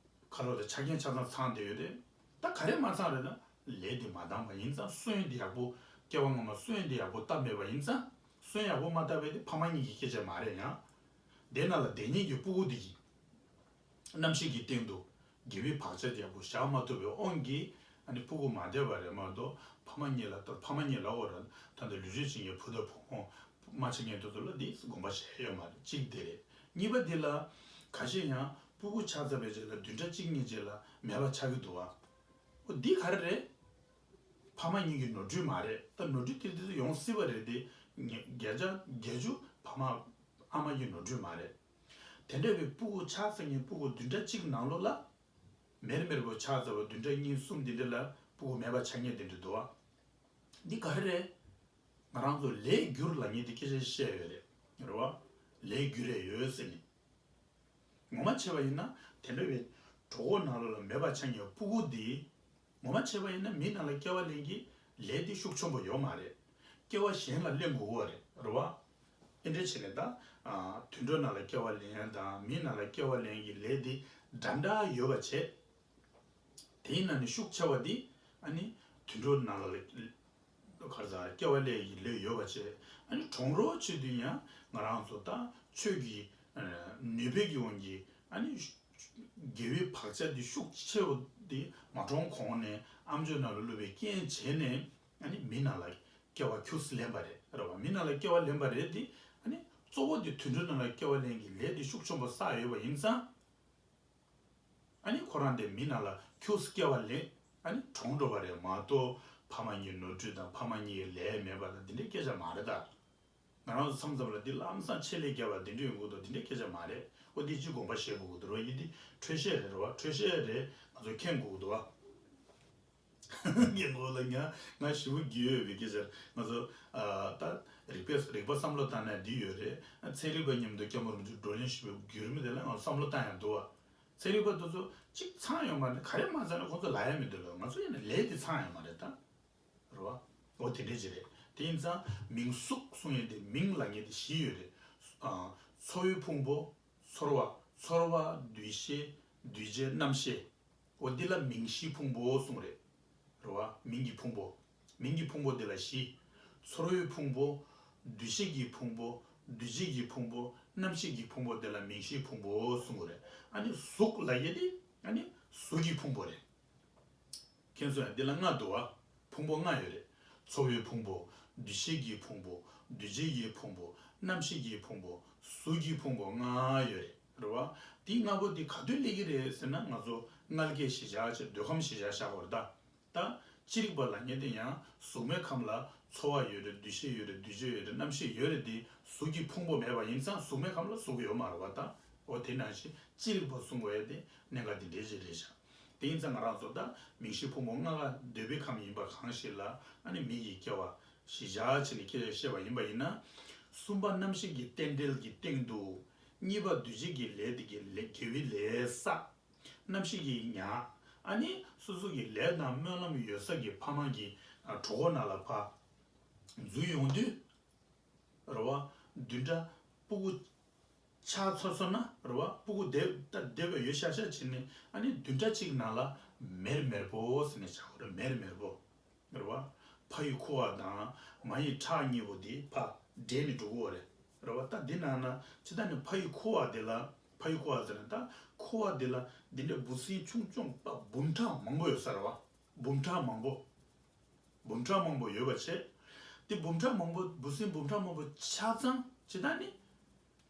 ཁ་ལོ་དང་ཆ་རྐྱེན་ཆ་ཚང་ཚང་བསྡད་ཡོད་རེད། ད་ག་རེ་མ་ཚང་རེད་ན་ལས་འདི་མ་འདང་བ་ཡིན་ཙང་། སོན་འདི་ཡག་པོ་སྐྱེ་བ་སྔ་མ་སོན་འདི་ཡག་པོ་བཏབ་མེད་པ་ཡིན་ཙང་། སོན་ཡག་པོ་མ་བཏབ་པའི་དེ་ཕ་མ་གཉིས་ཀྱི་སྐད་ཆ་མ་རེད། ཡང་དེ་ནང་ལ་བསྡད་མཁན་གྱི་སྤུ་གུ་འདི་གི་རྣམ་ཤེས་ཀྱི་སྟེང་དུ་དགེ་བའི་བག་ཆགས་ཡག་པོ་བཞག་མ་ཐུབ་པའི་དབང་གིས་ཨ་ནི་སྤུ་གུ་མ་བསྡད་པ་རེད་མ་གཏོགས། ཕ་མ་གཉིས་ལ་ལྟོས། ཕ་མ་གཉིས་ལབ་དགོས་རེད། ད་ལྟ་ལུས་འབྲེལ་བྱེད་མཁན་བུ་དང་བུ་མོ་མ་བྱེད་མཁན་དེ་ཚོ་ལ་འདི་དགོངས་པ་བཞེས་ཡོད་མ་རེད། གཅིག་དེ་རེད། གཉིས་པ་འདི་ལ་ཁ་ཤས་ཡང་སྤུ་གུ་ཆགས་ཚར་བའི་རྗེས་ལ་བདུན་ཕྲག་གཅིག་གཉིས་རྗེས་ལ་མེད་པ་ཆགས་ཀྱི་འདུག་བ། འོ་འདི་ག་རེ་རེད། ཕ་མ་གཉིས་ཀྱི་ནོར་འཁྲུལ་མ་རེད། ད་ནོར་འཁྲུལ་དེ་དེ་ཚོ་ཡོང་སྲིད་པ་རེད་དེ། ཉེ་བརྒྱ་ཆ་བརྒྱད་ཅུ་ཕ་མ་ཨ་མ་གི་ནོར་འཁྲུལ་མ་རེད། དེ་འདྲ་བའི་སྤུ་གུ་ཆགས་ཚར་མཁན་སྤུ་གུ་བདུན་ཕྲག་གཅིག་ནང་ལོགས་ལ་མེར་མེར་པོ་ཆགས་ཚར་བ་བདུན་ཕྲག་གཉིས་གསུམ་འདི་འདྲ་ལ་སྤུ་གུ་མེད་པ་ཆགས་མཁན་དེ་འདྲ་འདུག་བ། འདི་ག་རེ་རེད། ང་རང་ཚོ་ལས་འགྱུར་ལབ་མཁན་དེ་སྐད་ཆ་བཤད་ཡོད་རེད། རེད་བ། ལས་འགྱུར་རེ་ཡོད་ཟེར་ནས། ངོ་མ་བྱས་པ་ཡིན་ན་དེ་འདྲ་བའི་གྲོད་ཁོག་ནང་ལོགས་ལ་མེད་པ་ཆགས་མཁན་སྤུ་གུ་འདི། ངོ་མ་བྱས་པ་ཡིན་ན་མི་ནང་ལ་སྐྱེ་བ་ལེན་གྱི་ལས་འདི་ཤུགས་ཆེན་པོ་ཡོད་མ་རེད། སྐྱེ་བ་གཞན་ལ་ལེན་དགོས་པ་རེད། རེད་བ། ཨེ་འདྲ་བྱས་ནས་ད། ཨ། དུད་འགྲོ་ནང་ལ་སྐྱེ་བ་ལེན་ཡ་དང་མི་ནང་ལ་སྐྱེ་བ་ལེན་གྱི་ལས་འདི་འདྲ་འདྲ་ཡོད་པ་བྱས། དེའི་ནང་ནས་ཤུགས་ཆེ་བ་འདི་ཨ་ནི་དུད་འགྲོ་ནང་ལ་ག་རེ་ཟ་སྐྱེ་བ་ལེན་གྱི་ལས་ཡོད་པ་བྱས། ཨ་ནི་གྲོང་རོགས་བྱེད་དུས་ཡང་ང་རང་ཚོ་ད་ཆོས་ཀྱི་ནུས་པའི་གི་དབང་གིས་ཨ་ནི་དགེ་བའི་བག་ཆགས་འདི་ཤུགས་ཆེ་བ་འདི་མ་གྲོངས་གོང་ནས་ཨམ་ཅོག་ནང་ལ་བླུགས་པའི་རྐྱེན་བྱས་ནས་ཨ་ནི་མི་ནང་ལ་སྐྱེ་བ་ཁྱུགས་ལེན་པ་རེད། རེད་བ། མི་ནང་ལ་སྐྱེ་བ་ལེན་པ་རེད་དེ། ཨ་ནི་གཙོ་བོ་འདི་དུད་འགྲོ་ནང་ལ་སྐྱེ་བ་ལེན་གྱི་ལས་འདི་ཤུགས་ཆེན་པོ་བསགས་ཡོད་པ་ཡིན་ཙང་། ཨ་ནི་ཁོ་རང་དེ་མི་ནང་ལ་ཁྱུགས་སྐྱེ་བ་ལེན། ཨ་ནི་གྲོངས་འགྲོ་བ་རེད་མ་གཏོགས། ཕ་མ་གཉིས་ནོར་འཁྲུལ་དང་ཕ་མ་གཉིས་ལས་མེད་པ་དང་འདི་འདྲའི་སྐད་ཆ་མ་རེད་ད། ང་རང་ཚོ་མཚམས་མཚམས་ལ་འདི་ལམ་སང་ཆེད་ལས་བརྒྱབ་པ་འདི་འདྲ་ཡོང་གི་འདུག་འདི་འདྲའི་སྐད་ཆ་མ་རེད། ཨོ་འདི་ཅིག་དགོངས་པ་བཞེས་དགོས་ཀྱི་འདུག་རོ། ཡིན་འདི་འཕྲོས་བཤད་རེད་རོ། འཕྲོས་བཤད་རེད། ང་ཚོ་མཁྱེན་དགོས་ཀྱི་འདུག་བ། རྒན་གོ་ལ་ང་ང་ཞེ་པོ་རྒྱུས་ཡོད་པའི་སྐད་ཆ་རེད། ང་ཚོ་ཨ་ད་རིག་པས་རིག་པ་བསམ་བློ་བཏང་ན་འདི་ཡོད་རེད། ཚན་རིག་པ་མཉམ་དུ་སྐྱབས་མགོན་རིན་པོ་ཆེ་བགྲོ་གླེང་ཞུས་པའི་བརྒྱུད་རིམ་དེ་ལ་ང་བསམ་བློ་བཏང་ཡང་འདུག་བ། ཚན་རིག་པ་དེ་ཚོ་གཅིག་ཚང་ཡོད་མ་རེད། ག་རེ་མ་ཚང་ན་ཁོང་ཚོ་ལབ་ཡ་མི་འདུག་ལ། ང་ཚོ་ཡིན་ན་ལས་དེ་ཚང་ཡོད་མ་རེད་ད། རེད་བ། འོ་དེ་འདྲས་ཅིག་རེད། དེ་ཡིན་ཙང་མིང་གཟུགས་གསུང་ཡས་དེ་མིང་ལབ་མཁན་དེ་བཞི་ཡོད་རེད། ཨ། ཚོར་བའི་ཕུང་པོ། ཚོར་བ། ཚོར་བ། འདུ་ཤེས། འདུ་བྱེད། རྣམ་ཤེས། འོ་འདི་ལ་མིང་བཞིའི་ཕུང་པོ་གསུངས་རེད། རེད་བ། མིང་གི་ཕུང་པོ། མིང་གི་ཕུང་པོ་འདི་ལ་བཞི། ཚོར་བའི་ཕུང་པོ། འདུ་ཤེས་ཀྱི་ཕུང་པོ། འདུ་བྱེད་ཀྱི་ཕུང་པོ། རྣམ་ཤེས་ཀྱི་ཕུང་པོ་འདི་ལ་མིང་བཞིའི་ཕུང་པོ་གསུངས་རེད། ཨ་ནི་གཟུགས་ལབ་ཡས་དེ་ཨ་ནི་གཟུགས་ཀྱི་ཕུང་པོ་རེད། མཁྱེན་སོང་ཡ། འདི་ལ་ལྔ་འདུག་བ། ཕུང་པོ་ལྔ་ཡོད་རེད། ཚོར་བའི་ཕུང་པོ། འདུ་ཤེས་ཀྱི་ཕུང་པོ། འདུ་བྱེད་ཀྱི་ཕུང་པོ། རྣམ་ཤེས་ཀྱི་ཕུང་པོ། གཟུགས་ཀྱི་ཕུང་པོ་ལྔ་ཡོད་རེད། རེད་བ། འདི་ལྔ་པོ་འདི་ག་དུས་སླེབས་ཀྱི་རེད་ཟེར་ན། ང་ཚོ་མངལ་སྐྱེས་གཞིས་ཆགས་བྱས་འདོད་ཁམས་གཞིས་ཆགས་བཞག་དགོས་རེད་ད། ད་ཅི་རིགས་པ་ལབ་མཁན་དེ་ཡང་གཟུགས་མེད་ཁམས་ལ་ཚོར་བ་ཡོད་རེད། འདུ་ཤེས་ཡོད་རེད། འདུ་བྱེད་ཡོད་རེད། རྣམ་ཤེས་ཡོད་རེད་དེ། གཟུགས་ཀྱི་ཕུང་པོ་མེད་པ་ཡིན་ཙང་གཟུགས་མེད་ཁམས་ལ་གཟུགས་ཡོད་མ་རེད་བ་ད། འོ་དེ་ནང་བཞིན་ཅི་རིགས་པ་གསུང་དགོས་ཡ་དེ་གནད་འགག་འདི་འདྲའི་ཅིག་རེད་ཤག་དེ་ཡིན་ཙང་ང་རང་ཚོ་ད་མིང་གཞི་ཕུང་པོ་ལྔ་ཀ་འདོད་པའི་ཁམས་ཡིན་པ་གང་ཞིག་ལ་ཨ་ནི་མི་ཡི་སྐྱེ་བ་གཞིར་བཞག་བྱས་ནས་སྐད་ཆ་བཤད་པ་ཡིན་པ་ཡིན་ན། གསུམ་པ་རྣམ་ཤེས་ཀྱི་རྟེན་འབྲེལ་གྱི་སྟེང་དུ། གཉིས་པ་འདུ་བྱེད་ཀྱི་ལས་དེ་གི་ལས་དགེ་བའི་ལས་བསགས། རྣམ་ཤེས་ཀྱི་ཉ། ཨ་ནི་སོ་སོ་གི་ལས་དང་སྨོན་ལམ་ཡོད་ས་གི་ཕ་མ་གི་ཨ་གྲོད་ཁོག་ནང་ལ་ཕར་འཛུལ་ཡོང་དུས། རེད་བ། བདུན་ཕྲག་སྤུ་གུ་ཆགས་ཚར་སོང་ན། རེད་བ། སྤུ་གུ་བསྡད་ད་བསྡད་པ་ཡོད་ཤག་ཤག་བྱས་ནས་ཨ་ནི་བདུན་ཕྲག་གཅིག་ནང་ལ་མེར་མེར་པོ་ཟེར་ནས་བྱ་དགོས་རེད། མེར་མེར་པོ། རེད་བ། ཕ་ཡི་ཁུ་བ་དང་མ་ཡི་ཁྲག་གཉིས་པོ་འདི་ཕར་འདྲེས་ནས་འགྲོ་གི་ཡོད་རེད། རེད་བ། ད་འདི་ནང་ན་ཇི་ལྟར་ནི་ཕ་ཡི་ཁུ་བ་འདི་ལ། ཕ་ཡི་ཁུ་བ་ཟེར་ན་ད་ཁུ་བ་འདི་ལ་འདི་འདྲའི་འབུ་སྲིན་ཆུང་ཆུང་པ་འབུམ་ཕྲག་མང་པོ་ཡོད་ས་རེད་བ། འབུམ་ཕྲག་མང་པོ། འབུམ་ཕྲག་མང་པོ་ཡོད་པ་བྱས། དེ་འབུམ་ཕྲག་མང་པོ་འབུ་སྲིན་འབུམ་ཕྲག་མང་པོ་ཆ་ཚང་ཇི་ལྟར་ནི་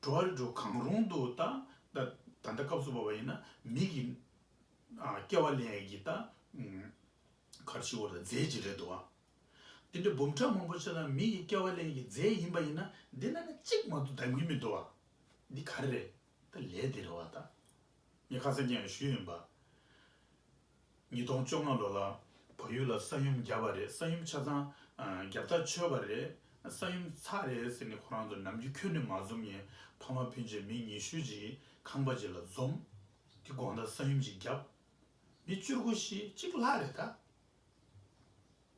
འགྲོ་བ་རིགས་དྲུག་གང་རུང་དུ་ད་ད་ད་ལྟ་སྐབས་སུ་བབ་པ་ཡིན་ན་མི་གི་ཨ་སྐྱེ་བ་ལེན་ཡས་ཀྱི་ད་གར་ཞིག་བར་དུ་རྫས་ཅིག་རེད་འདུག་བ། དེ་འདྲའི་འབུམ་ཕྲག་མང་པོ་ཆ་ཚང་མི་ཡི་སྐྱེ་བ་ལེན་ཡས་ཀྱི་རྫས་ཡིན་པ་ཡིན་ན་འདི་ན་ནི་གཅིག་མ་གཏོགས་འདམ་གྱི་མི་འདུག་བ། འདི་ག་རེ་རེད། ད་ལས་དེ་རེད་བ་ད། ངས་ཁ་སང་ཀྱང་ཞུས་ཡིན་པ། ཉིས་སྟོང་བཅོ་ལྔ་ལོ་ལ་བལ་ཡུལ་ལ་ས་ཡོམ་བརྒྱབ་པ་རེད། ས་ཡོམ་ཆ་ཚང་ཨ་རྒྱབ་ཐག་ཆོད་པ་རེད། ས་ཡོམ་ཚར་རེད་ཟེར་ནས་ཁོ་རང་ཚོ་ནམ་རྒྱུན་ཁྱོན་ནས་མ་འཛོམས་ཡས་ཕ་མ་སྤུན་མཆེད་མི་ཉི་ཤུ་ཅིག་ཁང་པ་ཅིག་ལ་འཛོམས། དེ་དགོང་དག་ས་ཡོམ་ཅིག་བརྒྱབ། མི་བཅུ་དགུ་ཤི་གཅིག་ལྷག་རེད་ད།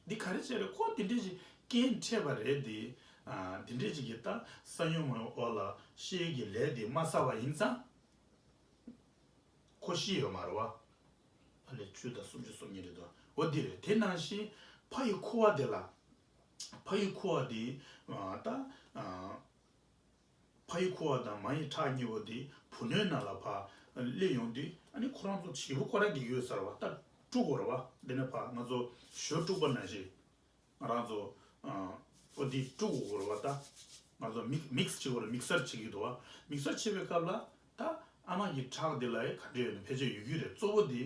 འདི་ག་རེ་བྱས་རེད། ཁོ་འདི་འདྲས་ཅིག་རྐྱེན་འཕྲད་པ་རེད་དེ། ཨ་འདི་འདྲས་ཅིག་གིས་ད་ས་ཡོམ་འོག་ལ་ཤི་ཡས་ཀྱི་ལས་དེ་མ་བསགས་པ་ཡིན་ཙང་། ཁོ་ཤི་ཡོད་མ་རེད་བ། ཨ་ལས་བཅུ་དང་སུམ་ཅུ་སོ་གཉིས་རེད་དོ། འོ་འདི་རེད། དེ་ནང་བཞིན་ཕ་ཡི་ཁུ་བ་དེ་ལ། ཕ་ཡི་ཁུ་བ་དེ་ཨ་ད་ཨ་ཕ་ཡི་ཁུ་བ་དང་མ་ཡི་ཁྲག་གཉིས་པོ་དེ་བུ་སྣོད་ནང་ལ་ཕར་སླེབས་ཡོང་དུས་ཨ་ནི་ཁོ་རང་ཚོ་བྱིས་པ་ཁོ་རང་གི་ཡོད་ས་རེད་བ། ད་དཀྲུག་དགོས་རེད་བ། འདི་ནས་ཕར་ང་ཚོ་ཞོ་དཀྲུག་པ་ནང་བཞིན། ང་རང་ཚོ་ཨ་ཨོ་དེ་དཀྲུག་དགོས་རེད་བ་ད། ང་ཚོ་མིག་མིག་སི་བྱེད་དགོས་རེད། མིག་སར་བྱེད་ཀྱི་འདུག་བ། མིག་སར་བྱེད་པའི་སྐབས་ལ་ད་ཨ་མ་གི་ཁྲག་དེ་ལ་ག་འདྲ་ཡོད་ན་ཕལ་ཆེར་ཡོད་ཀྱི་རེད། གཙོ་བོ་དེ་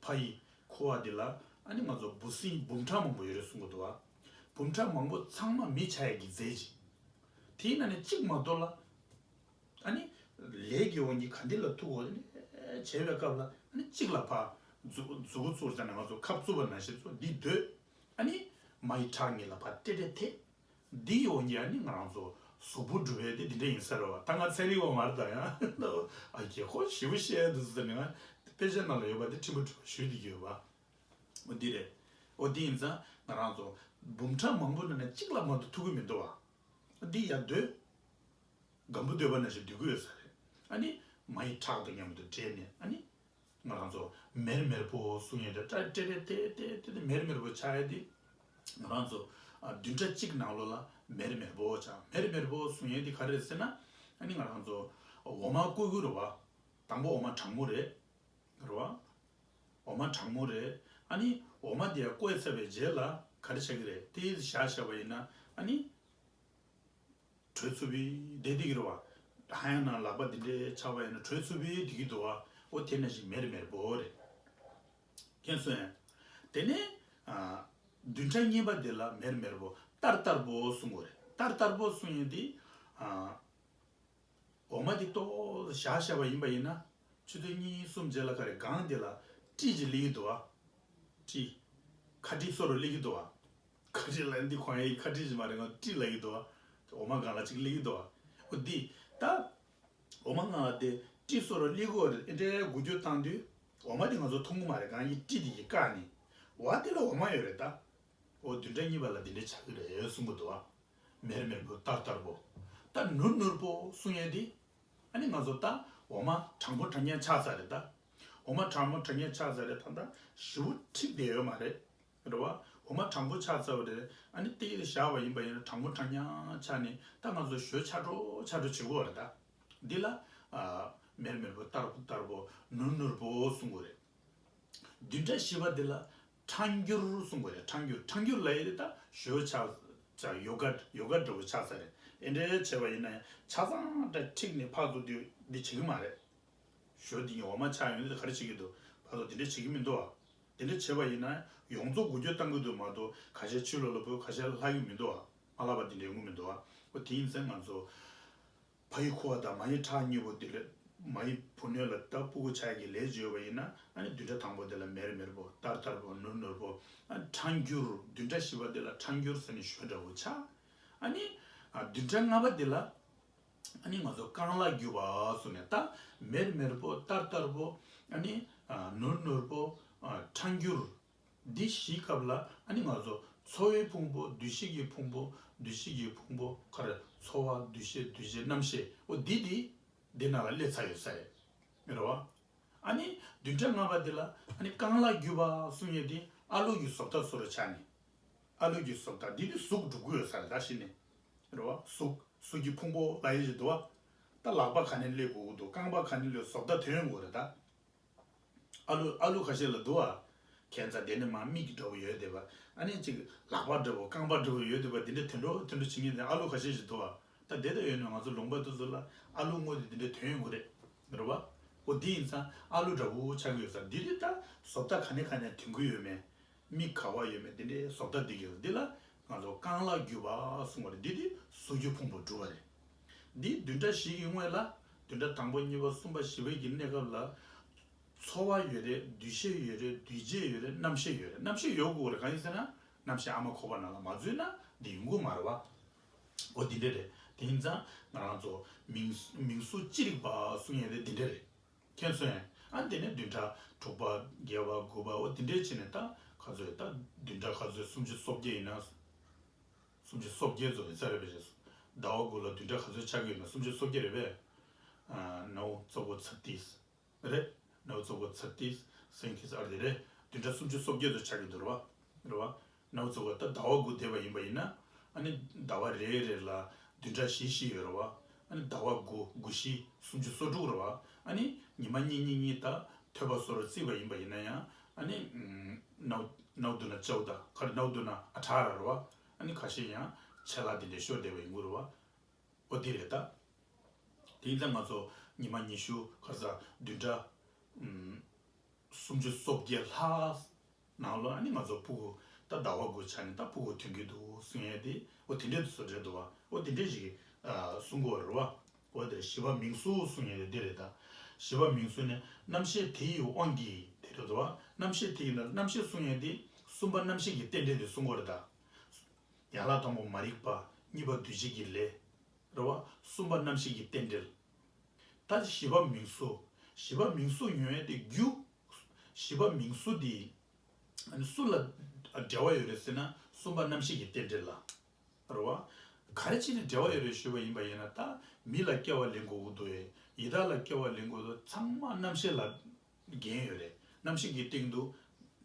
ཕ་ཡི་ཁུ་བ་དེ་ལ་ཨ་ནི་ང་ཚོ་འབུ་སྲིན་འབུམ་ཕྲག་མང་པོ་ཡོད་རེད་གསུང་གི་འདུག་བ། འབུམ་ཕྲག་མང་པོ་ཚང་མ་མི་ཆགས་ཡས་ཀྱི་རྫས་ཅིག་དེའི་ནང་ནས་གཅིག་མ་གཏོགས་ལ། ཨ་ནི། ལས་ཀྱི་དབང་གིས་ག་འདི་ལ་ཐུག་གོ་ནི་བྱས་པའི་སྐབས་ལ་ཨ་ནི་གཅིག་ལ་ཕར་མཛུ་མཛུ་གུ་བཙུགས་ཟེར་ན་ང་ཚོ་ཁབ་བཙུགས་པ་ནང་བཞིན་བཙུགས་འདི་སྡོད། ཨ་ནི། མ་ཡི་ཁྲག་གཉིས་ལ་ཕར་ཏེ་ཏེ་ཐེ། འདི་ཡི་དབང་གིས་ཨ་ནི་ང་རང་ཚོ་གཟུགས་པོ་འགྲུབ་པའི་དེ་འདི་འདྲ་ཡིན་ས་རེད་བ། ད་ང་ཚན་རིག་པ་མ་རེད་ད་ཡང་། ཨ་ཀྱེ་ཁོ་ཞེ་པོ་བཤད་འདུག་ཟེར་ནས་ང་དཔེ་ཆ་ནང་ལ་ཡོད་པ་དེ་ཕྲན་བུ་ཕྲན་བུ་ཞུས་བསྡད་ཀྱི་ཡོད་པ། འོ་འདི་རེད། འོ་འདི་ཡིན་ཙང་ང་རང་ཚོ་འབུམ་ཕྲག་མང་པོ་ནང་ནས་གཅིག་ལ་མ་གཏོགས་ཐུག་གི་མི་འདུག་བ། འདི་ཡར་སྡོད། སྒམ་པོ་སྡོད་པ་ནང་བཞིན་སྡོད་ཀྱི་ཡོད་ས་རེད། ཨ་ནི། མ་ཡི་ཁྲག་དང་མཉམ་དུ་འདྲེས་ནས་ཨ་ནི། ང་རང་ཚོ་མེར་མེར་པོ་གསུང་ཡས་དེ་ཏྲ་ཏྲེ་རེ་ཏེ་ཏེ་ཏེ་ཏེ་མེར་མེར་པོ་ཆགས་ཡས་དེ། ང་རང་ཚོ་ཨ་བདུན་ཕྲག་གཅིག་ནང་ལོགས་ལ་མེར་མེར་པོ་ཆགས། མེར་མེར་པོ་གསུང་ཡས་དེ་ག་རེ་རེད་ཟེར་ན། ཨ་ནི་ང་རང་ཚོ་འོ་མ་བསྐོལ་གྱི་རེད་བ། དང་པོ་འོ་མ་གྲང་མོ་རེད། རེད་བ། འོ་མ་གྲང་མོ་རེད། ཨ་ནི་འོ་མ་དེ་བསྐོལ་ཚར་བའི་རྗེས་ལ་ག་རེ་བྱ་གི་རེད། དེ་བཞག་བཞག་པ་ཡིན་ན་ཨ་ནི། དྲོད་ཚུབ་པའི་བསྡད་བསྡད་ཀྱི་རེད་བ། ཧ་ཡང་ན་ལག་པ་འདི་འདྲའི་ཆགས་པ་ཡིན་ན་དྲོད་ཚུབ་པའི་བསྡད་ཀྱི་འདུག་བ། འོ་དེ་ནང་བཞིན་མེར་མེར་པོ་རེད། མཁྱེན་སོང་ངས། དེ་ནས་ཨ་བདུན་ཕྲག་གཉིས་པ་དེ་ལ་མེར་མེར་པོ་ཏར་ཏར་པོ་གསུང་གི་རེད། ཏར་ཏར་པོ་གསུང་ཡས་དེ་ཨ་འོ་མ་དེ་ཏོག་བཞག་བཞག་པ་ཡིན་པ་ཡིན་ན། ཆུ་ཚོད་གཉིས་གསུམ་རྗེས་ལ་ག་རེ་སྒང་དེ་ལ་སྤྲི་ཅིག་སླེབས་ཀྱི་འདུག་བ། སྤྲི། ཁ་སྤྲི་བཟོ་འདྲ་སླེབས་ཀྱི་འདུག་བ། ཁ་སྤྲི་ལབ་ཡས་འདི་ཁོ་ཡའི་ཁ་སྤྲི་ཅིག་མ་རེད། ང་སྤྲི་ལབ་ཀྱི་འདུག་བ། འོ་མ་སྒང་ལ་ཅིག་སླེབས་ཀྱི་འདུག་བ། འོ་འདི། ད། འོ་མ་སྒང་ལ་དེ་སྤྲི་བཟོ་འདྲ་སླེབས་ཀྱི་ཡོད་རེད། ཨེ་འདྲའི་འགུལ་སྐྱོད་བཏང་དུས། འོ་མ་དེ་ང་ཚོ་མཐོང་གི་མ་རེད། སྒང་ཡའི་སྤྲི་དེ་གིས་བཀག་ནས། འོ་དེ་ལ་འོ་མ་ཡོད་རེད་ད། འོ་བདུན་ཕྲག་གཉིས་པ་ལ་འདི་འདྲ་ཆགས་ཀྱི་རེད་གསུང་གི་འདུག་བ། མེར་མེར་པོ་ཏར་ཏར་པོ། ད་ནུར་ནུར་པོ་གསུང་ཡས་དེ། ཨ་ནི་ང་ཚོ་ད་འོ་མ་གྲང་པོ་གྲང་ཡང་ཆགས་ཚར་རེད་ད། འོ་མ་གྲང་མོ་གྲང་ཡང་ཆགས་ཚར་རེད། ད་ད་ཞེ་པོ་འགྲིག་བསྡད་ཡོད་མ་རེད། རེད་བ། འོ་མ་གྲང་པོ་ཆགས་ཚར་བ་རེད། ཨ་ནི་ཏིག་བཞག་པ་ཡིན་པ་ཡིན་ན་གྲང་པོ་གྲང་ཡང་ཆགས་ནས་ད་ང་ཚོ་ཞོ་ཆགས་འགྲོ་ཆགས་འགྲོ་བྱེད་ཀྱི་ཡོད་རེད་ད། འདི་ལ། ཨ། མེར་མེར་པོ་ཏར་པོ་ཏར་པོ་ནུར་ནུར་པོ་གསུང་གི་རེད། བདུན་ཕྲག་བཞི་པ་འདི་ལ་ཁྲང་འགྱུར་གསུང་གི་རེད། ཁྲང་འགྱུར། ཁྲང་འགྱུར་ལབ་ཡས་དེ་ད་ཞོ་ཆགས་ཆགས་ཡོ་ག་ཡོ་ག་འདྲ་པོ་ཆགས་ཚར་རེད། ཨེ་འདྲའི་བྱས་པ་ཡིན་ན་ཡང་ཆ་ཚང་འདྲ་འཁྲིགས་ནས་ཕར་ཚུར་འདི་འདི་བྱེད་ཀྱི་མ་རེད། ཞོ་འདི་ཉིད་འོ་མ་ཆགས་ཡོང་དུས་ག་རེ་བྱེད་ཀྱི་འདུག་ཕར་ཚུར་འདི་འདྲ་བྱེད་ཀྱི་མི་འདུག་ཨ། འདི་འདྲ་བྱས་པ་ཡིན་ན་ཡོངས་རྫོགས་འགུལ་སྐྱོད་བཏང་གི་འདུག་མ་གཏོགས་ཁ་ཤས་ཕྱི་ལོགས་ལ་འབུད། ཁ་ཤས་ལྷག་གི་མི་འདུག་ཨ། མ་ལྷག་པ་འདི་འདྲ་ཡོང་གི་མི་འདུག་ཨ། འོ་དེ་ཡིན་ཙང་ང་ཚོ། ཕ་ཡི་ཁུ་བ་དང་མ་ཡི་ཁྲག་གཉིས་པོ་དེ་ལ། མ་ཡི་བུ་སྣོད་ལ་ད་ཕྲུ་གུ་ཆགས་ཀྱི་ལས་བྱེད་པ་ཡིན་ན། ཨ་ནི་བདུན་ཕྲག་དང་པོ་དེ་ལ་མེར་མེར་པོ་ཏར་ཏར་པོ་ནུར་ནུར་པོ། ཨ་ཁྲང་འགྱུར། བདུན་ཕྲག་བཞི་པ་དེ་ལ་ཁྲང་འགྱུར་ཟེར་ནས་ཞོ་འདྲ་པོ་ཆགས། ཨ་ནི། ཨ་བདུན་ཕྲག་ལྔ་པ་དེ་ལ། ཨ་ནི་ང་ཚོ་རྐང་ལག་རྒྱུ་བ་གསུངས་ནས་ད་མེར་མེར་པོ་ཏར་ཏར་པོ། ཨ་ནི། ཨ་ནུར་ནུར་པོ། ཨ་ཁྲང་འགྱུར། འདི་བཞིའི་སྐབས་ལ་ཨ་ནི་ང་ཚོ་ཚོར་བའི་ཕུང་པོ། འདུ་ཤེས་ཀྱི་ཕུང་པོ། འདུ་ཤེས་ཀྱི་ཕུང་པོ་ག་རེ། ཚོར་བ། འདུ་ཤེས། འདུ་བྱེད། རྣམ་ཤེས། འོ་འདི་འདི་འདི་ནང་ལ་སླེབས་ཚར་ཡོད་ས་རེད། རེད་བ། ཨ་ནི་བདུན་ཕྲག་ལྔ་པ་འདི་ལ་ཨ་ནི་རྐང་ལག་རྒྱུ་བ་གསུང་ཡས་འདི་ཨ་ལུ་གི་བཟོ་ལྟ་བཟོ་འདྲ་ཆགས་ནས། ཨ་ལུ་གི་བཟོ་ལྟ་འདི་འདི་གཟུགས་འགྲོ་གི་ཡོད་ས་རེད་ད་གཞི་ནས། རེད་བ། གཟུགས། གཟུགས་ཀྱི་ཕུང་པོ་ལབ་ཡས་ཅིག་འདུག་བ། ད་ལག་པ་ག་ནས་སླེབས་དགོས་ཀྱི་འདུག་རྐང་པ་ག་ནས་སླེབས། བཟོ་ལྟ་ཐོན་དགོས་རེད་ད། ཨ་ལུ། ཨ་ལུ་ཁ་ཤས་ལ་འདུག་བ། ཁྱད་མཚར་དེ་ནི་མ་མིག་འདྲ་བོ་ཡོད་བསྡད་པ། ཨ་ནི་ཅིག་ལག་པ་འདྲ་བོ་རྐང་པ་འདྲ་བོ་ཡོད་བསྡད་པ། དེ་འདྲ་དུད་འགྲོ་དུད་འགྲོ་བྱེད་མཁན་དེ་ཨ་ལུ་ཁ་ཤས་ཤིག་འདུག་བ། ད་དེ་ལྟ་ཡོད་ན་ང་ཚོ་ལུང་པ་དེ་ཚོ་ལ་ཨ་ལུ་དངོས་དེ་དེ་འདྲ་ཐོན་ཡོང་གི་རེད། རེད་བ། འོ་དེ་ཡིན་ཙང་ཨ་ལུ་འདྲ་བོ་ཆགས་ཀྱི་ཡོད་ས། འདི་དེ་ད་བཟོ་ལྟ་ག་ནས་ག་ནས་ཐོན་གི་ཡོད་མེད། མིག་ག་བ་ཡོད་མེད་དེ་འདྲའི་བཟོ་ལྟ་འདི་གི་འདི་ལ་ང་ཚོ་རྐང་ལག་བརྒྱུད་པ་གསུངས་པ་རེད། འདི་དེ་གཟུགས་ཀྱི་ཕུང་པོ་གྲུབ་པ་རེད། འདི་བདུན་ཕྲག་བཞི་གི་སྔོན་ལ་བདུན་ཕྲག་དང་པོ་གཉིས་པ་གསུམ་པ་བཞི་པ་གི་གནས་སྐབས་ལ། ཚོར་བ་ཡོད་རེད། འདུ་ཤེས་ཡོད་རེད། འདུ་བྱེད་ཡོད་རེད། རྣམ་ཤེས་ཡོད་རེད། རྣམ་ཤེས་ཡོད་དགོས་རེད། གང་ཡིན་ཟེར་ན་རྣམ་ཤེས་ཨ་མ་ཁོག་པ་ནང་ལ་མ་འཛུལ་ན་འདི་ཡོང་གི་མ་རེད་བ། འོ་འདི་འདྲ་རེད། དེ་ཡིན་ཙང་ང་རང་ཚོ་མིང་མིང་གཟུགས་ཅི་རིགས་པ་གསུང་ཡས་དེ་འདི་འདྲ་རེད། མཁྱེན་སོང་ངས། ཨ་འདི་ནས་བདུན་ཕྲག་དྲུག་པ་བརྒྱད་པ་དགུ་པ་འོ་འདི་འདྲའི་ཕྱིན་ནས་ད་ག་ཚོད་ད་བདུན་ཕྲག་ག་ཚོད་སུམ་ཅུ་སོ་བརྒྱད་ཡིན་ན། སུམ་ཅུ་སོ་བརྒྱད་ཚོ་ཡིན་ས་རེད་པས། ཟླ་བ་དགུ་ལ་བདུན་ཕྲག་ག་ཚོད་ཆགས་ཀྱི་ཡོད་ན་སུམ་ཅུ་སོ་བརྒྱད་རེད་པས། ཨ་ནའུ་ཙོ་གོ་ཚ་ཏིས། རེད། ནའུ་ཙོ་གོ་ཚ་ཏིས་སེང་ཏིས་ཨར་དེ་རེད། བདུན་ཕྲག་སུམ་ཅུ་སོ་བརྒྱད་དུ་ཆགས་ཀྱི་འདུག་རེད་བ། རེད་བ། ནའུ་ཙོ་གོ་ད་ཟླ་བ་དགུ་བསྡད་པ་ཡིན་པ་ཡིན་ན། ཨ་ནི་ཟླ་བ་རེ་རེ་ལ་བདུན་ཕྲག་བཞི་བཞི་ཡོད་རེད་བ། ཨ་ནི་ཟླ་བ་དགུ་དགུ་བཞི་སུམ་ཅུ་སོ་དྲུག་རེད་བ། ཨ་ནི་ཉི་མ་གཉིས་གཉིས་གཉིས་ད་ཐོད་པ་སོ་རུ་བརྩིས་པ་ཡིན་པ་ཡིན་ན་ཡང་། ཨ་ནི་ནའུ་ནའུ་དུ་ན་ཅའུ་ད་ཁར་ནའུ་དུ་ན་ཨ་ཁྲ་ར་རེད་བ། ཨ་ནི་ཁ་ཤས་ཡང་ཆད་ལྷག་དེ་འདྲ་ཤོར་བསྡད་པ་ཡིན་དགོས་རེད་བ། ཨོ་དེ་རེད་ད། དེ་ཡིན་ཙང་ང་ཚོ་ཉི་མ་ཉི་ཤུ་ཁ་ས་བདུན་ཕྲག་ཨུམ། སུམ་ཅུ་སོ་བརྒྱད་ལྷག་ནང་ལོ་ཨ་ནི་ང་ཚོ་ཕྲུ་གུ་ད་ཟླ་བ་དགུ་ཆགས་ནས་ད་ཕྲུ་གུ་ཐོན་གྱི་འདུག་གསུང་ཡས་དེ་ཨོ་དེ་འདྲས་དུ་སོ་འདྲས་འདུག་བ། ཨོ་དེ་འདྲས་ཞིག་གསུང་གི་ཡོད་རེད་བ། ཨོ་དེ་བཞི་པ་མིང་གཟུགས་གསུང་ཡས་དེ་འདི་རེད་ད། བཞི་པ་མིང་གཟུགས་ནི་རྣམ་ཤེས་དེ་ཡི་དབང་གིས་དེ་རེད་འདུག་བ། རྣམ་ཤེས་དེ་ཡི་ན་རྣམ་ཤེས་གསུང་ཡས་དེ་གསུམ་པ་རྣམ་ཤེས་ཀྱི་རྟེན་འབྲེལ་དེ་གསུང་གི་ཡོད་རེད་ད། ཡན་ལག་དང་པོ་མ་རིག་པ། གཉིས་པ་འདུ་བྱེད་ཀྱི་ལས། རེད་བ། གསུམ་པ་རྣམ་ཤེས་ཀྱི་རྟེན་འབྲེལ། ད་བཞི་པ་མིང་གཟུགས། བཞི་པ་མིང་གཟུགས་ཡོང་ཡས་དེ་རྒྱུ། བཞི་པ་མིང་གཟུགས་དེ། ཨ་ནི་སུ་ལ་འབྲེལ་བ་ཡོད་རེད་ཟེར་ན་གསུམ་པ་རྣམ་ཤེས་ཀྱི་རྟེན་འབྲེལ་ལ། རེད་བ། ག་རེ་བྱས་ནས་འབྲེལ་བ་ཡོད་རེད་ཞུས་པ་ཡིན་པ་ཡིན་ན་ད་མི་ལ་སྐྱེ་བ་ལེན་དགོས་ཀྱི་འདུག་ཨེ། ཡི་དྭགས་ལ་སྐྱེ་བ་ལེན་དགོས་འདུག་ཚང་མ་རྣམ་ཤེས་ལ་འགན་ཡོད་རེད། རྣམ་ཤེས་ཀྱི་སྟེང་དུ་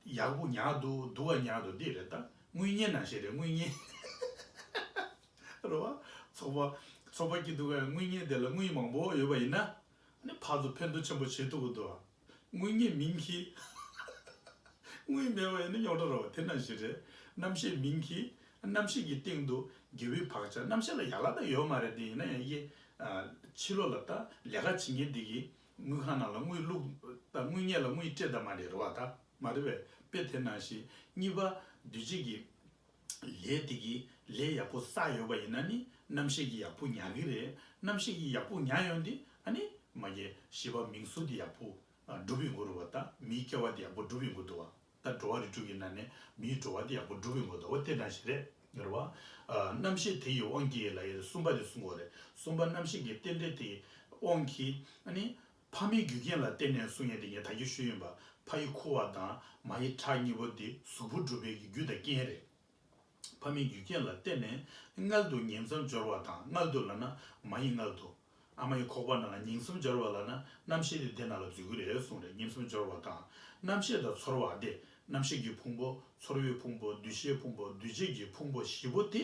ཡག་པོ་ཉར་འདུག་སྡུག་ག་ཉར་འདུག་འདི་རེད་ད། དངུལ་གཉེར་ནང་བཞིན་རེད། དངུལ་གཉེར། རེད་བ། ཚོགས་པ། ཚོགས་པ་སྐྱིད་སྡུག་ག་དངུལ་གཉེར་དེ་ལ་དངུལ་མང་པོ་ཡོད་པ་ཡིན་ན། ཨ་ནི་ཕར་ཚུར་ཕན་ཐོགས་ཆེན་པོ་བྱེད་ཐུབ་ཀྱི་འདུག་དངུལ་གཉེར་མིང་གིས། དངུལ་མེད་པ་ཡིན་ན་རྙོག་དྲ་རེད་བ། དེ་ནང་བཞིན་རེད། རྣམ་ཤེས་མིང་གིས། རྣམ་ཤེས་ཀྱི་སྟེང་དུ་དགེ་བའི་བག་ཆགས། རྣམ་ཤེས་ལ་ཡག་ལ་ད་ཡོད་མ་རེད། དེ་ཡིན་ན་ཡང་ཡེ། ཕྱི་ལོགས་ལ་ད་ལས་ཀ་བྱེད་མཁན་དེ་གིས་དངུལ་ཁང་ནང་ལ་དངུལ་བླུགས། ད་དངུལ་གཉེར་ལ་དངུལ་སྤྲད་ད་མ་རེད། རེད་བ། ད་མ་རེད་པས། དཔེ་དེ་ནང་བཞིན་གཉིས་པ་འདུ་བྱེད་ཀྱི་ལས་དེ་གིས་ལས་ཡག་པོ་བསགས་ཡོད་པ་ཡིན་ན་ནི་རྣམ་ཤེས་ཀྱིས་ཡག་པོ་ཉར་གི་རེད། རྣམ་ཤེས་ཀྱིས་ཡག་པོ་ཉར་ཡོང་དུས་ཨ་ནི་མ་གི་བཞི་པ་མིང་གཟུགས་དེ་ཡག་པོ་ཨ་འགྲུབ་ཡོང་གི་རེད་བ། ད་མིའི་སྐྱེ་བ་དེ་ཡག་པོ་འགྲུབ་ཡོང་གི་འདུག་བ། ད་འགྲོ་བ་རིགས་དྲུག་གི་ནང་ནས་མིའི་འགྲོ་བ་དེ་ཡག་པོ་འགྲུབ་ཡོང་གི་འདུག་བ། དེ་ནང་བཞིན་རེད། རེད་བ། ཨ་རྣམ་ཤེས་དེ་ཡི་དབང་གིས་ལབ་ཡས་གསུམ་པ་དེ་གསུང་གི་ཡོད་རེད། གསུམ་པ་རྣམ་ཤེས་ཀྱི་རྟེན་འབྲེལ་དེ་ཡི་དབང་གིས་ཨ་ནི། ཕ་མའི་རྒྱུ་རྐྱེན་ལ་བརྟེན་ནས་གསུང་ཡས་དེ་ངས་ད་གིན་ཞུས་ཡིན་པ། ཕ་ཡི་ཁུ་བ་དང་མ་ཡི་ཁྲག་གཉིས་པོ་དེ་གཟུགས་པོ་གྲུབ་པའི་གི་རྒྱུ་དང་རྐྱེན་རེད། ཕ་མའི་རྒྱུ་རྐྱེན་ལ་བརྟེན་ནས་མངལ་དུ་ཉིང་མཚམས་སྦྱོར་བ་དང་། མངལ་དུ་ལབ་ན་མ་ཡི་མངལ་དུ། ཨ་མ་ཡི་ཁོག་པ་ནང་ལ་ཉིང་མཚམས་སྦྱོར་བ་ལབ་ན་རྣམ་ཤེས་དེ་དེ་ནང་ལ་འཛུལ་གི་རེད་གསུངས་རེད། ཉིང་མཚམས་སྦྱོར་བ་དང་། རྣམ་ཤེས་དང་ཚོར་བ་དེ། རྣམ་ཤེས་ཀྱི་ཕུང་པོ། ཚོར་བའི་ཕུང་པོ། འདུ་ཤེས་ཕུང་པོ། འདུ་བྱེད་ཀྱི་ཕུང་པོ་བཞི་པོ་དེ།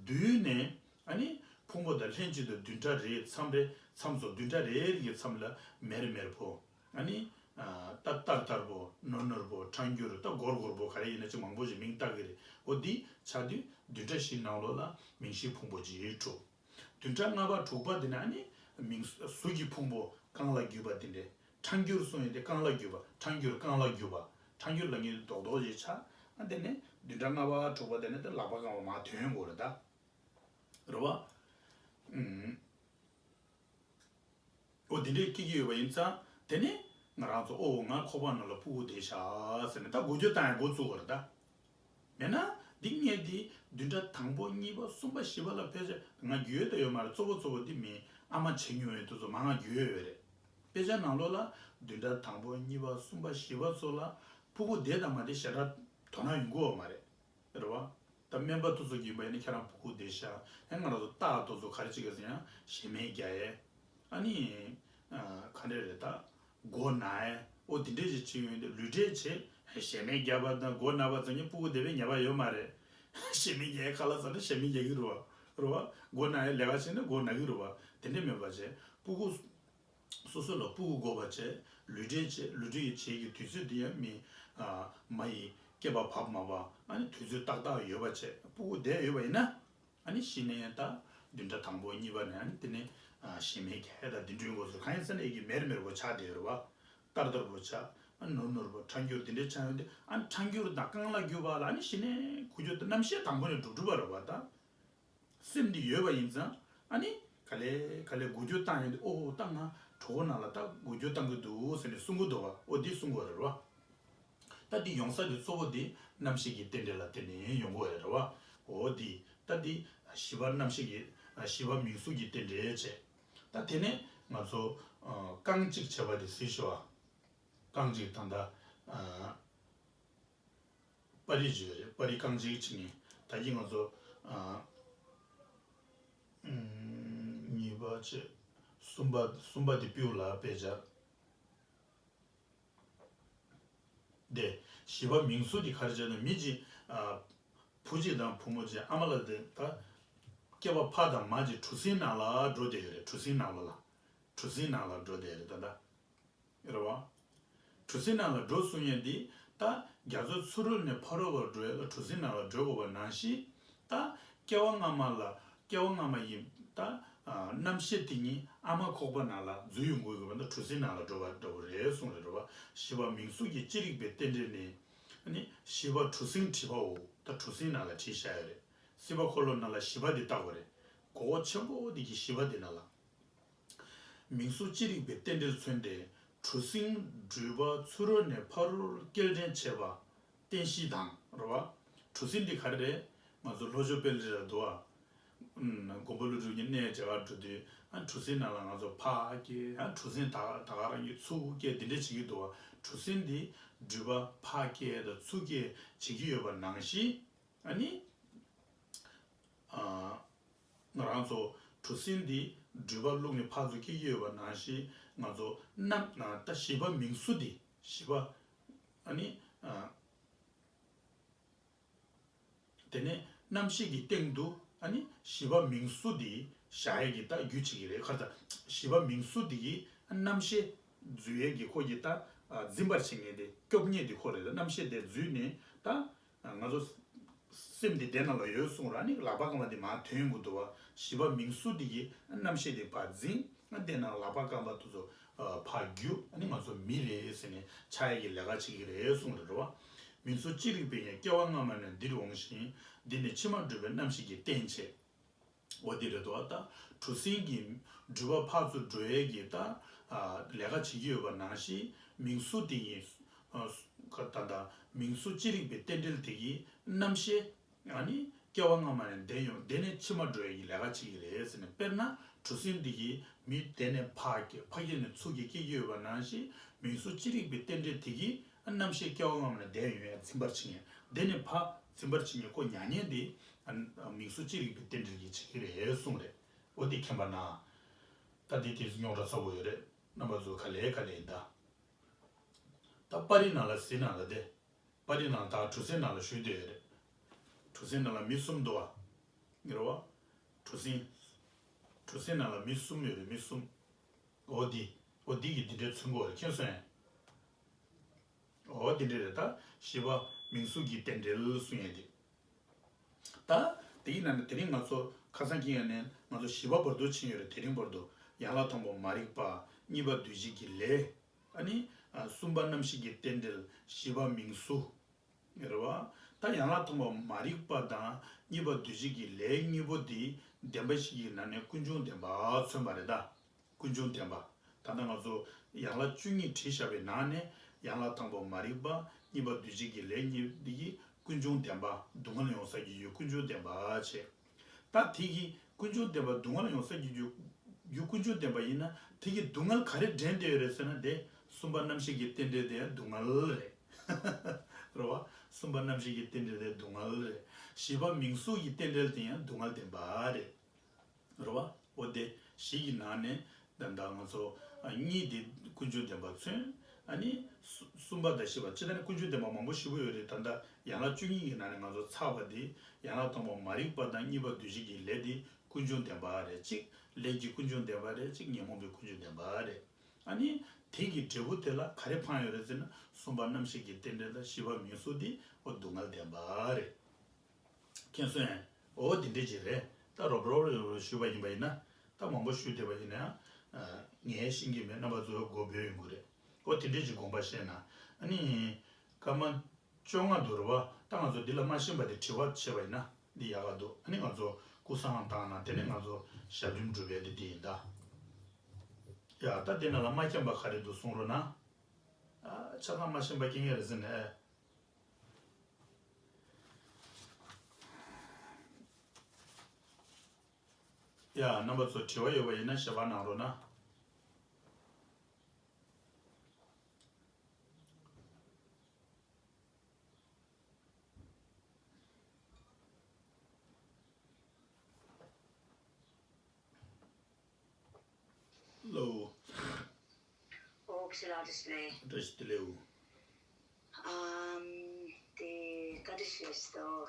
བསྡུས་ནས་ཨ་ནི་ཕུང་པོ་དང་ལྷན་ཅིག་ཏུ་བདུན་ཕྲག་རེའི་མཚམས་རེ་མཚམས་སུ་བདུན་ཕྲག་རེ་རེ་གི་མཚམས་ལ་མེར་མེར་པོ། ཨ་ནི་ཏར་ཏར་པོ། ནོར་ནོར་པོ། ཁྲང་འགྱུར། ད་སྒོར་སྒོར་པོ། ག་རེ་ཡིན་ན་ཅིག་མང་པོ་ཞིག་མིང་བཏགས་ཀྱི་རེད། འོ་འདི་ཆགས་དུས་བདུན་ཕྲག་བཞི་ནང་ལོགས་ལ་མིང་གཞིའི་ཕུང་པོ་ཅིག་གྲུབ། བདུན་ཕྲག་ལྔ་པ་དྲུག་པ་དེ་ནས་ཨ་ནི་མིང་གཟུགས་ཀྱི་ཕུང་པོ་རྐང་ལག་བརྒྱུད་པ་དེ་འདྲས། ཁྲང་འགྱུར་གསུངས་ཡོད་དེ་རྐང་ལག་བརྒྱུད་པ། ཁྲང་འགྱུར་རྐང་ལག་བརྒྱུད་པ། ཁྲང་འགྱུར་ལབ་མཁན་རྡོག་རྡོག་ཅིག་ཆགས། ཨ་དེ་ནས་བདུན་ཕྲག་ལྔ་པ་དྲུག་པ་དེ་ནས་དེ་ལག་པ་རྐང་པ་མར་ཐོན་དགོས་རེད་ད། རེད་བ། ཨུམ། འོ་དེ་འདྲས་སྐྱེ་གི་ཡོད་པ་ཡིན་ཙང་དེ་ནས་ང་རང་ཚོ་ཨོ་ང་ཁོག་པ་ནང་ལ་ཕྲུ་གུ་བསྡད་ཤག་ཟེར་ནས་ད་འགུལ་སྐྱོད་བཏང་ཡ་འགོ་བཙུགས་པ་རེད་ད། མེད་ན། འདི་ངས་འདི་བདུན་ཕྲག་དང་པོ་གཉིས་པ་གསུམ་པ་བཞི་པ་ལ་དཔེ་ཆ་ང་རྒྱུས་ཡོད་དང་ཡོད་མ་རེད། གཙོ་བོ་གཙོ་བོ་འདི་མིན་ཨ་མ་བྱེད་མྱོང་ཡོད་དུས་ཚོད་མང་ང་རྒྱུས་ཡོད་ཡོད་རེད། དཔེ་ཆ་ནང་ལོགས་ལ་བདུན་ཕྲག་དང་པོ་གཉིས་པ་གསུམ་པ་བཞི་པ་ཚོ་ལ་ཕྲུ་གུ་བསྡད་དང་མ་བསྡད་ཞེ་དྲག་དོ་སྣང་ཡོང་གི་ཡོད་མ་རེད། རེད་བ། ད་སྨན་པ་དུ་ཚོ་གིས་པ་ཡིན་ན་ཁྱེད་རང་ཕྲུ་གུ་བསྡད་ཤག་ཨེ་ང་རང་ཚོ་རྟགས་དུ་ཚོ་ག་རེ་བྱེད་ག་ཟེར་ཡང་ཞེ་མེར་རྒྱག་ཡས། ཨ་ནི། ག་འདྲ་རེད་ད། མགོ་ན་ཡས། ཨོ་དེ་འདྲས་ཞིག་བྱེད་ཡོང་དུས་ལུས་འབྲེལ་བྱེད། ཞེ་མེར་རྒྱག་པ་དང་མགོ་ན་བ་ཙམ་གྱིས་ཕྲུ་གུ་དེ་བས་ཉེས་པ་ཡོད་མ་རེད། ཞེ་མེར་རྒྱག་ཡས་ཁ་ལག་ཟ་ན་ཞེ་མེར་རྒྱག་གི་རེད་བ། རེད་བ། མགོ་ན་ཡས་ལས་ཀ་བྱེད་ན་མགོ་ན་གི་རེད་བ། དེ་འདྲས་མེད་པ་བྱས་ཕྲུ་གུ། སོ་སོ་ལ་ཕྲུ་གུ་དགོས་པ་བྱས། ལུས་འབྲེལ་བྱེད་ལུས་འབྲེལ་གྱི་བྱེད་ཀྱི་དུས་ཚོད་དེ་ཡང་མི་ཨ་མ་ཡི་སྐྱེ་བ་བབ་མ་བབ་ཨ་ནི་དུས་ཚོད་ཏག་ཏག་ཡོད་པ་བྱས་སྤུ་གུ་བསྡད་ཡོད་པ་ཡིན་ན། ཨ་ནི་གཞི་ནས་ད་བདུན་ཕྲག་དང་པོ་གཉིས་པ་ནས་ཨ་ནི་དེ་ནས་ཨ་གཞི་མེད་གས་དང་འདི་འདྲའི་འགོ་ཚུགས། གང་ཡིན་ཟེར་ན་ཡི་གེ་མེར་མེར་པོ་ཆགས་བསྡད་ཡོད་རེད་བ། ཏར་ཏར་པོ་ཆགས། ཨ་ནུར་ནུར་པོ་ཁྲ་འགྱུར་འདི་འདྲའི་ཆགས་ཡོང་དུས་ཨ་ནི་ཁྲ་འགྱུར་དང་རྐང་ལག་འགྱུར་བ་ལ་ཨ་ནི་གཞི་ནས་འགུལ་སྐྱོད་རྣམ་ཤེས་དང་པོ་ནས་འགྲུབ་འགྲུབ་པ་རེད་བ་ད། སེམས་འདི་ཡོད་པ་ཡིན་ཙང་ཨ་ནི་ག་ལེ་ག་ལེ་འགུལ་སྐྱོད་བཏང་ཡོང་དུས་ཨོ་ད་ང་གྲོད་ཁོག་ནང་ལ་ད་འགུལ་སྐྱོད་བཏང་གི་འདུག་ཟེར་ནས་གསུང་གི་འདུག་བ། ཨོ་འདི་གསུང་གི་ཡོད་རེད་བ། ད་འདི་ཡོང་ས་དེ་གཙོ་བོ་དེ་རྣམ་ཤེས་ཀྱི་རྟེན་འབྲེལ་ལ་བརྟེན་ནས་ཡོང་གི་ཡོད་རེད་བ། འོ་འདི་ད་འདི་བཞི་པ་རྣམ་ཤེས་ཀྱི་བཞི་པ་མིང་གཟུགས་ཀྱི་རྟེན་འབྲེལ་བྱས། ད་དེ་ནས་ང་ཚོ་ཨ་རྐང་གཅིག་བྱས་པ་དེ་གཟིགས་ཤོག་ཨ། རྐང་གཅིག་ད་ལྟ་ཨ་པར་རིས་བརྗོད་རེད། པར་རིས་རྐང་གཅིག་བྱས་ནས་ད་གིན་ང་ཚོ་ཨ་ཨུམ་གཉིས་པ་བྱས། གསུམ་པ་གསུམ་པ་དེ་པིའུ་ལ་དཔེ་བྱ། དེ་བཞི་པ་མིང་གཟུགས་དེ་ག་རེ་བྱས་ན་མི་གཅིག་ཨ་བུ་གཅིག་དང་བུ་མོ་གཅིག་ཨ་མ་ལ་དེ་ད་སྐྱེ་བ་ཕ་དང་མ་གཅིག་གྲུ་གཟིངས་ནང་ལ་འགྲོ་བསྡད་ཡོད་རེད། གྲུ་གཟིངས་ནང་ལོགས་ལ། གྲུ་གཟིངས་ནང་ལ་འགྲོ་བསྡད་རེད་ད་ལྟ། རེད་བ། གྲུ་གཟིངས་ནང་ལ་འགྲོ་གསུང་ཡས་འདི་ད་རྒྱ་མཚོ་ཚུ་རོལ་ནས་ཕ་རོལ་བར་འགྲོ་ཡས་ལ་གྲུ་གཟིངས་ནང་ལ་འགྲོ་དགོས་པ་ནང་བཞིན། ད་སྐྱེ་བ་སྔ་མ་ལ་སྐྱེ་བ་སྔ་མ་ཡི་ད་ཨ་རྣམ་ཤེས་དེ་ཉིད་ཨ་མ་ཁོག་པ་ནང་ལ་འཛུལ་ཡོང་དགོས་ཀྱི་བ་ད་གྲུ་གཟིངས་ནང་ལ་འགྲོ་བ་འདྲ་བོ་རེད་གསུངས་རེད། རེད་བ། བཞི་པ་མིང་གཟུགས་ཀྱི་ཅི་རིགས་པའི་རྟེན་འབྲེལ་ནི། ཨ་ནི་བཞི་པ་གྲུ་གཟིངས་བྲིས་པའོ། ད་གྲུ་གཟིངས་ནང་ལ་བྲིས་བཞག་ཡོད་རེད། སྲིད་པ་འཁོར་ལོ་ནང་ལ་བཞི་པ་འདི་བཏགས་པ་རེད། གོ་ཆེན་པོ་འདི་གི་བཞི་པ་འདི་ནང་ལ། མིང་གཟུགས་ཅི་རིགས་པའི་རྟེན་འབྲེལ་མཚོན་ཏེ། གྲུ་གཟིངས་སྦྲུལ་པ་ཚུ་རོལ་ནས་ཕ་རོལ་སྐྱེལ་འདྲེན་བྱེད་པ། རྟེན་གཞི་དང་རེད་བ། གྲུ་གཟིངས་འདི་ག་རེ་རེད། ང་ཚོ་ལྷོ་ཕྱོགས་དཔལ་རི་ལ་འདུག་བ། ཨུམ། མགོན་པོ་ཀླུ་སྒྲུབ་ཀྱི་གནས་མཇལ་ཁ་འགྲོ་དུས་ཨ་གྲུ་གཟིངས་ནང་ལ་ང་ཚོ་ཕར་སྐྱེལ། ཨ་གྲུ་གཟིངས་ད་ད་ག་རང་གི་ཚུར་སྐྱེལ་འདི་འདྲ་བྱེད་ཀྱི་འདུག་བ། གྲུ་གཟིངས་འདི་སྦྲུལ་པ་ཕར་སྐྱེལ་དང་ཚུར་སྐྱེལ་བྱེད་ཀྱི་ཡོད་པ་ནང་བཞིན། ཨ་ནི། ཨ། ང་རང་ཚོ་གྲུ་གཟིངས་འདི་སྦྲུལ་པ་བླུགས་ནས་ཕར་ཚུར་སྐྱེལ་གྱི་ཡོད་པ་ནང་བཞིན་ང་ཚོ་རྣམ་ད་བཞི་པ་མིང་གཟུགས་འདི་བཞི་པ། ཨ་ནི། ཨ། དེ་ནས་རྣམ་ཤེས་ཀྱི་སྟེང་དུ་ཨ་ནི་བཞི་པ་མིང་གཟུགས་འདི་བཞག་ཡས་ཀྱི་ད་རྒྱུ་བྱེད་ཀྱི་རེད། ཁ་ད་བཞི་པ་མིང་གཟུགས་འདི་གི་རྣམ་ཤེས་འཛུལ་ཡས་ཀྱི་ཁོ་གི་ད་འཛིན་པར་བྱེད་མཁན་དེ་སྐྱོབ་མཁན་དེ་ཁོ་རེད། ད་རྣམ་ཤེས་དེ་འཛུལ་ནས་ད། ང་ཚོ་སེམས་འདི་དེ་ནང་ལ་ཡོད་གསུངས་ར་ནི་ལག་པ་སྐམ་པ་འདི་མར་ཐོན་དགོས་འདུག་བ། བཞི་པ་མིང་གཟུགས་འདི་གི་རྣམ་ཤེས་འདི་ཕར་འཛིན། དེ་ནང་ལག་པ་སྐམ་པ་དེ་ཚོ་ཕར་རྒྱུག་ཨ་ནི་ང་ཚོ་མི་རེད་ཟེར་ནས་ཆགས་ཡས་ཀྱི་ལས་ཀ་བྱེད་ཀྱི་རེད་གསུངས་རེད་བ། མིང་གཟུགས་ཅི་རིགས་པའི་ཡང་སྐྱེ་བ་སྔ་མ་ནས་འདིར་འོངས་ཤིང་། འདི་ནི་ཕྱི་མ་སྒྲུབ་པའི་རྣམ་ཤེས་ཀྱི་རྟེན་བྱེད། འོ་དེ་རེད་དོ། ད་གྲུ་གཟིངས་ཀྱི་སྦྲུལ་པ་ཕར་ཚུར་འགྲོ་ཡས་ཀྱི་ད་ལས་ཀ་བྱེད་ཀྱི་ཡོད་པ་ནང་བཞིན་མིང་གཟུགས་དེ་ཡིན། ད་ལྟ་མིང་གཟུགས་ཅི་རིགས་པའི་རྟེན་འབྲེལ་དེ་ཡི་རྣམ་ཤེས་ཨ་ནི་སྐྱེ་བ་སྔ་མ་ནས་འདས་ཡོང་དེ་ནས་ཕྱི་མ་འགྲོ་ཡས་ཀྱི་ལས་ཀ་བྱེད་ཀྱི་རེད་ཟེར་ནས། དཔེར་ན་གྲུ་གཟིངས་དེ་ཡི་མི་དེ་ནས་ཕར་སྐྱེ། ཕ་གི་ནས་ཚུར་སྐྱེ་སྐྱེ་ཀྱི་ཡོད་པ་ནང་བཞིན་མིང་གཟུགས་ཅི་རིགས་པའི་རྟེན་འབྲེལ་དེ་ཡི་རྣམ་ཤེས་སྐྱེ་བ་སྔ་མ་ནས་འདས་ཡོང་ཡས་འཛིན་པར་བྱེད་མཁན། དེ་ནས་ཕར་འཛིན་པར་བྱེད་མཁན་ཁོ་མྱ་ངན་དེ་མིང་གཟུགས་ཅི་རིགས་པའི་རྟེན་འབྲེལ་གྱིས་བྱེད་ཀྱི་རེད་གསུངས་རེད། འོ་དེ་མཁྱེན་པ་ན། ད་དེ་དེ་རྙོག་དྲ་ཚ་པོ་ཡོད་རེད། རྣམ་པ་ཚོ་ག་ལེ་ག་ལེ་ཡིན་ད། ད་པར་རིས་ནང་ལ་གཟིགས་ན་ད་དེ། པར་རིས་ནང་ད་གྲུ་གཟིངས་ནང་ལ་ཞུགས་བསྡད་ཡོད་རེད། གྲུ་གཟིངས་ནང་ལ་མི་གསུམ་འདུག་བ། ངེས་ར་བ། གྲུ་གཟིངས། གྲུ་གཟིངས་ནང་ལ་མི་གསུམ་ཡོད་རེད། མི་གསུམ། འོ་འདི། འོ་འདི་གི་འདི་འདྲའི་ཚུན་གོ་རེད། མཁྱེན་སོང་ངས། འོ་འདི་འདྲ་རེད། ད་བཞི་པ་མིང་གཟུགས་ཀྱི་རྟེན་འབྲེལ་གསུང་ཡས་དེ། ད་དེའི་ནང་ནས་དེ་རིང་ང་ཚོ་ཁ་སང་གི་ཡང་ནས་ང་ཚོ་བཞི་པ་བར་དུ་ཕྱིན་ཡོད་རེད། དེ་རིང་བར་དུ་ཡན་ལག་དང་པོ་མ་རིག་པ། གཉིས་པ་འདུ་བྱེད་ཀྱི་ལས། ཨ་ནི་གསུམ་པ་རྣམ་ཤེས་ཀྱི་རྟེན་འབྲེལ། བཞི་པ་མིང་གཟུགས། རེད་བ། ད་ཡན་ལག་དང་པོ་མ་རིག་པ་དང་གཉིས་པ་འདུ་བྱེད་ཀྱི་ལས་གཉིས་པོ་འདི་བདེན་པ་བཞི་གི་ནང་ནས་ཀུན་འབྱུང་བདེན་པ་མཚོན་པ་རེད་ད། ཀུན་འབྱུང་བདེན་པ། ད་ལྟ་ང་ཚོ་ཡན་ལག་བཅུ་གཉིས་བྲིས་བཞག་པའི་ནང་ནས་ཡན་ལག་དང་པོ་མ་རིག་པ། གཉིས་པ་འདུ་བྱེད་ཀྱི་ལས་གཉིས་འདི་གིས་ཀུན་འབྱུང་བདེན་པ། སྡུག་བསྔལ་ཡོང་ས་ཀྱི་རྒྱུ་ཀུན་འབྱུང་བདེན་པ་བྱས། ད་དེ་གིས་ཀུན་འབྱུང་བདེན་པ་སྡུག་བསྔལ་ཡོང་ས་ཀྱི་རྒྱུ་རྒྱུ་ཀུན་འབྱུང་བདེན་པ་ཡིན་ན་དེ་གིས་སྡུག་བསྔལ་ག་རེ་འདྲེན་བསྡད་ཡོད་རེད་ཟེར་ན། དེ་གསུམ་པ་རྣམ་ཤེས་ཀྱི་རྟེན་འབྲེལ་དེ་ཡང་སྡུག་བསྔལ་རེད། རེད་བ། གསུམ་པ་རྣམ་ཤེས་ཀྱི་རྟེན་འབྲེལ་དེ་སྡུག་བསྔལ་རེད། བཞི་པ་མིང་གཟུགས་ཀྱི་རྟེན་འབྲེལ་དེ་ཡང་སྡུག་བསྔལ་བདེན་པ་རེད། རེད་བ། འོ་དེ་བཞི་གི་ནང་ནས་ད་ལྟ་ང་ཚོ་ཨ་གཉིས་དེ་ཀུན་འབྱུང་བདེན་པ་མཚོན། ཨ་ནི་གསུ་གསུམ་པ་དང་བཞི་པ་སྤྱིར་བཏང་ནི་ཀུན་འབྱུང་བདེན་པ་མང་པོ་ཞེ་པོ་ཡོད་རེད། ད་ལྟ་ཡན་ལག་བཅུ་གཉིས་ཀྱི་ནང་ནས་ང་ཚོ་ཚར་བ་དེ་ཡན་ལག་དང་པོ་མ་རིག་པ་དང་གཉིས་པ་འདུ་བྱེད་ཀྱི་ལས་དེ་ཀུན་འབྱུང་བདེན་པ་རེད། གཅིག་ལས་ཀྱི་ཀུན་འབྱུང་བདེན་པ་རེད། གཅིག་ཉོན་མོངས་པའི་ཀུན་འབྱུང་བདེན་པ་རེད། ཨ་ནི་ དེ་གི་འབྲས་བུ་དེ་ལ་ག་རེ་འཕངས་ཡོད་རེད་ཟེར་ན། གསུམ་པ་རྣམ་ཤེས་ཀྱི་རྟེན་འབྲེལ་དང་བཞི་པ་མིང་གཟུགས་དེ་འོ་སྡུག་བསྔལ་བདེན་པ་རེད། མཁྱེན་སོང་ངས། འོ་དེ་འདྲ་ཅིག་རེད། ད་རོབ་རོབ་རོབ་རོབ་ཞུས་པ་ཡིན་པ་ཡིན་ན། ད་མང་པོ་ཞུས་བསྡད་པ་ཡིན་ན་ཡང་། ངས་ཤེས་ཀྱི་མེད། རྣམ་པ་ཚོས་མགོ་འབོད་ཡོང་གི་རེད། འོ་དེ་འདྲ་ཅིག་དགོངས་པ་བཞེས་ན། ཨ་ནི་སྐར་མ་བཅོ་ལྔ་འདུག་རེད་བ། ད་ང་ཚོ་འདི་ལ་མ་ཤེས་པ་དེ་དྲི་བ་བྱས་པ་ཡིན་ན་འདི་ཡག་ག་འདུག་ཨ་ནི་ང་ཚོ་ཀུན་བཟང་བཏང་ན་དེ་ནས་ང་ཚོ་ཞབས་འདྲེན་སྒྲུབ་ཡ་དེ་དེ་ཡིན་ད། ཡ་ད་དེ་ནང་ལ་མ་མཁྱེན་པ་ག་རེ་འདུག་གསུང་རོགས་གནང་། ཨ་ཆ་ཚང་མ་ཤེས་པ་སྐྱེ་ངེས་རེད་ཟེར་ནས། ཡ་རྣམ་པ་ཚོ་དྲི་བ་ཡོད་པ་ཡིན་ན་ཞལ་པར་གནང་རོགས་གནང་། ལོ། ཨོ་ཁྱེད་ལ་བཀྲ་ཤིས་བདེ་ལེགས། བཀྲ་ཤིས་བདེ་ལེགས། ཨམ། དེ་བཀའ་འདྲི་ཞུ་ཡ་ཞིག་འདུག་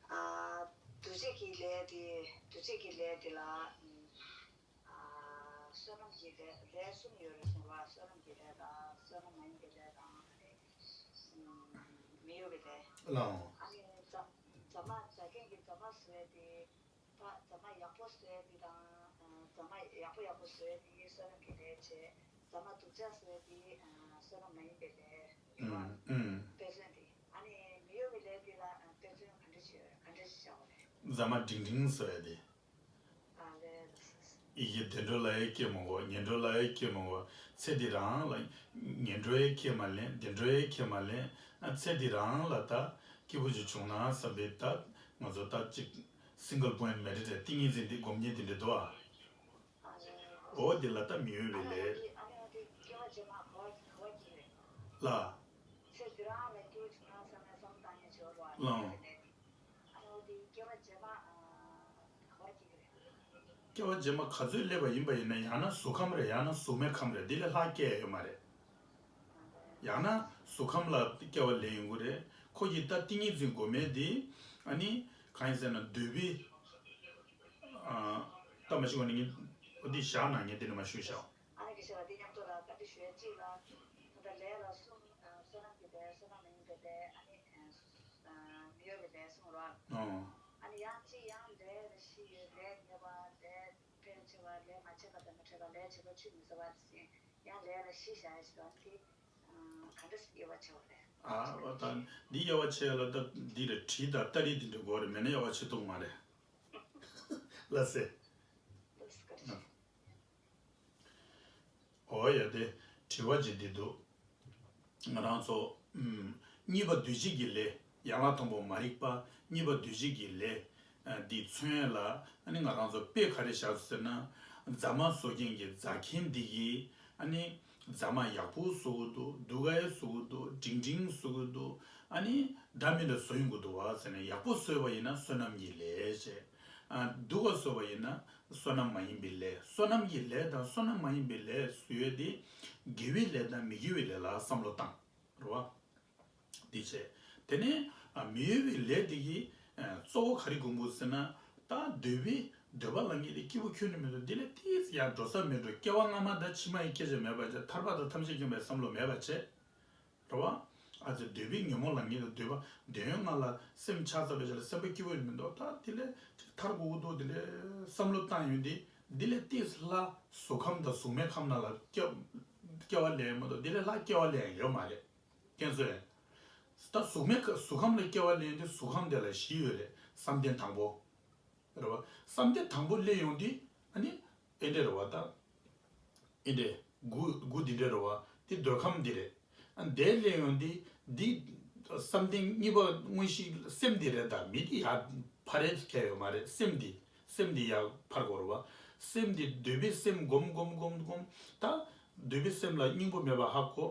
ཨ། འདུ་བྱེད་ཀྱི་ལས་དེ། འདུ་བྱེད་ཀྱི་ལས་དེ་ལ། ཨ། བསོད་ནམས་ཀྱི་ལས་ལས་གསུམ་ཡོད་རེད་གསུངས་པ། བསོད་ནམས་ཀྱི་ལས་དང་བསོད་ནམས་མ་ཡིན་པའི་ལས་དང་། ཨ་ནི་མི་གཡོ་བའི་ལས། ལའང་། ཨ་ནི་ཛ་ཛ་མ་ཛ་མཁན་གྱི་ཛ་མ་བཟོས་ཏེ། ད་ཛ་མ་ཡག་པོ་བཟོས་ཏེ་དང་། ཛ་མ་ཡག་པོ་ཡག་པོ་བཟོས་ཏེ་བསོད་ནམས་ཀྱི་ལས་བྱས། ཛ་མ་སྡུག་ཅག་བཟོས་ཏེ་བསོད་ནམས་མ་ཡིན་པའི་ལས། ཨུམ་ཨུམ། དཔེ་མཚོན་དེ། ཨ་ནི་མི་གཡོ་བའི་ལས་དེ་ལ་དཔེ་མཚོན་ག་འདྲ་ཞིག་ག་འདྲ་ཞིག་བྱ་བ་རེད། ཛ་མ་འབྲིང་འབྲིང་བཟོས་ཏེ། ཨ་ལས། ཡི་གེ་བདེ་འགྲོ་ལ་ཡང་སྐྱེ་མི་དགོས། ངན་འགྲོ་ལ་ཡང་སྐྱེ་མི་དགོས། ཚེ་འདི་རང་ལ་ངན་འགྲོ་ཡང་ཁས་མ་ལེན། བདེ་འགྲོ་ཡང་ཁས་མ་ལེན། ཨ་ཚེ་འདི་རང་ལ་ད་སྐྱིད་པོ་ཅིག་བྱུང་ན་བསམ་པའི་ད་ང་ཚོ་ད་ཅིག་single point meditation ཏིང་ངེ་འཛིན་འདི་སྒོམ་མཁན་དེ་འདྲ་འདུག་ཨ། འོ་དེ་ལ་ད་མི་གཡོ་བའི་ལས། ལ། ལའང་། སྐྱེ་བ་རྗེས་མ་ག་ཚོད་སླེབས་པ་ཡིན་པ་ཡིན་ན། ཡང་ན་གཟུགས་ཁམས་རེད། ཡང་ན་གཟུགས་མེད་ཁམས་རེད། འདི་ལས་ལྷག་སྐྱེ་ཡ་ཡོད་མ་རེད། ཡང་ན་གཟུགས་ཁམས་ལ་སྐྱེ་བ་ལེན་ཡོང་གི་རེད། ཁོ་གི་ད་ཏིང་ངེ་འཛིན་སྒོམ་མཁན་དེ། ཨ་ནི་གང་ཡིན་ཟེར་ན་འདོད་པའི། ཨ། ད་མ་ཤི་བ་ནི་ངས་འོ་འདི་བཞག་ན་ངས་འདི་ནས་མ་ཞུས་བཞག་ཨ་ནི་དགེ་བཤེས་ལགས་འདི་མཉམ་དུ་ལ་བཀའ་འདྲི་ཞུ་ཡ་གཅིག་ལ། ད་ལས་ལ་གསུམ། ཨ། བསོད་ནམས་ཀྱི་ལས། བསོད་ནམས་མ་ཡིན་པའི་ལས། ཨ་ནི། ཨ། མི་གཡོ་བའི་ལས་གསུངས་རོགས། ཨོ། ཨ་ནི་ཡང་གཅིག་ཡང་ལས་ལ་བཞི་ཡོད། ལས་ཉེས་པ། ལས་ཕལ་ཆེ་བ། ལས་མ་བྱས་པ་དང་མི་འཕྲད་པ། ལས་བྱས་པ་ཆུད་མི་ཟ་བ་ཟེར། ཡང་ལས་ལ་བཞི་བཞག་ཡ་ཞིག་འདུག་ཨ་ནི་དེ། ཨ། ག་འདྲ་དབྱེ་བ་ཕྱེ་བ་རེད། ཨ། འོ་ད་འདི་དབྱེ་བ་ཕྱེ་ཡ་ལ་ད་འདི་རེད། གྲི་དང་སྟ་རེ་འདི་འདྲ་དགོས་རེད། མེད་ན་དབྱེ་བ་ཕྱེ་ཐུབ་མ་རེད། ལགས་སེ། ལགས་སེ། བཀའ་དྲིན་ཆེ། འོ་ཡ་དེ་དྲི་བ་ཅིག་འདི་འདུག་ང་རང་ཚོ། ཨུམ། གཉིས་པ་འདུས་བྱས་ཀྱི་ལས། ཡན་ལག་དང་པོ་མ་རིག་པ། གཉིས་པ་འདུས་བྱས་ཀྱི་ལས། ཨ། འདི་མཚོན་ཡ་ལ། ཨ་ནི་ང་རང་ཚོ་དཔེ་ག་རེ་བཞག་ཟེར་ན། རྫ་མ་བཟོ་མཁན་གྱི་རྫ་མཁན་འདི་གིས། ཨ་ནི་རྫ་མ་ཡག་པོ་བཟོ་གི་འདུག་སྡུག་ག་ཡ་བཟོ་གི་འདུག་འབྲིང་འབྲིང་བཟོ་གི་འདུག་ཨ་ནི་འདྲ་མི་འདྲ་བཟོ་ཡོང་གི་འདུག་བ་ཟེར་ནས། ཡག་པོ་བཟོས་པ་ཡིན་ན་བསོད་ནམས་ཀྱི་ལས་བྱས། ཨ། སྡུག་ག་བཟོས་པ་ཡིན་ན་བསོད་ནམས་མ་ཡིན་པའི་ལས། བསོད་ནམས་ཀྱི་ལས་དང་བསོད་ནམས་མ་ཡིན་པའི་ལས་བཟོ་ཡས་དེ་དགེ་བའི་ལས་དང་མི་དགེ་བའི་ལས་ལ་བསམ་བློ་བཏང་། རེད་བ། འདི་བྱས། དེ་ནས། ཨ། མི་གཡོ་བའི་ལས་དེ་གིས། ཨ། གཙོ་བོ་ག་རེ་སྒོམ་དགོས་ཟེར་ན། ད་འདོད་པའི། འདོད་པ་ལ་ངེས་ཏེ་སྐྱིད་པོ་ཁྱོན་ནས་མི་འདུག་འདི་ལས་ཏིས་ཡར་འགྲོ་ས་མེད་འགྲོ། སྐྱེ་བ་སྔ་མ་དང་ཕྱི་མ་ཡི་སྐྱེ་བྱ་མེད་པ་བྱས། ཐར་པ་དང་ཐམས་ཅད་མཁྱེན་པའི་བསམ་བློ་མེད་པ་བྱས། རེད་བ། ཨ་ཙི་འདོད་པའི་ཉོན་མོངས་ལ་ངེས་ཏེ་འདོད་པ་འདོད་ཡོན་ལྔ་ལ་སེམས་ཆགས་ཚར་བའི་རྗེས་ལ་སེམས་པ་སྐྱིད་པོ་ཡོད་མི་འདུག་ད་འདི་ལས་ཅིག་ཐར་དགོས་ཀྱི་འདུག་འདི་ལས་བསམ་བློ་བཏང་ཡོང་དུས། འདི་ལས་ཏིས་ལྷག་གཟུགས་ཁམས་དང་གཟུགས་མེད་ཁམས་ནང་ལ་སྐྱེ་སྐྱེ་བ་ལེན་མ་གཏོགས་འདི་ལས་ལྷག་སྐྱེ་བ་ལེན་ཡོད་མ་རེད། མཁྱེན་སོང་ངས། ད་གཟུགས་མེད་ཁ་གཟུགས་ཁམས་ལ་སྐྱེ་བ་ལེན་དུས་གཟུགས་ཁམས་དེ་ལ་བཞི་ཡོད་རེད། བསམ་གཏན་དང་པོ། རེད་བ། བསམ་གཏན་དང་པོ་སླེབས་ཡོང་དུས། ཨ་ནི་ཨེ་འདྲས་རེད་བ། ད་ཨེ་འདྲས་དགུ་དགུ་འདི་འདྲས་རེད་བ། དེ་འདོད་ཁམས་འདི་རེད། ཨ། དེ་སླེབས་ཡོང་དུས་འདི་བསམ་གཏན་གཉིས་པ་དངོས་གཞི་སེམས་འདི་རེད། ད་མི་འདི་ཡར་ཕར་རེད་ཁེལ་ཡོད་མ་རེད། སེམས་འདི། སེམས་འདི་ཡར་ཕར་དགོས་རེད་བ། སེམས་འདི་འདོད་པའི་སེམས་སྒོམ་སྒོམ་སྒོམ་སྒོམ། ད་འདོད་པའི་སེམས་ལ་སྙིང་པོ་མེད་པ་ཧ་གོ།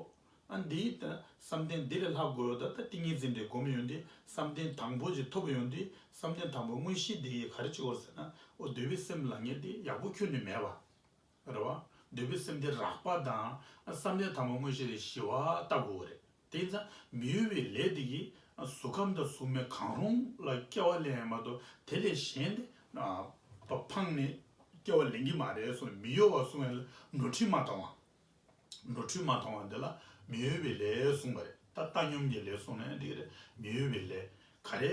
ཨ། འདི་ད་བསམ་གཏན་འདི་ལས་ལྷག་དགོས་ཡོད། ད་ད་ཏིང་ངེ་འཛིན་དེ་སྒོམ་ཡོང་དུས་བསམ་གཏན་དང་པོ་ཅིག་ཐོབ་ཡོང་དུས། བསམ་གཏན་དང་པོ་དངོས་གཞི་འདི་ཡིས་ག་རེ་བྱེད་དགོས་ཟེར་ན། འོ་འདོད་པའི་སེམས་ལ་ངེས་ཏེ་ཡག་པོ་ཁྱོན་ནས་མེད་པ། རེད་བ། འདོད་པའི་སེམས་དེ་རགས་པ་དང་བསམ་གཏན་དང་པོ་དངོས་གཞི་དེ་ཞི་བ་ལྟ་དགོས་རེད། དེ་ཡིན་ཙང་མི་གཡོ་བའི་ལས་དེ་གིས་གཟུགས་ཁམས་དང་གཟུགས་མེད་གང་རུང་ལ་སྐྱེ་བ་ལེན་ཡ་མ་གཏོགས་དེ་ལས་གཞན་དེ་ཕ་ཕངས་ནས་སྐྱེ་བ་ལེན་གྱི་མ་རེད་གསུངས། མི་གཡོ་བ་གསུང་ཡ་ལ་ནོར་འཁྲུལ་མ་བཏང་བ། ནོར་འཁྲུལ་མ་མཐོང་བ་འདི་ལ་མི་འོས་པའི་ལས་གསུངས་པ་རེད། ད་བཏང་སྙོམས་ཀྱི་ལས་གསུངས་ནའི་འགྲིག་གི་རེད། མི་འོས་པའི་ལས་ག་རེ།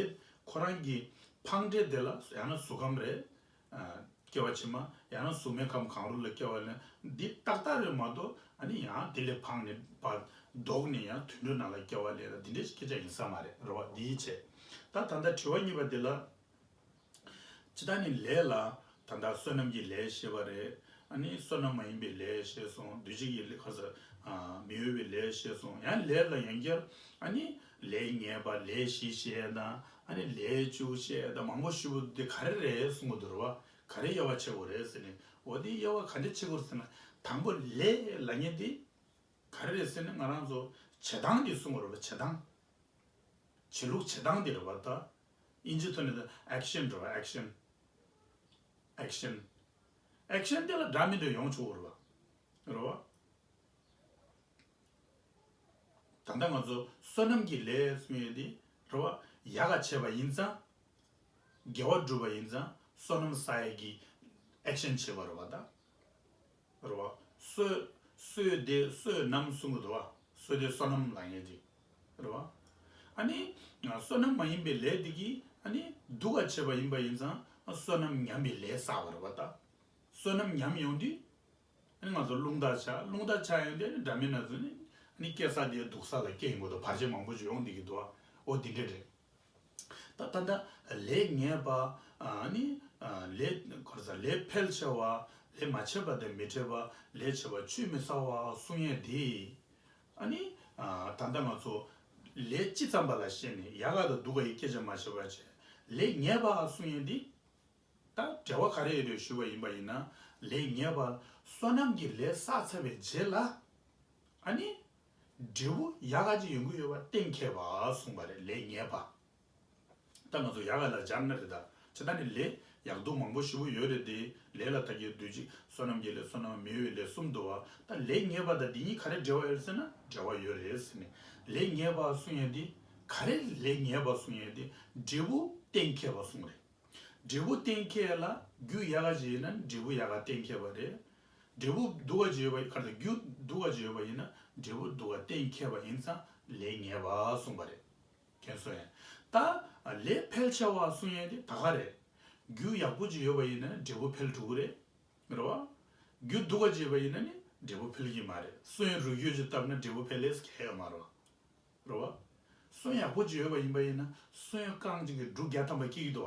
ཁོ་རང་གི་ཕངས་འབྲས་དེ་ལ་ཡང་ན་གཟུགས་ཁམས་རེད། ཨ། སྐྱེ་བ་ཕྱི་མ་ཡང་ན་གཟུགས་མེད་ཁམས་གང་རུང་ལ་སྐྱེ་བ་ལེན། འདི་ཏག་ཏག་རེད་མ་གཏོགས། ཨ་ནི་ཡང་དེ་ལས་ཕངས་ནས་ཕར་ལྡོག་ནས་ཡང་དུད་འགྲོ་ནང་ལ་སྐྱེ་བ་ལེན་ལ་འདི་འདྲའི་སྐད་ཆ་ཡིན་ས་མ་རེད། རེད་བ། འདིའི་ཆེད། ད་ད་ལྟ་དྲི་བ་གཉིས་པ་འདི་ལ། ཇི་ལྟར་ནི་ལས་ལ། ད་ལྟ་བསོད་ནམས་ཀྱི་ལས་བཤད་པ་རེད། ཨ་ནི་བསོད་ནམས་མ་ཡིན་པའི་ལས་བཤད་སོང་། འདུས་བྱས་ཀྱི་ལས་ཁ་ས། ཨ། མི་འོས་པའི་ལས་བཤད་སོང་། ཡང་ལས་ལ་ཡང་བསྐྱར། ཨ་ནི་ལས་ངན་པ་ལས་བཞི་བཤད་དང་། ཨ་ནི་ལས་བཅུ་བཤད་དང་། མང་པོ་ཞེ་པོ་འདི་ག་རེ་རེད་གསུང་གི་འདུག་རེད་བ། ག་རེ་དབྱེ་བ་ཕྱེ་དགོས་རེད་ཟེར་ནས། འོ་དེ་དབྱེ་བ་ག་འདྲ་ཕྱེ་དགོས་ཟེར་ན། དང་པོ་ལས་ལབ་མཁན་དེ་ག་རེ་རེད་ཟེར་ན། ང་རང་ཚོ་བྱེད་སྟངས་དེ་གསུང་དགོས་རེད་བ། བྱེད་སྟངས། བྱེད་ལུགས་བྱེད་སྟངས་དེ་རེད་བ། ད་དབྱིན་ཇི་ཐོག་ནས་ད་ཨེག་ཤན་རེད་བ། ཨེག་ཤན། ཨེག་ཤན། ཨེག་ཤན་དེ་ལ་འདྲ་མི་འདྲ་ཡོང་ཆོག་གི་རེད་བ། རེད་བ། ད་ལྟ་ང་ཚོ་བསོད་ནམས་ཀྱི་ལས་གསུང་ཡས་དེ་རེད་བ། ཡག་ག་བྱས་པ་ཡིན་ཙང་། དགེ་བ་བསྒྲུབས་པ་ཡིན་ཙང་བསོད་ནམས་བསགས་ཡས་ཀྱི་ཨེག་ཤན་བྱེད་པ་རེད་བ། ད། རེད་བ། བསོད། བསོད་བདེ་བསོད་ནམས་གསུང་གི་འདུག་བ། བསོད་བདེ་བསོད་ནམས་ལབ་མཁན་ཅིག་རེད་བ། ཨ་ནི་བསོད་ནམས་མ་ཡིན་པའི་ལས་དེ་གིས་ཨ་ནི་སྡུག་ག་བྱས་པ་ཡིན་པ་ཡིན་ཙང་བསོད་ནམས་ཉམས་པའི་ལས་བསགས་པ་རེད་བ། ད་བསོད་ནམས་ཉམས་ཡོང་དུས་ཨ་ནི་ང་ཚོ་རླུང་རྟ་ཆགས། རླུང་རྟ་ཆགས་ཡོང་དུས་ཨ་ནི་འདྲ་མིན་སྣ་ཚོགས་ནི་ཨ་ནི་སྐྱེ་ས་དེ་སྡུག་ས་ལ་སྐྱེ་ཡོང་གི་འདུག་བར་ཆད་མང་པོ་ཞིག་ཡོང་བསྡད་ཀྱི་འདུག་བ། འོ་དེ་འདྲ་རེད། ད་ད་ལྟ་ལས་ངན་པ། ཨ་ནི། ཨ། ལས་ཁོ་ར་ས་ལས་ཕལ་ཆེ་བ། ལས་མ་བྱས་པ་དང་མི་འཕྲད་པ། ལས་བྱས་པ་ཆུད་མི་ཟ་བ་གསུང་ཡས་དེ། ཨ་ནི། ཨ། ད་ལྟ་ང་ཚོ་ལས་ཅི་ཙམ་པ་ལ་ཞེན་ནས་ཡག་ག་དང་སྡུག་ག་ཡི་སྐད་ཆ་མ་བྱས་པ་བྱས། ལས་ངན་པ་གསུང་ཡས་དེ། ད་འབྲེལ་བ་ག་རེ་ཡོད་རེད་ཞུས་པ་ཡིན་པ་ཡིན་ན། ལས་ངན་པ་བསོད་ནམས་ཀྱི་ལས་བསགས་ཚར་བའི་རྗེས་ལ། ཨ་ནི། འབྲས་བུ་ཡག་ག་ཅིག་ཡོང་གི་ཡོད་པ་གཏན་འཁེལ་བ་གསུངས་པ་རེད། ལས་ངན་པ། ད་ང་ཚོ་ཡག་ག་ལ་སྦྱར་ན་རེད། ད་ཇི་ལྟར་ནི་ལས་ཡག་སྡུག་མང་པོ་ཞེ་པོ་ཡོད་རེད་དེ། ལས་ལ་བརྟག་གི་འདུ་བྱེད། བསོད་ནམས་ཀྱི་ལས། བསོད་ནམས་མི་འོས་པའི་ལས་གསུམ་འདུག་བ། ད་ལས་ངན་པ་དང་འདི་གཉིས་ག་རེ་འབྲེལ་བ་ཡོད་རེད་ཟེར་ན། འབྲེལ་བ་ཡོད་རེད་ཟེར་ནས། ལས་ངན་པ་གསུང་ཡས་འདི་ག་རེ། ལས་ངན་པ་གསུང་ཡས་འདི་འབྲས་བུ་གཏན་འཁེལ་བ་གསུངས་རེད། འབྲས་བུ་གཏན་འཁེལ་ལ་རྒྱུ་ཡག་ག་ཅིག་ཡིན་ན་འབྲས་བུ་ཡག་ག་གཏན་འཁེལ་བ་རེད། འབྲས་བུ་སྡུག་ག་ཅིག་ཡོད་པ་ག་རེ། རྒྱུ་སྡུག་ག་ཅིག་ཡོད་པ་ཡིན་ན་འབྲས་བུ་སྡུག་ག་གཏན་འཁེལ་བ་ཡིན་ཙང་ལས་ངན་པ་གསུངས་པ་རེད། མཁྱེན་སོང་ངས། ད་ལས་ཕལ་ཆེ་བ་གསུང་ཡས་དེ་ད་ག་རེད། རྒྱུ་ཡག་པོ་ཅིག་ཡོད་པ་ཡིན་ན་འབྲས་བུ་འཕེལ་འགྲོ་གི་རེད། རེད་བ། རྒྱུ་སྡུག་ག་ཅིག་ཡོད་པ་ཡིན་ན་ནི་འབྲས་བུ་འཕེལ་གྱི་མ་རེད། སོན་རུས་རྒྱུད་ཅིག་བཏབ་ན་འབྲས་བུ་འཕེལ་ལས་གལ་ཡོད་མ་རེད་བ། རེད་བ། སོན་ཡག་པོ་ཅིག་ཡོད་པ་ཡིན་པ་ཡིན་ན་སོན་རྐང་གཅིག་གིས་འབྲུ་བརྒྱ་ཐམ་པ་སྐྱེ་གི་འདུག་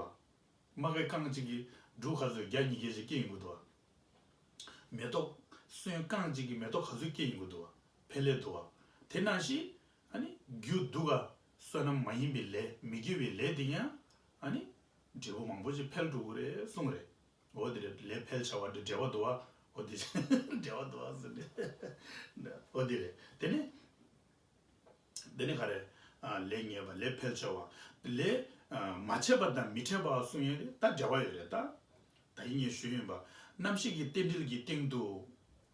བ། རྨ་ཁ་རྐང་གཅིག་གིས་འབྲུ་ག་ཚོད་བརྒྱ་ཉིས་བརྒྱ་ཅིག་སྐྱེ་ཡོང་གི་འདུག་བ། མེ་ཏོག་སོན་རྐང་གཅིག་གིས་མེ་ཏོག་ག་ཚོད་སྐྱེ་ཡོང་གི་འདུག་བ། འཕེལ་ལས་འདུག་བ། དེ་ནང་བཞིན་ཨ་ནི་རྒྱུ་སྡུག་ག་བསོད་ནམས་མ་ཡིན་པའི་ལས། མི་དགེ་བའི་ལས་དེ་ཡང་ཨ་ནི་འབྲས་བུ་མང་པོ་ཅིག་འཕེལ་འགྲོ་གི་རེད་གསུངས་རེད། འོ་དེ་རེད། ལས་ཕལ་ཆེ་བ་འདི་འབྲེལ་བ་འདུག་བ། འོ་དེ་འབྲེལ་བ་འདུག་བ་ཟེར་ནས། འོ་དེ་རེད། དེ་ནི། དེ་ནི་ག་རེ། ཨ། ལས་ངན་པ་ལས་ཕལ་ཆེ་བ། ལས། ཨ། མ་བྱས་པ་དང་མི་འཕྲད་པ་གསུང་ཡས་རེད། ད་འབྲེལ་བ་ཡོད་རེད་ད། ད་ཡིན་ངས་ཞུས་ཡིན་པ། རྣམ་ཤེས་ཀྱི་རྟེན་འབྲེལ་གྱི་སྟེང་དུ།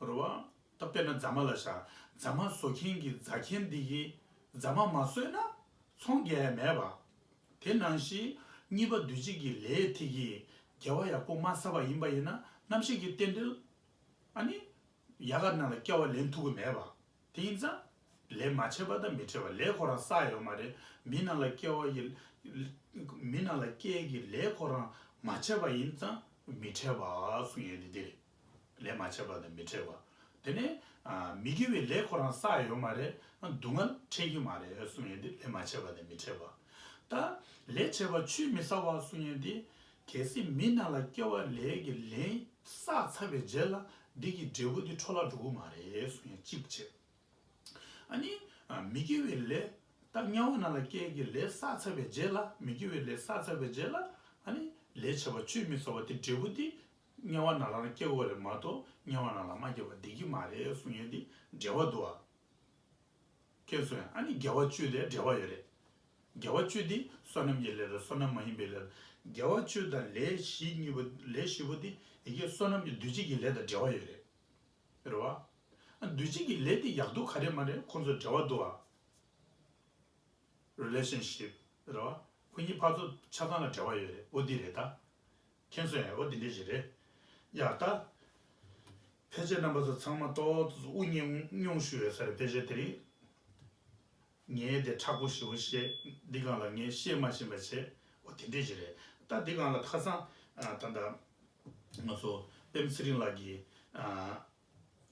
རེད་བ། ད་དཔེར་ན་རྫ་མ་ལ་བཞག་རྫ་མ་བཟོ་མཁན་གྱི་རྫ་མཁན་འདི་གིས་རྫ་མ་མ་བཟོས་ན་ཚོང་རྒྱག་ཡ་མེད་པ། དེ་ནང་བཞིན་གཉིས་པ་འདུས་བྱས་ཀྱི་ལས་དེ་གིས་དགེ་བ་ཡག་པོ་མ་བསགས་པ་ཡིན་པ་ཡིན་ན་རྣམ་ཤེས་ཀྱི་རྟེན་འབྲེལ། ཨ་ནི། ཡག་ག་ནང་ལ་སྐྱེ་བ་ལེན་ཐུབ་ཀྱི་མེད་པ། དེ་ཡིན་ཙང་། ལས་མ་བྱས་པ་དང་མི་འཕྲད་པ། ལས་ཁོ་རང་བསགས་ཡོད་མ་རེད། མི་ནང་ལ་སྐྱེ་བ་ཡི། མི་ནང་ལ་སྐྱེ་གི་ལས་ཁོ་རང་མ་བྱས་པ་ཡིན་ཙང་མི་འཕྲད་པ་གསུང་ཡས་འདི་འདི་རེད། ལས་མ་བྱས་པ་དང་མི་འཕྲད་པ། དེ་ནས། ཨ། མི་དགེ་བའི་ལས་ཁོ་རང་བསགས་ཡོད་མ་རེད། སྡུག་བསྔལ་འཕྲད་ཀྱི་མ་རེད་གསུང་ཡས་འདི་ལས་མ་བྱས་པ་དང་མི་འཕྲད་པ། ད་ལས་བྱས་པ་ཆུད་མི་ཟ་བ་གསུང་ཡས་འདི། གལ་སྲིད་མི་ནང་ལ་སྐྱེ་བ་ལས་ཀྱི་ལན་བསགས་ཚར་བའི་རྗེས་ལ་འདི་གི་འབྲས་བུ་འདི་འཕྲོ་བརླག་འགྲོ་གི་མ་རེད་གསུང་ཡས་གཅིག་བྱས། ཨ་ནི། ཨ། མི་དགེ་བའི་ལས། ད་དམྱལ་བ་ནང་ལ་སྐྱེ་གི་ལས་བསགས་ཚར་བའི་རྗེས་ལ། མི་དགེ་བའི་ལས་བསགས་ཚར་བའི་རྗེས་ལ། ཨ་ནི། ལས་བྱས་པ་ཆུད་མི་ཟ་བ་དེ་འབྲས་བུ་དེ་དམྱལ་བ་ནང་ལ་སྐྱེ་དགོས་རེད་མ་གཏོགས་དམྱལ་བ་ནང་ལ་མ་སྐྱེས་པ་བསྡད་ཀྱི་མ་རེད་གསུང་ཡས་དེ་འབྲེལ་བ་འདུག་བ། མཁྱེན་སོང་ཡ། ཨ་ནི་དགེ་བ་བཅུ་དེ་འབྲེལ་བ་ཡོད་རེད། དགེ་བ་བཅུ་དེ་བསོད་ནམས་ཀྱི་ལས་དང་བསོད་ནམས་མ་ཡིན་པའི་ལས། དགེ་བ་བཅུ་དང་ལས་བཞི་གཉིས་པོ། ལས་བཞི་པོ་དེ་ཡི་གེ་བསོད་ནམས་ཀྱི་འདུས་བྱས་ཀྱི་ལས་དང་འབྲེལ་བ་ཡོད་རེད། རེད་བ། ཨ། འདུས་བྱས་ཀྱི་ལས་དེ་ཡག་སྡུག་ག་རེ་མ་རེད། ཁོང་ཚོ་འབྲེལ་བ་འདུག་བ། རི་ལེ་ཤན་ཤིབ་རེད་བ། ཁོ་གཉིས་ཕར་ཚུར་ཆ་ཚང་ལ་འབྲེལ་བ་ཡོད་རེད། འོ་འདི་རེད་ད། མཁྱེན་སོང་ཡ། འོ་འདི་འདྲ་ཞིག་རེད། ཡ་ད། ཕལ་ཆེར་རྣམ་པ་ཚོ་ཚང་མ་ཏོག་ཙམ་དབུགས་ཉུང་ཉུང་ཞུ་ཡོད་ས་རེད། ཕལ་ཆེར་དེ་རིང་ངས་དེ་མཁྲེགས་པོ་ཞེ་པོ་བཤད། འདི་སྒང་ལ་ངས་བཤད་མ་ཤེས་པ་བྱས། འོ་དེ་འདྲས་ཞིག་རེད། ད་འདི་སྒང་ལ་ཁ་སང་ཨ་ད་ལྟ་ང་ཚོ་པད་མ་ཚེ་རིང་ལགས་ཀྱིས་ཨ་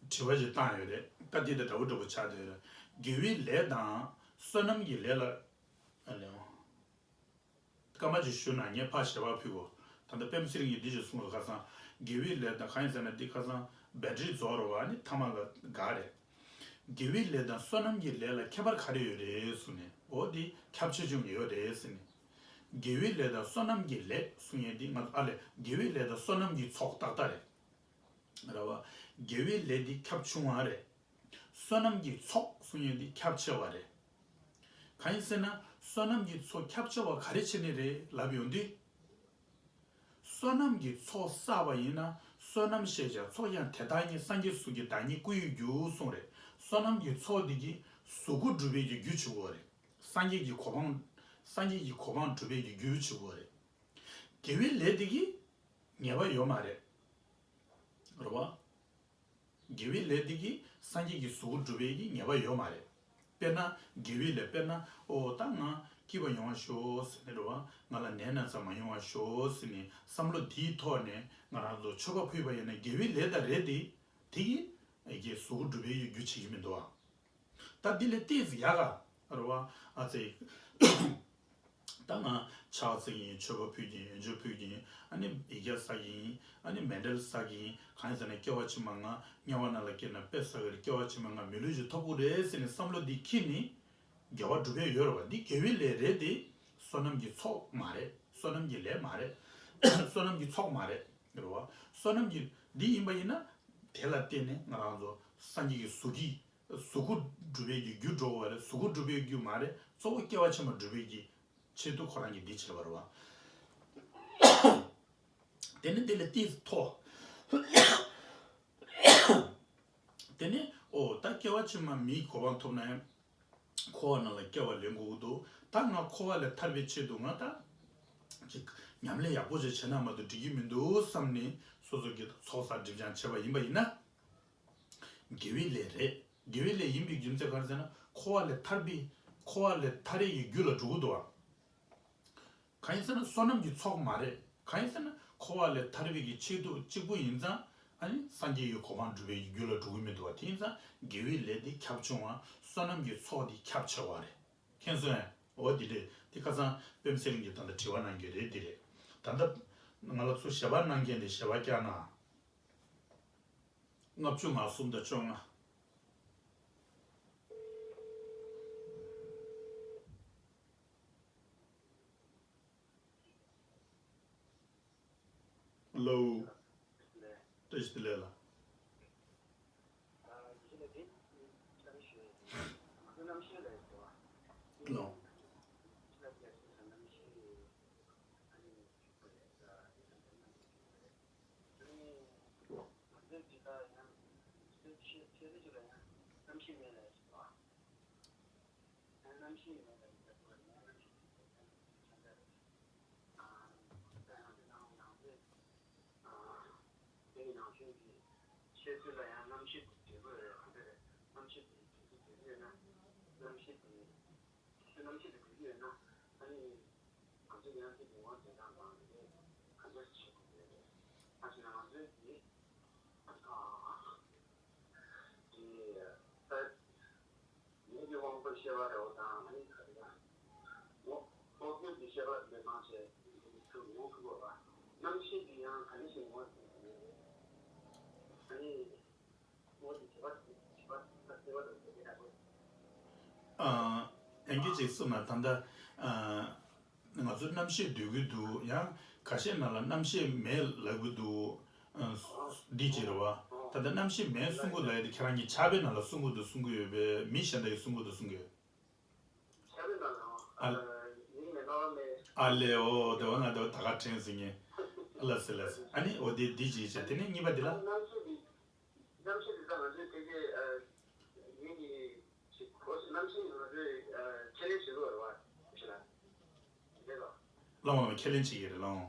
དྲི་བ་ཞིག་བཏང་ཡོད་རེད། ད་འདི་དང་འདྲ་བོ་འདྲ་བོ་ཆགས་བསྡད་ཡོད་རེད། དགེ་བའི་ལས་དང་བསོད་ནམས་ཀྱི་ལས་ལ་ཨ་ལེའོ། སྐར་མ་གཅིག་ཞུ་ན་ངས་ཕར་ཞལ་པར་ཕུལ་གོ། ད་ལྟ་པད་མ་ཚེ་རིང་གིས་འདི་ཞིག་གསུངས་སོང་། ཁ་སང་དགེ་བའི་ལས་དང་། གང་ཡིན་ཟེར་ན་འདི་ཁ་སང་བེ་ཊ་རི་རྫོགས་རེད་བ། ནི་མཐའ་མ་ལ་འགག་རེད། དགེ་བའི་ལས་དང་བསོད་ནམས་ཀྱི་ལས་ལ་ཁྱད་པར་ག་རེ་ཡོད་རེད་གསུངས་ནས། འོ་འདི་ཁྱབ་ཆེ་ཆུང་ཡོད་རེད་ཟེར་ནས། དགེ་བའི་ལས་དང་བསོད་ནམས་ཀྱི་ལས་གསུང་ཡས་འདི་ང་ཚོ་ཨ་ལས་དགེ་བའི་ལས་དང་བསོད་ནམས་ཀྱི་ཚོགས་ཏག་ཏག་རེད། རེད་བ། དགེ་བའི་ལས་འདི་ཁྱབ་ཆུང་བ་རེད། བསོད་ནམས་ཀྱི་ཚོགས་གསུང་ཡས་འདི་ཁྱབ་ཆེ་བ་རེད། གང་ཡིན་ཟེར་ན་བསོད་ནམས་ཀྱི་ཚོགས་ཁྱབ་ཆེ་བ་ག་རེ་བྱས་ནས་རེད་ལབ་ཡོང་དུས། བསོད་ནམས་ཀྱི་ཚོགས་བསགས་པ་ཡིན་ན་བསོད་ནམས་ཤེས་བྱ་ཚོགས་ཀྱང་དེ་དག་ཉིད། སངས་རྒྱས་གཟུགས་ཀྱི་བདག་ཉིད་སྐུ་ཡི་རྒྱུ་གསུངས་རེད། བསོད་ནམས་ཀྱི་ཚོགས་འདི་གིས་གཟུགས་སྐུ་འགྲུབ་པའི་གི་རྒྱུ་བྱེད་དགོས་རེད། སངས་རྒྱས་ཀྱི་གོ་འཕང་། སངས་རྒྱས་ཀྱི་གོ་འཕང་འགྲུབ་པའི་གི་རྒྱུ་བྱེད་དགོས་རེད། དགེ་བའི་ལས་འདི་གིས་ཉེས་པ་ཡོད་མ་རེད། རེད་བ། དགེ་བའི་ལས་འདི་གིས་སངས་རྒྱས་ཀྱི་གཟུགས་སྐུ་འགྲུབ་པའི་གི་ཉེས་པ་ཡོད་མ་རེད། དཔེར་ན་དགེ་བའི་ལས། དཔེར་ན་ཨོ་ད་ང་སྐྱིད་པ་ཡོང་བ་ཤོག་ཟེར་ནས་རེད་བ། ང་ལ་ནད་ན་ཚ་མ་ཡོང་བ་ཤོག་ཟེར་ནས་བསམ་བློ་འདིའི་ཐོག་ནས་ང་རང་ཚོ་མཆོད་པ་ཕུལ་བ་ཡིན་ན། དགེ་བའི་ལས་དང་རེད་དེ། དེ་གིས་ཨེ་གི་གཟུགས་སྐུ་འགྲུབ་པའི་གི་རྒྱུ་བྱེད་ཀྱི་མི་འདུག་ཨ། ད་འདི་ལས་ཏོག་ཙམ་ཡག་ག་རེད་བ། ཨ་ཙི། ད་ང་ཕྱག་འཚལ་གྱིན། མཆོད་པ་ཕུལ་གྱིན། འོད་འཇོ་ཕུལ་གྱིན། ཨ་ནི་ཡི་གེ་བསགས་ཀྱིན། ཨ་ནི་མཎྜལ་བསགས་ཀྱིན། གང་ཡིན་ཟེར་ན་སྐྱེ་བ་ཕྱི་མ་ང་དམྱལ་བ་ནང་ལ་སྐྱེས་ན་དཔེ་བསགས་ཀྱི་རེད། སྐྱེ་བ་ཕྱི་མ་ང་མི་ལུས་ཤིག་ཐོབ་དགོས་རེད་ཟེར་ནས་བསམ་བློ་འདི་འཁྱེར་ནས་དགེ་བ་སྒྲུབ་ཡས་ཡོད་རེད་བ། འདི་དགེ་བའི་ལས་རེད་དེ། བསོད་ནམས་ཀྱི་ཚོགས་མ་རེད། བསོད་ནམས་ཀྱི་ལས་མ་རེད། བསོད་ནམས་ཀྱི་ཚོགས་མ་རེད། རེད་བ། བསོད་ནམས་ཀྱི་འདི་ཡིན་པ་ཡིན་ན་དེ་ལ་བརྟེན་ནས་ང་རང་ཚོ་སངས་རྒྱས་ཀྱི་གཟུགས་ཀྱི་གཟུགས་སྐུ་འགྲུབ་པའི་གི་རྒྱུ་འགྲོ་བ་རེད། གཟུགས་སྐུ་འགྲུབ་པའི་རྒྱུ་མ་རེད། གཙོ་བོ་སྐྱེ་བ་ཕྱི་མ་འགྲུབ་པའི་གི་ཆེད་དུ་ཁོ་རང་གིས་འདི་བྱས་པ་རེད་བ། དེ་ནི་དེ་ལས་ཏོག་ཙམ་མཐོ། དེ་ནི་ཨོ་ད་སྐྱེ་བ་ཕྱི་མ་མིའི་གོ་འཕང་ཐོབ་ན་ཡང་འཁོར་བ་ནང་ལ་སྐྱེ་བ་ལེན་དགོས་ཀྱི་འདུག་ད་ང་འཁོར་བ་ལས་ཐར་བའི་ཆེད་དུ་ང་ད་ཅིག་ཉམས་ལེན་ཡག་པོ་ཞིག་བྱས་ན་མ་གཏོགས་འགྲིག་གི་མི་འདུག་བསམ་ནས་སོ་སོ་གིས་ཚོགས་བསགས་སྒྲིབ་སྦྱང་བྱས་པ་ཡིན་པ་ཡིན་ན། དགེ་བའི་ལས་རེད། དགེ་བའི་ལས་ཡིན་པའི་རྒྱུ་མཚན་ག་རེ་ཟེར་ན། འཁོར་བ་ལས་ཐར་པའི། འཁོར་བ་ལས་ཐར་ཡས་ཀྱི་རྒྱུ་ལ་འགྲོ་གི་འདུག་བ། གང་ཡིན་ཟེར་ན་བསོད་ནམས་ཀྱི་ཚོགས་མ་རེད། གང་ཡིན་ཟེར་ན་འཁོར་བ་ལས་ཐར་བའི་གི་ཆེད་དུ་གཅིག་པུ་ཡིན་ཙང་། ཨ་ནི་སངས་རྒྱས་ཀྱི་གོ་འཕང་སྒྲུབ་པའི་རྒྱུ་ལ་འགྲོ་གི་མི་འདུག་བ། དེ་ཡིན་ཙང་དགེ་བའི་ལས་འདི་ཁྱབ་ཆུང་བ། བསོད་ནམས་ཀྱི་ཚོགས་འདི་ཁྱབ་ཆེ་བ་རེད། མཁྱེན་སོང་ངས། འོ་འདི་རེད། འདི་ཁ་སང་པད་མ་ཚེ་རིང་གིས་ད་ལྟ་དྲི་བ་གནང་རྒྱུ་རེད། འདི་རེད། ད་ལྟ་ང་ལ་ཚུར་ཞལ་པར་གནང་མཁན་དེ་ཞལ་པར་བསྐྱར་གནང་། ལྔ་བཅུ་ང་གསུམ་དང་བཅོ་ལྔ། ལོ། བཀྲ་ཤིས་བདེ་ལེགས་ལགས། ལོ། ང་ཚོ་ཡང་ཅིག་ངོ་དེ་དང་དང་དེ་ག་འདྲ་བྱེད་དགོས་རེད། ཨ་ཅེ་ང་ཚོས་དེ་དེ་ད་ཡིད་ཀྱི་དབང་པོའི་ཤེས་པ་རེད་བ་དང་། ཨ་ནི་ག་རེ་ད་ངོ་ལྟོ་ཚོད་ཀྱི་ཤེས་པ་དེ་མང་ཆེ་ཚུར་ངོ་ཐུག་པ། རྣམ་ཤེས་དེ་ཡང་ག་ནས་ཤེས་ངོ་ཐུག་པ་རེད། ཨ་ནི། ཨ། ཡང་གཅིག་གསུངས་ན། ད་ལྟ་ཨ་ང་ཚོ་རྣམ་ཤེས་སྡོད་ཀྱི་འདུག་ཡང་ཁ་ཤས་ནང་ལ་རྣམ་ཤེས་མེད་ལབ་ཀྱི་འདུག་ཨ། འདི་ཅི་རེད་བ། ད་ལྟ་རྣམ་ཤེས་མེད་གསུང་གི་ལབ་ཡ་དེ་ཁྱེད་རང་གི་ཕྱག་དཔེ་ནང་ལ་གསུང་གི་འདུག་གསུང་གི་ཡོད་པས། མི་གཞན་དག་གིས་གསུང་གི་འདུག་གསུང་གི་ཡོད། ཨ་ལེ། ཨོ་དེ་བ་ང་དེ་བ་ད་ག་དྲན་ཟིན་ངེས། ཨ་ལ་སི་ལ་སི། ཨ་ནི་འོ་དེ་འདི་ཅིག་བྱས། དེ་ནས་གཉིས་པ་འདི་ལ། རྣམ་ཤེས་དེ་ད་ང་ཚོས་ཕལ་ཆེར་ཡིད་ཀྱི་ཅིག་གོ་ཤེས། རྣམ་ཤེས་ང་ཚོས་ཁས་ལེན་བྱེད་དགོས་རེད་བ། ཞེ་ལ། རེད་བ། ལོང་ལོང་ཁས་ལེན་བྱེད་ཀྱི་རེད་ལོང་།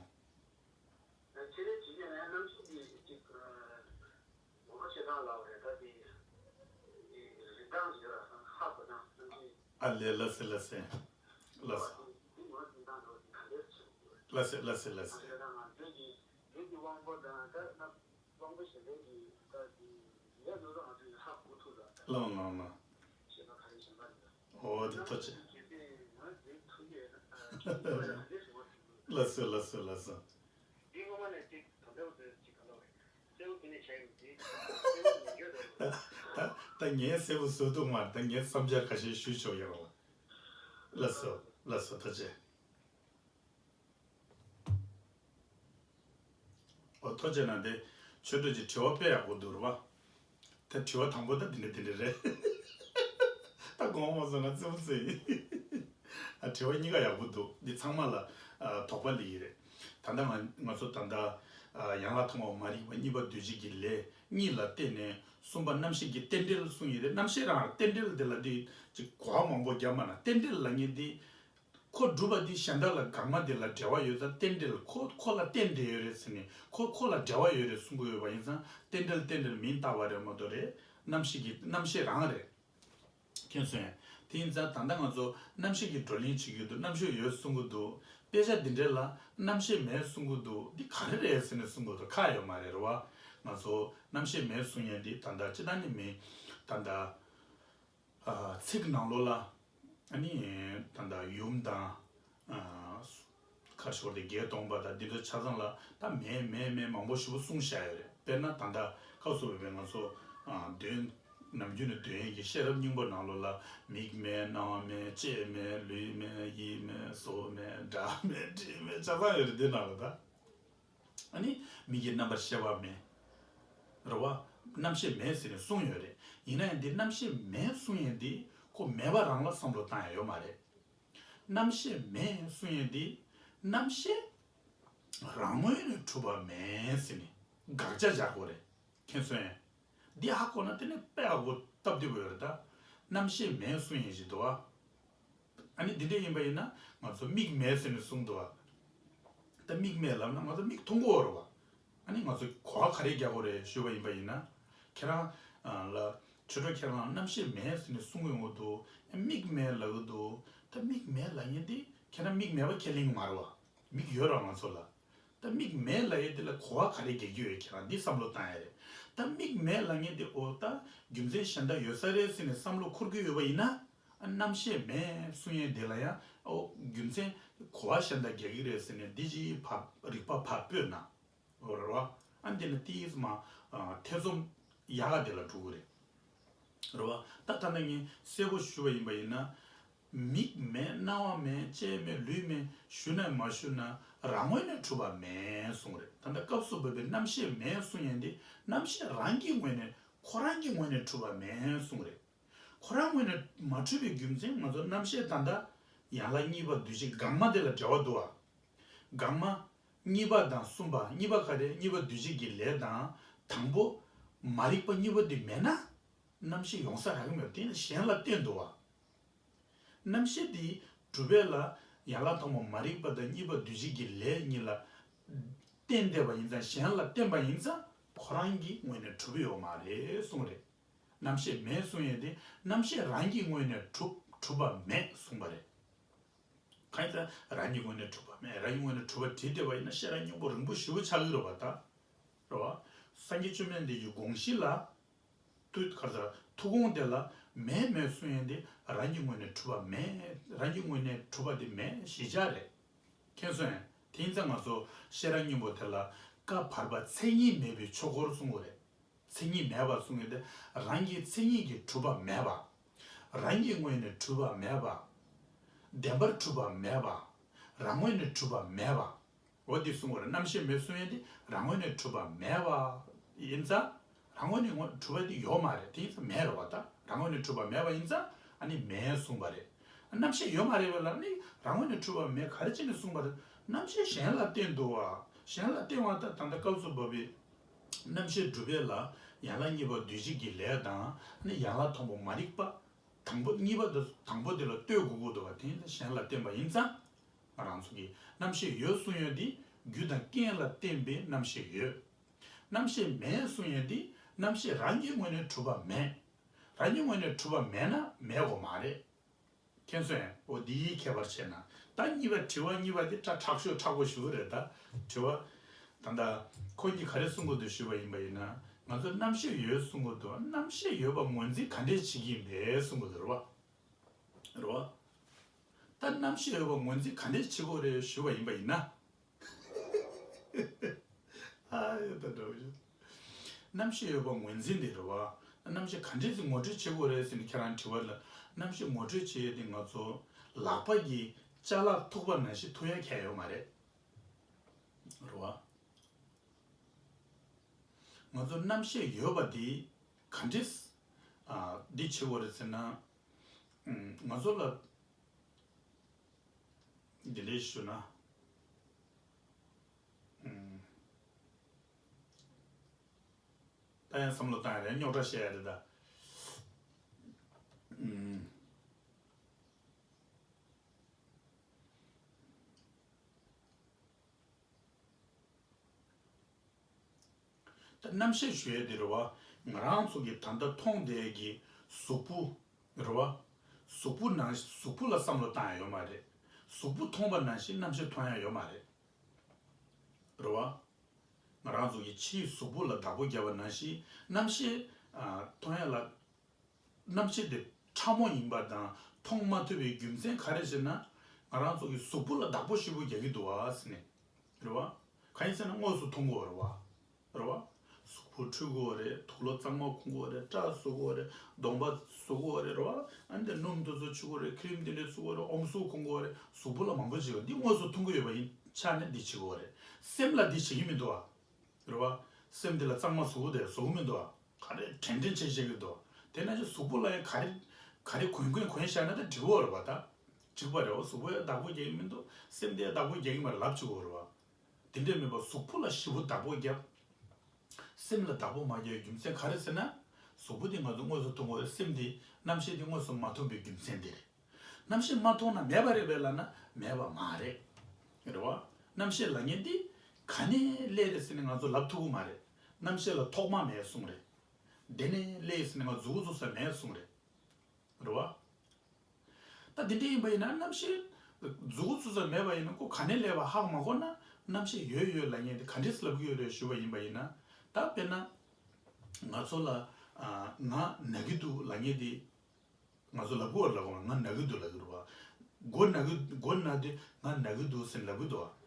ཁས་ལེན་བྱེད་ཀྱི་ཡིན་ན་རྣམ་ཤེས་དེ་ཅིག་ངོ་མ་བྱས་ ལབ་པ་རེད། ད་དེ་དེ་རིན་ཐང་ཡོད་ར་སང་ཧ་གོ་ན་སང་དེ་ཨ་ལས། ལགས་སེ་ལགས་སེ། ལགས་སོ། དེ་ངོ་རིན་ཐང་འགྲོ་དེ་ག་འདྲས་ཆེ་བོ་རེད། ལགས་སེ་ལགས་སེ་ལགས་སེ། ཨ་ལས། ད་ང་ཚོའི་གི་ལུས་ཀྱི་དབང་པོ་དང་ད་ན་དབང་པོ་གཞན་པའི་གི་ད་དེ་ཡ་ནོར་ང་ཚོས་ཧ་གོ་ཐུབ་ལ། ད་ལོང་ལོང་ལོང་། ཞེས་པ་ག་རེ་གཞན་པ་རེད། ཨོ་དེ་ཐོག་ཆེ། ལགས་སོ་ལགས་སོ་ལགས་སོ། ད་ད་ངས་གསལ་པོ་བཟོ་ཐུབ་མ་རེད། ད་ངས་བསམ་འཆར་ཁ་ཤས་ཞུ་ཆོག་ཡོད་རེད་བ། ལགས་སོ་ལགས་སོ། ཐུགས་རྗེ་ཆེ། ཨོ་ཐུགས་རྗེ་གནང་། དེ་ཆོས་གྲོགས་ཀྱི་དྲི་བ་དཔེ་ཡག་པོ་འདུག་རེད་བ། ད་དྲི་བ་དང་པོ་ད་འདི་འདྲ་འདི་འདྲ་རེད། ད་དགོངས་པ་མ་ཚོམ་ན་རྩེ་པོ་རྩེ་ཡིན། ཨ་དྲི་བ་གཉིས་ཀ་ཡག་པོ་འདུག་འདི་ཚང་མ་ལ་ཨ་དོགས་པ་སླེབས་ཀྱི་རེད། ད་ལྟ་ང་ང་ཚོ་ད་ལྟ་ཨ་ཡན་ལག་ཐོག་མ་མ་རིག་པ་གཉིས་པ་འདུས་བྱས་ཀྱི་ལས་གཉིས་ལ་བརྟེན་ནས་གསུམ་པ་རྣམ་ཤེས་ཀྱི་རྟེན་འབྲེལ་གསུངས་ཡོད་རེད། རྣམ་ཤེས་རང་རྟེན་འབྲེལ་དེ་ལ་འདི་ཅིག་གོ་བ་མང་པོ་རྒྱབ་མ་ན། རྟེན་འབྲེལ་ལབ་མཁན་འདི་ཁོ་སྒྲུབ་པ་འདི་གཞན་དག་ལ་འགག་མ་དེ་ལ་འབྲེལ་བ་ཡོད་ཙང་རྟེན་འབྲེལ་ཁོ་ཁོ་ལ་བརྟེན་བསྡད་ཡོད་རེད་ཟེར་ནས་ཁོ་ཁོ་ལ་འབྲེལ་བ་ཡོད་རེད་གསུང་གི་ཡོད་པ་ཡིན་ཙང་རྟེན་འབྲེལ་རྟེན་འབྲེལ་མིན་རྟག་པ་རེད་མ་གཏོགས་རེད། རྣམ་ཤེས་ཀྱི་རྣམ་ཤེས་རང་རེད། མཁྱེན་སོང་ངས། དེ་ཡིན་ཙང་ད་ལྟ་ང་ཚོ་རྣམ་ཤེས་ཀྱི་བགྲོ་གླེང་བྱེད་ཀྱི་འདུག་རྣམ་ཤེས་ཡོད་གསུང་གི་འདུག་དཔེ་ཆ་འདི་འདྲའི་ལ་རྣམ་ཤེས་མེད་གསུང་གི་འདུག་འདི་ག་རེ་རེད་ཟེར་ནས་གསུང་གི་འདུག་ཁག་ཡོད་མ་རེད་རེད་བ། ང་ཚོ་རྣམ་ཤེས་མེད་གསུང་ཡས་འདི་ད་ལྟ་སྤྱིར་བཏང་ནས་མེད། ད་ལྟ་ཨ་ཚིག་ནང་ལོགས་ལ་ཨ་ནི་ད་ལྟ་ཡུམ་དང་ཨ་ཁ་ཤོར་ཏེ་བརྒྱད་སྟོང་པ་དང་འདི་འདྲ་ཆ་ཚང་ལ་ད་མེད་མེད་མེད་མང་པོ་ཞེ་པོ་གསུངས་བཞག་ཡོད་རེད། དཔེར་ན་ད་ལྟ་སྐབས་སུ་བབས་པའི་ང་ཚོ་ཨ་འདོན་ནམ་རྒྱུན་ནས་འདོན་ཡས་ཀྱི་ཤེས་རབ་སྙིང་པོ་ནང་ལོགས་ལ་མིག་མེད་རྣ་བ་མེད་ལྕེ་མེད་ལུས་མེད་ཡིད་མེད་གཟུགས་མེད་སྒྲ་མེད་དྲི་མེད་ཆ་ཚང་ཡོད་རེད། འདི་ནང་ལ་ད། ཨ་ནི་མིག་གི་རྣམ་པར་ཤེས་པ་མེད། རེད་བ། རྣམ་ཤེས་མེད་ཟེར་ནས་གསུངས་ཡོད་རེད། ཡིན་ན་ཡང་འདི་རྣམ་ཤེས་མེད་གསུང་ཡས་འདི་ཁོ་མེད་པ་རང་ལ་བསམ་བློ་བཏང་ཡ་ཡོད་མ་རེད། རྣམ་ཤེས་མེད་གསུང་ཡས་འདི་རྣམ་ཤེས་རང་ངོས་ནས་གྲུབ་པ་མེད་ཟེར་ནས་དགག་བྱ་སྦྱར་དགོས་རེད། མཁྱེན་སོང་ངས། འདི་ཧ་གོ་ན་དེ་ནས་དཔེ་ཡག་པོ་སྟབས་བདེ་པོ་ཡོད་རེད་ད། རྣམ་ཤེས་མེད་གསུང་ཡས་ཞིག་འདུག་བ། ཨ་ནི་འདི་འདྲ་ཡིན་པ་ཡིན་ན་ང་ཚོ་མིག་མེད་ཟེར་ནས་གསུངས་འདུག་བ། ད་མིག་མེད་ལབ་ན་ང་ཚོ་མིག་མཐོང་གི་ཡོད་རེད་བ། ཨ་ནི་ང་ཚོ་གོ་བ་ག་རེ་རྒྱག་དགོས་རེད་ཞུས་པ་ཡིན་པ་ཡིན་ན། ཁྱེད་རང་ཨ་ལ་ཆོས་གྲོགས་ཁྱེད་རང་རྣམ་ཤེས་མེད་ཟེར་ནས་གསུང་གི་ཡོང་གི་འདུག་ཨ་མིག་མེད་ལབ་གི་འདུག་ད་མིག་མེད་ལབ་མཁན་དེ་ཁྱེད་རང་མིག་མེད་པ་ཁས་ལེན་གི་མ་རེད་བ། མིག་ཡོད་རེད་ང་ཚོ་ལ། ད་མིག་མེད་ལབ་ཡས་དེ་ལ་གོ་བ་ག་རེ་རྒྱག་གི་ཡོད་ཁྱེད་རང་འདི་བསམ་བློ་བཏང་ཡ་རེད། ད་མིག་མེད་ལབ་མཁན་དེ་ཨོ་ད་རྒྱུ་མཚན་གཞན་དག་ཡོད་ས་རེད་ཟེར་ནས་བསམ་བློ་འཁོར་གི་ཡོད་པ་ཡིན་ན། ཨ་རྣམ་ཤེས་མེད་གསུང་ཡས་དེ་ལ་ཡང་ཨོ་རྒྱུ་མཚན་གོ་བ་གཞན་དག་རྒྱག་གི་རེད་ཟེར་ནས་འདི་ཅིག་ཕར་རིག་པ་ཕར་སྤོས་ན། ཨོ་རེད་བ། ཨ་འདི་ནི་ཏིས་མ་ཨ་ཐེ་ཚོམ་ཡག་ག་དེ་ལ་འགྲོ་གི་རེད། རེད་བ། ད་ད་ནང་ངས་གསལ་པོ་ཞུ་བ་ཡིན་པ་ཡིན་ན། མིག་མེད་རྣ་བ་མེད་ལྕེ་མེད་ལུས་མེད་ཞུ་ན་མ་ཞུ་ན་རང་ངོས་ནས་གྲུབ་པ་མེད་གསུངས་རེད། ད་ལྟ་སྐབས་སུ་བབས་པའི་རྣམ་ཤེས་མེད་གསུང་ཡས་འདི་རྣམ་ཤེས་རང་གི་ངོས་ནས་ཁོ་རང་གི་ངོས་ནས་གྲུབ་པ་མེད་གསུངས་རེད། ཁོ་རང་ངོས་ནས་མ་གྲུབ་པའི་རྒྱུ་མཚན་ང་ཚོ་རྣམ་ཤེས་ད་ལྟ་ཡན་ལག་གཉིས་པ་འདུས་བྱས་འགག་མ་དེ་ལ་འབྲེལ་བ་འདུག་བ། འགག་མ། གཉིས་པ་དང་གསུམ་པ། གཉིས་པ་ག་རེ། གཉིས་པ་འདུས་བྱས་ཀྱི་ལས་དང་། དང་པོ། མ་རིག་པ་གཉིས་པ་འདི་མེད་ན། རྣམ་ཤེས་ཡོང་ས་རག་གི་མེད་པ་དེ་ནི་གཞན་ལ་བརྟེན་འདུག་བ། རྣམ་ཤེས་འདི་གྲུབ་པ་ལ་ཡན་ལག་ཐོག་མ་མ་རིག་པ་དང་གཉིས་པ་འདུས་བྱས་ཀྱི་ལས་གཉིས་ལ་བརྟེན་བསྡད་པ་ཡིན་ཙང་གཞན་ལ་བརྟེན་པ་ཡིན་ཙང་ཁོ་རང་གི་ངོས་ནས་གྲུབ་ཡོད་མ་རེད་གསུངས་རེད། རྣམ་ཤེས་མེད་གསུང་ཡས་དེ་རྣམ་ཤེས་རང་གི་ངོས་ནས་གྲུབ་གྲུབ་པ་མེད་གསུངས་པ་རེད། གང་ཡིན་ཟེར་ན་རང་གི་ངོས་ནས་གྲུབ་པ་མེད། རང་གི་ངོས་ནས་གྲུབ་པ་བྲིས་བསྡད་པ་ཡིན་ན་ཤེས་རབ་སྙིང་པོ་རིང་པོ་ཞེ་པོ་ཆགས་ཀྱི་རེད་བ་ད། རེད་བ། སངས་རྒྱས་བཅོམ་ལྡན་འདས་ཀྱི་དགོངས་གཞི་ལ། ཐུགས་ག་རེ་ཟེར་ཐུགས་དགོངས་དེ་ལ་མེད་མེད་གསུང་ཡས་དེ་རང་གི་ངོས་ནས་གྲུབ་པ་མེད། རང་གི་ངོས་ནས་གྲུབ་པ་དེ་མེད་ཞེས་བྱ་རེད། མཁྱེན་སོང་ངས། དེ་ཡིན་ཙང་ང་ཚོ་ཤེས་རབ་སྙིང་པོ་དེ་ལ་བཀའ་བར་པ་མཚན་ཉིད་མེད་པའི་ཆོས་འཁོར་གསུང་གི་རེད། མཚན་ཉིད་མེད་པ་གསུང་ཡས་དེ་རང་གི་མཚན་ཉིད་ཀྱིས་གྲུབ་པ་མེད་པ། རང་གི་ངོས་ནས་གྲུབ་པ་མེད་པ། བདེན་པར་གྲུབ་པ་མེད་པ། རང་ངོས་ནས་གྲུབ་པ་མེད་པ། འོ་འདི་གསུང་བར་རྣམ་ཤེས་མེད་གསུང་ཡས་འདི་རང་ངོས་ནས་གྲུབ་པ་མེད་པ་ཡིན་ཙང་། རང་ངོས་ནས་ངོ་གྲུབ་པ་འདི་ཡོད་མ་རེད། དེ་ཡིན་ཙང་མེད་རེད་བ་ད། རང་ངོས་ནས་གྲུབ་པ་མེད་པ་ཡིན་ཙང་ཨ་ནི་མེད་གསུངས་པ་རེད། རྣམ་ཤེས་ཡོད་མ་རེད་པས་ལབ་ནི་རང་ངོས་ནས་གྲུབ་པ་མེད་ག་རེ་བྱས་ནས་གསུངས་པ་རེད། རྣམ་ཤེས་གཞན་ལ་བརྟེན་འདུག་བ། གཞན་ལ་བརྟེན་པ་ད་ད་ལྟ་སྐབས་སུ་བབས་པའི་རྣམ་ཤེས་གྲུབ་པ་ལ་ཡན་ལག་གཉིས་པ་འདུས་བྱས་ཀྱི་ལས་དང་ཨ་ནི་ཡན་ལག་ཐོག་མ་མ་རིག་པ། དང་པོ་གཉིས་པ་དང་དང་པོ་དེ་ལ་ལྟོས་དགོས་ཀྱི་འདུག་བ། དེ་ཡིན་ཙང་གཞན་ལ་བརྟེན་པ་ཡིན་ཙང་། ང་རང་ཚོ་གི་རྣམ་ཤེས་ཡོད་གསུང་ཡས་དེ་རྒྱུ་དང་རྐྱེན་ལ་བརྟེན་པའི་རྣམ་ཤེས་ཡོད། རྣམ་ཤེས་མེད་གསུང་ཡས་དེ་ རྣམ་ཤེས་རང་གི་ངོས་ནས་གྲུབ་པ་མེད། རང་གི་ངོས་ནས་གྲུབ་པ་མེད་ན་མེད་དགོས་མ་རེད། མཁྱེན་སོང་ངས། འོ་འདིའི་ཁྱད་པར་བྱས་ན། ད་གཉིས་པ་དྲི་བ་གཉིས་པ་དེ་ཁྲ་ཁྲག་ཤོས་ཁྲག་པོ་ཞིག་རེད་ད། དྲི་བ། ད་ལྟ་ཁོ་གཉིས་ག་རེ་གསུང་གི་འདུག་ཞུས་པ་ཡིན་པ་ཡིན་ན། ང་ཚོ་རྣམ་ཤེས་ཡོད་གསུང་གི་འདུག་རྣམ་ཤེས་ཡོད་པ་ངོས་འཛིན་ག་འདྲས་བྱེད་ཀྱི་ཡིན་པས་གསུང་གི་འདུག་རེད་བ། རེད་བ། ད་རྣམ་ཤེས་ཡོད་པ་ངོས་འཛིན་ག་འདྲས་བྱེད་དགོས་རེད་ཞུས་པ་ཡིན་པ་ཡིན་ན། ཨ་ཡོད་ད་འདྲ་བོ་ཞིག་རྣམ་ཤེས་ཡོད་པ་ངོས་འཛིན་དེ་རེད་བ། རྣམ་ཤེས་ག་འདྲས་སེ་ངོ་སྤྲོད་བྱེད་དགོས་རེད་ཟེར་ནས་ཁྱེད་རང་དྲི་བ་ལ། རྣམ་ཤེས་ངོ་སྤྲོད་བྱེད་ཡས་དེ་ང་ཚོ་ལག་པ་གིས་ཅ་ལག་ཐུག་པ་ནང་བཞིན་ཐུག་ཡ་ཁྱད་ཡོད་མ་རེད། རེད་བ། ང་ཚོ་རྣམ་ཤེས་ཡོད་པ་དེ་ག་འདྲས། ཨ། འདི་བྱེད་དགོས་རེད་ཟེར་ན། ཨུམ། ང་ཚོ་ལ་འདི་འདྲས་ཞུ་ན། ཨུམ། ད་ཡང་བསམ་བློ་བཏང་ཡ་རེད། རྙོག་དྲ་བཤད་ཡ་རེད་ད། ཨུམ། ད་རྣམ་ཤེས་ཞུ་ཡས་དེ་རེད་བ། ང་རང་ཚོ་གི་ད་ལྟ་མཐོང་བསྡད་ཀྱི་གཟུགས་པོ་རེད་བ། གཟུགས་པོ་ནང་གཟུགས་པོ་ལ་བསམ་བློ་བཏང་ཡ་ཡོད་མ་རེད། གཟུགས་པོ་མཐོང་བ་ནང་བཞིན་རྣམ་ཤེས་མཐོང་ཡ་ཡོད་མ་རེད། རེད་བ། ང་རང་ཚོ་གི་ཕྱིའི་གཟུགས་པོ་ལ་བདག་པོ་རྒྱབ་པ་ནང་བཞིན་རྣམ་ཤེས། ཨ། མཐོང་ཡ་ལ། རྣམ་ཤེས་དེ་ཕྲ་མོ་ཡིན་པ་དང་མཐོང་མ་ཐུབ་པའི་རྒྱུ་མཚན་ག་རེ་ཟེར་ན། ང་རང་ཚོ་གི་གཟུགས་པོ་ལ་བདག་པོ་ཞེ་པོ་རྒྱག་གི་འདུག་བ་ཟེར་ནས། རེད་བ། གང་ཡིན་ཟེར་ན་དངོས་སུ་མཐོང་གི་ཡོད་རེད་བ། རེད་བ། གཟུགས་པོ་འཁྲུད་གི་ཡོད་རེད། དུག་ལོག་གཙང་མ་འཁུར་གི་ཡོད་རེད། སྐྲ་བཟོ་གི་ཡོད་རེད། གདོང་པ་བཟོ་གི་ཡོད་རེད། རེད་བ། ཨ་ནི་དེ་སྣུམ་དེ་ཚོ་བྱུག་གི་ཡོད་རེད། ཁི་རིམ་དེ་འདྲས་བྱུག་གི་ཡོད་རེད། ཨོམ་སུག་འཁུར་གི་ཡོད་རེད། གཟུགས་པོ་ལ་མང་པོ་བྱེད་ཀྱི་ཡོད། འདི་དངོས་སུ་མཐོང་གི་ཡོད་པ་ཡིན་ཆ་ནས་འདི་བྱེད་ཀྱི་ཡོད་རེད། སེམས་ལ་འདི་བྱེད་ཀྱི་མི་འདུག་བ། རེད་བ། སེམས་འདི་ལ་གཙང་མ་བཟོ་གི་དེ་བཟོ་གི་མི་འདུག་བ། ག་རེ་དྲན་དྲན་བྱེད་བྱེད་ཀྱི་འདུག་བ། དེ་ན་ཅི་གཟུགས་པོ་ལ་ཡང་ག་རེ་ག་རེ་གོན་གོན་གོན་བཞག་ན་ད་འགྲིག་གི་རེད་བ་ད། འགྲིག་པ་རེད་བ། གཟུགས་པོ་ཡང་བདག་པོ་རྒྱག་གི་མི་འདུག་སེམས་འདི་ཡང་བདག་པོ་རྒྱག་གི་མ་རེད་ལབ་བཅུག་གི་རེད་བ། དེ་འདྲས་མིན་པ་གཟུགས་པོ་ལ་ཞེ་པོ་བདག་པོ་རྒྱབ། སེམས་ལ་བདག་པོ་མ་རྒྱབ་རྒྱུ་མཚན་ག་རེ་ཟེར་ན། གཟུགས་པོ་འདི་ང་ཚོ་དངོས་སུ་མཐོང་གི་ཡོད་རེད། སེམས་འདི་རྣམ་ཤེས་འདི་དངོས་སུ་མ་མཐོང་བའི་རྒྱུ་མཚན་འདི་རེད། རྣམ་ཤེས་མ་མཐོང་ན་མེད་པ་རེད་པས་ལབ་ན་མེད་པ་མ་རེད། རེད་བ། རྣམ་ཤེས་ལབ་མཁན་འདི་ག་ནས་སླེབས་རེད་ཟེར་ནས་ང་ཚོ་ལབ་ཐུབ་ཀྱི་མ་རེད། རྣམ་ཤེས་ལ་ཐོག་མ་མེད་གསུངས་རེད། འདི་ནས་སླེབས་ཟེར་ནས་ང་མཛུབ་གུ་བཙུགས་ས་མེད་གསུངས་རེད། རེད་བ། ད་འདི་འདྲ་ཡིན་པ་ཡིན་ན་རྣམ་ཤེས་མཛུབ་གུ་བཙུགས་ས་མེད་པ་ཡིན་ན་ཁོ་ག་ནས་སླེབས་པ་ཧ་གོ་མ་གོ་ན། རྣམ་ཤེས་ཡོད་ཡོད་ལབ་མཁན་འདི་ག་འདྲས་ལབ་ཀྱི་ཡོད་རེད་ཞུས་པ་ཡིན་པ་ཡིན་ན། ད་དཔེར་ན། ང་ཚོ་ལ། ཨ། ང་ན་གི་འདུག་ལབ་མཁན་འདི། ང་ཚོ་ལབ་དགོས་པ་རེད་ལབ་དགོས་པ། ང་ན་གི་འདུག་ལབ་ཀྱི་རེད་བ། མགོ་ན་གི། མགོ་ན་དུས་ང་ན་གི་འདུག་ཟེར་ལབ་ཀྱི་འདུག་བ།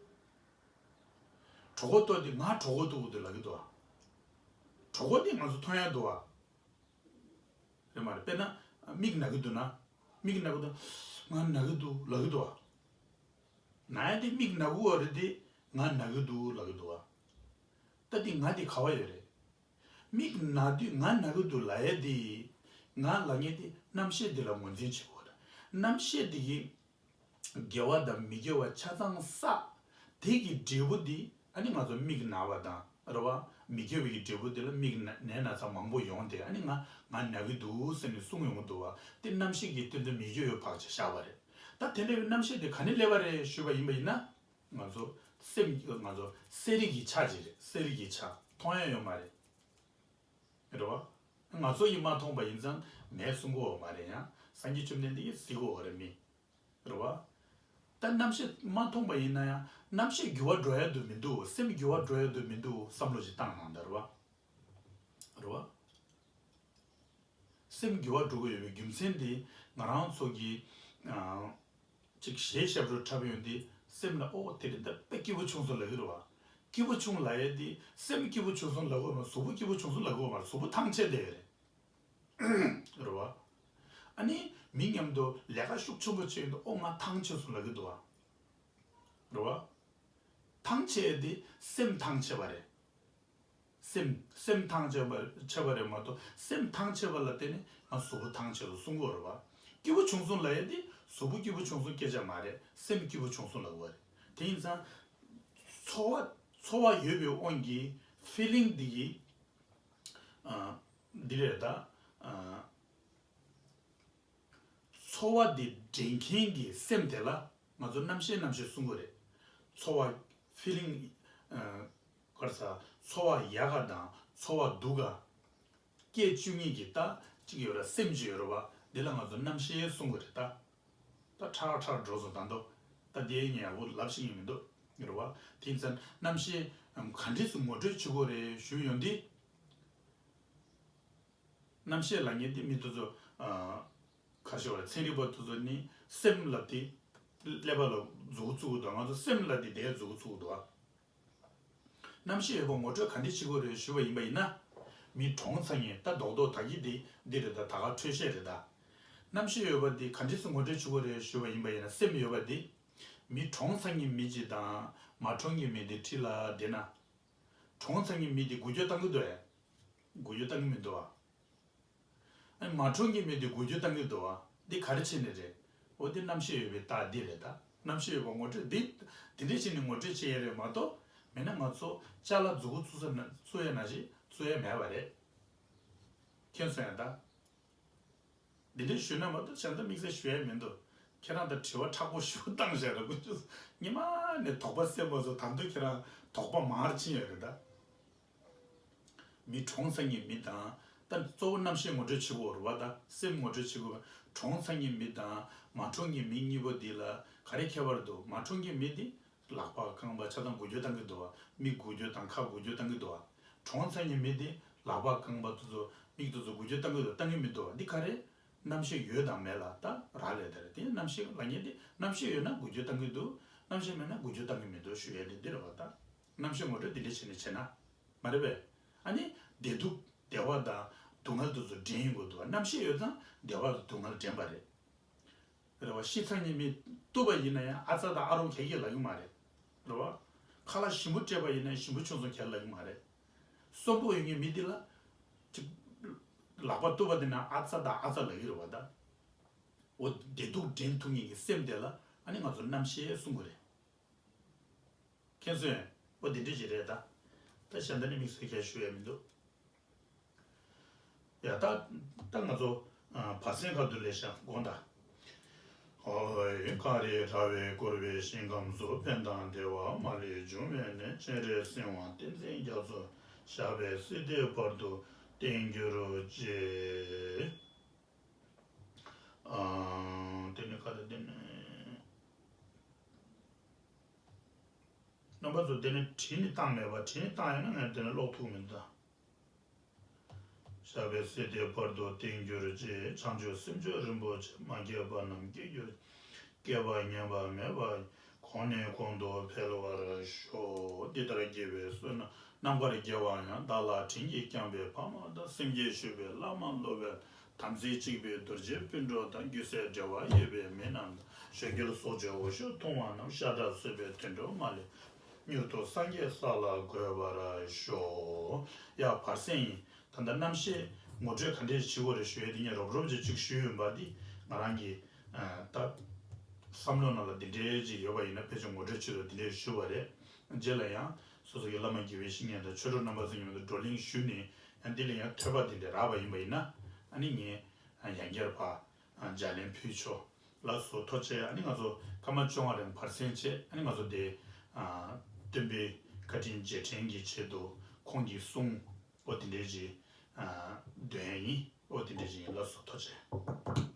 གྲོད་ཁོག་ལྟོགས་དུས་ང་གྲོད་ཁོག་ལྟོགས་འདུག་ལབ་ཀྱི་འདུག་བ། གྲོད་ཁོག་དེ་ང་ཚོ་མཐོང་ཡ་འདུག་བ། རེད་མ་རེད། དཔེར་ན་མིག་ན་གི་འདུག་ན། མིག་ན་གི་འདུག་ང་ན་གི་འདུག་ལབ་ཀྱི་འདུག་བ། ན་ཡ་དེ་མིག་ན་གི་བ་རེད་དེ། ང་ན་གི་འདུག་ལབ་ཀྱི་འདུག་བ། ད་དེ་ང་དེ་ག་བ་ཡོད་རེད། མིག་ན་དུས་ང་ན་གི་འདུག་ལབ་ཡ་དེ། ང་ལབ་མཁན་དེ་རྣམ་ཤེས་དེ་ལ་ངོས་འཛིན་བྱེད་དགོས་རེད། རྣམ་ཤེས་དེ་གི་དགེ་བ་དང་མི་དགེ་བ་ཆ་ཚང་བསགས། དེ་གི་འབྲས་བུ་དེ་ཨ་ནི་ང་ཚོ་མིག་ན་བ་དང་རེད་བ། མི་དགེ་བའི་གི་འབྲས་བུ་དེ་ལ་མིག་ན་ནད་ན་ཚ་མང་པོ་ཡོང་དེ་ཨ་ནི་ང་ང་ན་གི་འདུག་ཟེར་ནས་གསུང་ཡོང་གི་འདུག་བ། དེ་རྣམ་ཤེས་ཀྱི་སྟེང་དུ་མི་དགེ་བའི་བག་ཆགས་བཞག་པ་རེད། ད་དེ་འདྲ་བའི་རྣམ་ཤེས་དེ་ག་ནས་སླེབས་པ་རེད་ཞུས་པ་ཡིན་པ་ཡིན་ན། ང་ཚོ་སེམས་ང་ཚོ་གསལ་རིག་གི་ཆ་ཅིག་རེད། གསལ་རིག་གི་ཆ་མཐོང་ཡ་ཡོད་མ་རེད། རེད་བ། ང་ཚོ་ཡིས་མ་མཐོང་པ་ཡིན་ཙང་མེད་གསུང་གི་ཡོད་མ་རེད། ཡང་སངས་རྒྱས་བཅོམ་ལྡན་འདས་ཀྱིས་གཟིགས་ཡོད་རེད་མི། རེད་བ། ད་རྣམ་ཤེས་མ་མཐོང་པ་ཡིན་ན་ཡང་རྣམ་ཤེས་འགྱུར་བ་འགྲོ་ཡ་འདུག་མི་འདུག་སེམས་འགྱུར་བ་འགྲོ་ཡ་འདུག་མི་འདུག་བསམ་བློ་ཞིག་བཏང་གནང་དང་། རེད་བ། རེད་བ། སེམས་འགྱུར་བ་འགྲོ་གི་ཡོད་པའི་རྒྱུ་མཚན་དེ་ང་རང་ཚོ་གི། ཨ། ཅིག་གཞས་ཞབས་བྲོ་འཁྲབ་ཡོང་དུས་སེམས་ལ་ཨོ་དེ་རིང་ད་དཔེ་སྐྱིད་པོ་བྱུང་སོང་ལབ་ཀྱི་རེད་བ། སྐྱིད་པོ་བྱུང་ལབ་ཡས་དེ་སེམས་སྐྱིད་པོ་བྱུང་སོང་ལབ་དགོས་མ་རེད། གཟུགས་པོ་སྐྱིད་པོ་བྱུང་སོང་ལབ་དགོས་མ་རེད། གཟུགས་པོ་ཐང་ཆད་བསྡད་ཡོད་རེད། རེད་བ། ཨ་ནི་མི་མཉམ་དུ་ལས་ཀ་ཤུགས་ཆེན་པོ་བྱས་ཡོང་དུས་ཨོ་ང་ཐང་ཆད་སོང་ལབ་ཀྱི་འདུག་བ། རེད་བ། ཐང་ཆད་དེ་སེམས་ཐང་ཆད་པ་རེད། སེམས་སེམས་ཐང་ཆད་པ་ཆད་པ་རེད་མ་གཏོགས་སེམས་ཐང་ཆད་པ་ལ་བརྟེན་ནས་ང་གཟུགས་པོ་ཐང་ཆད་སོང་གསུང་གི་ཡོད་རེད་བ། སྐྱིད་པོ་བྱུང་སོང་ལབ་ཡས་དེ་གཟུགས་པོ་སྐྱིད་པོ་བྱུང་སོང་སྐད་ཆ་མ་རེད། སེམས་སྐྱིད་པོ་བྱུང་སོང་ལབ་དགོས་པ་རེད། དེ་ཡིན་ཙང་ཚོར་བ་ཚོར་བ་ཡོད་པའི་དབང་གིས་ཕི་ལིང་འདི་གིས། ཨ། འདི་རེད་ད། ཨ། ཚོར་བ་འདི་འདྲེན་མཁན་གྱི་སེམས་དེ་ལ་ང་ཚོ་རྣམ་ཤེས་རྣམ་ཤེས་གསུང་གི་རེད། ཚོར་བ་ཕི་ལིང་། ཨ། ག་རེ་ཟ། ཚོར་བ་ཡག་ག་དང་ཚོར་བ་སྡུག་ག་སྐད་བཅུ་གཉིས་ཀྱི་ད་གཅིག་ཡོད་ར། སེམས་གཅིག་ཡོད་ར་བ། འདི་ལ་ང་ཚོ་རྣམ་ཤེས་གསུང་གི་རེད་ད། ད་ཁྲ་ཁྲ་འགྲོ་སོང་ད་འདོ། ད་དེ་ངས་ཡག་པོ་ལབ་ཤེས་ཀྱི་མི་འདུག་རེད་བ། དེ་ཡིན་ཙང་རྣམ་ཤེས་ག་འདྲས་སུ་ངོ་སྤྲོད་བྱེད་དགོས་རེད་ཞུས་ཡོང་དུས། རྣམ་ཤེས་ལབ་མཁན་དེ་མི་དེ་ཚོ། ཨ། ཁ་ཤས་བ་ཚན་རིག་པ་དེ་ཚོ་ནི་སེམས་ལབ་དེ་ཀླད་པ་ལ་མཛུབ་གུ་བཙུགས་འདུག་ང་ཚོ་སེམས་ལབ་དེ་དེ་མཛུབ་གུ་བཙུགས་འདུག་རྣམ་ཤེས་ཡོད་པ་ངོ་སྤྲོད་ག་འདྲས་བྱེད་དགོས་རེད་ཞུས་པ་ཡིན་པ་ཡིན་ན། མི་གྲོངས་ཚར་མཁན་ད་རྡོག་རྡོག་ད་གི་དེ་འདི་རེད་ད། ད་ག་འཕྲོད་བཤད་རེད་ད། རྣམ་ཤེས་ཡོད་པ་དེ་ག་འདྲས་སུ་ངོ་སྤྲོད་བྱེད་དགོས་རེད་ཞུས་པ་ཡིན་པ་ཡིན་ན། སེམས་ཡོད་པ་དེ་མི་གྲོངས་ཚར་མཁན་མི་གཅིག་དང་མ་གྲོངས་མཁན་མི་དེ་འཁྲིས་ལ་བསྡད་ན། གྲོངས་ཚར་མཁན་མི་དེ་འགུལ་སྐྱོད་བཏང་གི་འདུག་ཨེ། འགུལ་སྐྱོད་བཏང་གི་མི་འདུག་ཨ། ཨ་ནི་མ་གྲོངས་མཁན་མི་དེ་འགུལ་སྐྱོད་བཏང་གི་འདུག་ཨ། འདི་ག་རེ་བྱས་ནས་རེད། འོ་དེ་རྣམ་ཤེས་ཡོད་པའི་རྟགས་འདི་རེད་ད། རྣམ་ཤེས་ཡོད་པ་ངོ་སྤྲོད་འདི། དེ་འདྲས་བྱས་ནས་ངོ་སྤྲོད་བྱེད་ཡས་རེད་མ་གཏོགས། མེད་ན་ང་ཚོ་ཅ་ལག་མཛུབ་གུ་བཙུགས་ས་ན་བཙུགས་ཡས་ན་ཞིག་བཙུགས་ཡས་མེད་པ་རེད། མཁྱེན་སོང་ཡ་ད། འདི་འདྲས་ཞུས་ན་མ་གཏོགས་གཞན་དག་དམིགས་བསལ་ཞུ་ཡས་མི་འདུག་ཁྱེད་རང་དང་དྲི་བ་མཁྲེགས་པོ་ཞིག་བཏང་བཞག་ར། ཀུན་སྤྱོད་ཉི་མ་ནས་དོགས་པ་སེལ་མ་སོང་། ད་དུང་ཁྱེད་རང་དོགས་པ་མར་ཕྱིན་ཡོད་རེད་ད། མི་གྲོངས་ཚར་མཁན་མི་དང་། ད་གཙོ་བོ་རྣམ་ཤེས་ངོ་སྤྲོད་བྱེད་དགོས་རེད་བ། ད་སེམས་ངོ་སྤྲོད་བྱེད་དགོས། གྲོངས་ཚར་མཁན་མི་དང་མ་གྲོངས་མཁན་མི་གཉིས་པོ་འདི་ལ་ག་རེ་ཁྱད་པར་འདུག་མ་གྲོངས་མཁན་མི་འདི་ལག་པ་རྐང་པ་ཆ་ཚང་འགུལ་སྐྱོད་བཏང་གི་འདུག་བ། མིག་འགུལ་སྐྱོད་དང་ཁ་འགུལ་སྐྱོད་བཏང་གི་འདུག་བ། གྲོངས་ཚར་མཁན་མི་འདི་ལག་པ་རྐང་པ་དེ་ཚོ་མིག་དེ་ཚོ་འགུལ་སྐྱོད་བཏང་གི་འདུག་བཏང་གི་མི་འདུག་བ། འདི་ག་རེ། རྣམ་ཤེས་ཡོད་དང་མེད་ལ་ད་རག་ལས་དེ་རེད། དེ་རྣམ་ཤེས་ལབ་མཁན་དེ་རྣམ་ཤེས་ཡོད་ན་འགུལ་སྐྱོད་བཏང་གི་འདུག་རྣམ་ཤེས་མེད་ན་འགུལ་སྐྱོད་བཏང་གི་མི་འདུག་ཞུ་ཡས་དེ་འདི་རེད་བ། ད་རྣམ་ཤེས་ངོ་སྤྲོད་འདི་འདྲས་བྱས་ནས་བྱས་ན། མ་རེད་པས། ཨ་ནི་བདེ་སྡུག་བདེ་བ་དང་སྡུག་བསྔལ་དེ་ཚོ་འདྲེན་ཡོང་གི་འདུག་བ། རྣམ་ཤེས་ཡོད་ཙང་བདེ་བ་དང་སྡུག་བསྔལ་འདྲེན་པ་རེད། རེད་བ། ཤི་ཚར་མཁན་མི་གཏུབ་པ་ཡིན་ན་ཡང་ཨ་ཙ་དང་ཨ་རོགས་ག་གིས་ལབ་ཀྱི་མ་རེད། རེད་བ། ཁ་ལག་ཞིམ་པོ་སྤྲད་པ་ཡིན་ན་ཞིམ་པོ་ཆུང་སོང་ག་གིས་ལབ་ཀྱི་མ་རེད། གསོན་པོ་ཡོད་མཁན་མི་འདི་ལ་ཅིག་ལག་པ་གཏུབ་པ་དེ་ན་ཨ་ཙ་དང་ཨ་ཙ་ལབ་ཀྱི་རེད་བ། ད་འོ་བདེ་སྡུག་འདྲེན་ཐུབ་མཁན་གྱི་སེམས་དེ་ལ་ཨ་ནི་ང་ཚོ་རྣམ་ཤེས་གསུང་གི་རེད། མཁྱེན་སོང་། འོ་དེ་འདྲ་ཞིག་རེད་ད། ད་གཞན་དག་ནི་དམིགས་བསལ་གང་ཞུ་ཡ་མི་འདུག་ཡ་ད། ད་ང་ཚོ་ཨ་བར་གསེང་ཁ་ཐུག་ལས་ཤག་དགོངས་དག་ཧོ་ཧོ་ཧོ། ཀ་རི་ར་བས་བསྐོར་བའི་ཞིང་ཁམས་སུ། ཕན་དང་བདེ་བ་མ་ལུས་འབྱུང་བའི་གནས། སྤྱན་རས་གཟིགས་དབང་བསྟན་འཛིན་རྒྱ་མཚོ། ཞབས་པད་སྲིད་མཐའི་བར་དུ་བརྟན་གྱུར་ཅིག་ཨ། དེ་ནས་ག་རེ་དེ་ནས། རྣམ་པ་ཚོ་དེ་ནས་བྲིས་ནས་བཏང་མེད་པ། བྲིས་ནས་བཏང་ཡོད་ན་ངས་དེ་ནས་ཀློག་ཐུབ་མི་འདུག་ད། ཞབས་པད་སྲིད་མཐའི་བར་དུ་བརྟན་གྱུར་ཅིག་བྱང་ཆུབ་སེམས་མཆོག་རིན་པོ་ཆེ། མ་སྐྱེས་པ་རྣམས་སྐྱེ་གྱུར་ཅིག་སྐྱེས་པ་ཉམས་པ་མེད་པ། གོང་ནས་གོང་དུ་འཕེལ་བར་ཤོག་འདི་ལྟར་དགེ་བའི་བསོད་ནམས་རྣམ་དཀར་དགེ་བ་ཡང་། བདག་ལ་དྲིན་གྱིས་བསྐྱངས་པའི་ཕ་མ་དང་། སེམས་བསྐྱེད་ཞུས་པའི་བླ་མ་སློབ་དཔོན། དམ་ཚིག་གཅིག་པའི་རྡོ་རྗེ་སྤུན་གྲོགས་དང་། རྒྱུ་གསེར་འབྲེལ་བ་ཡོད་པའི་མི་རྣམས་དང་། གཞོན་སྐྱེས་སྲོག་གཅོད་འུ་ཤོད་མཐོང་བ་རྣམས། ཤ་ཁྲག་གསོད་པའི་དུད་འགྲོ་མ་ལུས་མྱུར་དུ་སངས་རྒྱས་ས་ལ་འགོད་པར་ཤོག་ཡ་བར་གསེང་ཡིན། ད་ལྟ་རྣམ་ཤེས་ངོ་སྤྲོད་ག་འདྲས་བྱེད་དགོས་རེད་ཞུ་ཡས་དེ་ངས་རོབ་རོབ་ཅིག་ཅིག་ཞུས་ཡོད་པ་འདི་ང་རང་གི་ད་བསམ་བློ་ནང་ལ་འདི་འདྲས་ཅིག་ཡོད་པ་ཡིན་ན་ཕལ་ཆེར་ངོ་སྤྲོད་བྱེད་དུ་འདི་འདྲས་ཞུ་བ་རེད། རྗེས་ལ་ཡང་སོ་སོ་གི་བླ་མ་དགེ་བའི་བཤེས་གཉེན་དང་ཆོས་གྲོགས་རྣམ་པ་ཚོ་མཉམ་དུ་བགྲོ་གླེང་ཞུས་ནས་ཡང་འདི་ལ་ཡང་ཐོས་པ་འདི་འདྲས་རག་པ་ཡིན་པ་ཡིན་ན་ཨ་ནི་ངས་ཡང་བསྐྱར་ཕར་ལྗགས་ལན་ཕུལ་ཆོག་ལགས་སོ། ཐུགས་རྗེ་ཆེ། ཨ་ནི་ང་ཚོ་སྐར་མ་བཅོ་ལྔ་རིང་བར་གསེང་བྱས། ཨ་ནི་ང་ཚོ་དེ་སྟོན་པའི་བཀའ་དྲིན་རྗེས་དྲན་གྱི་ཆེད་དུ་ཁོང་གི་གསུང་འོ་དེ་འདྲས་ཅིག་འདོན་ཡ་ཡིན། འོ་དེ་འདྲས་ཅིག་ཡིན། ལགས་སོ། ཐུགས་རྗེ་ཆེ།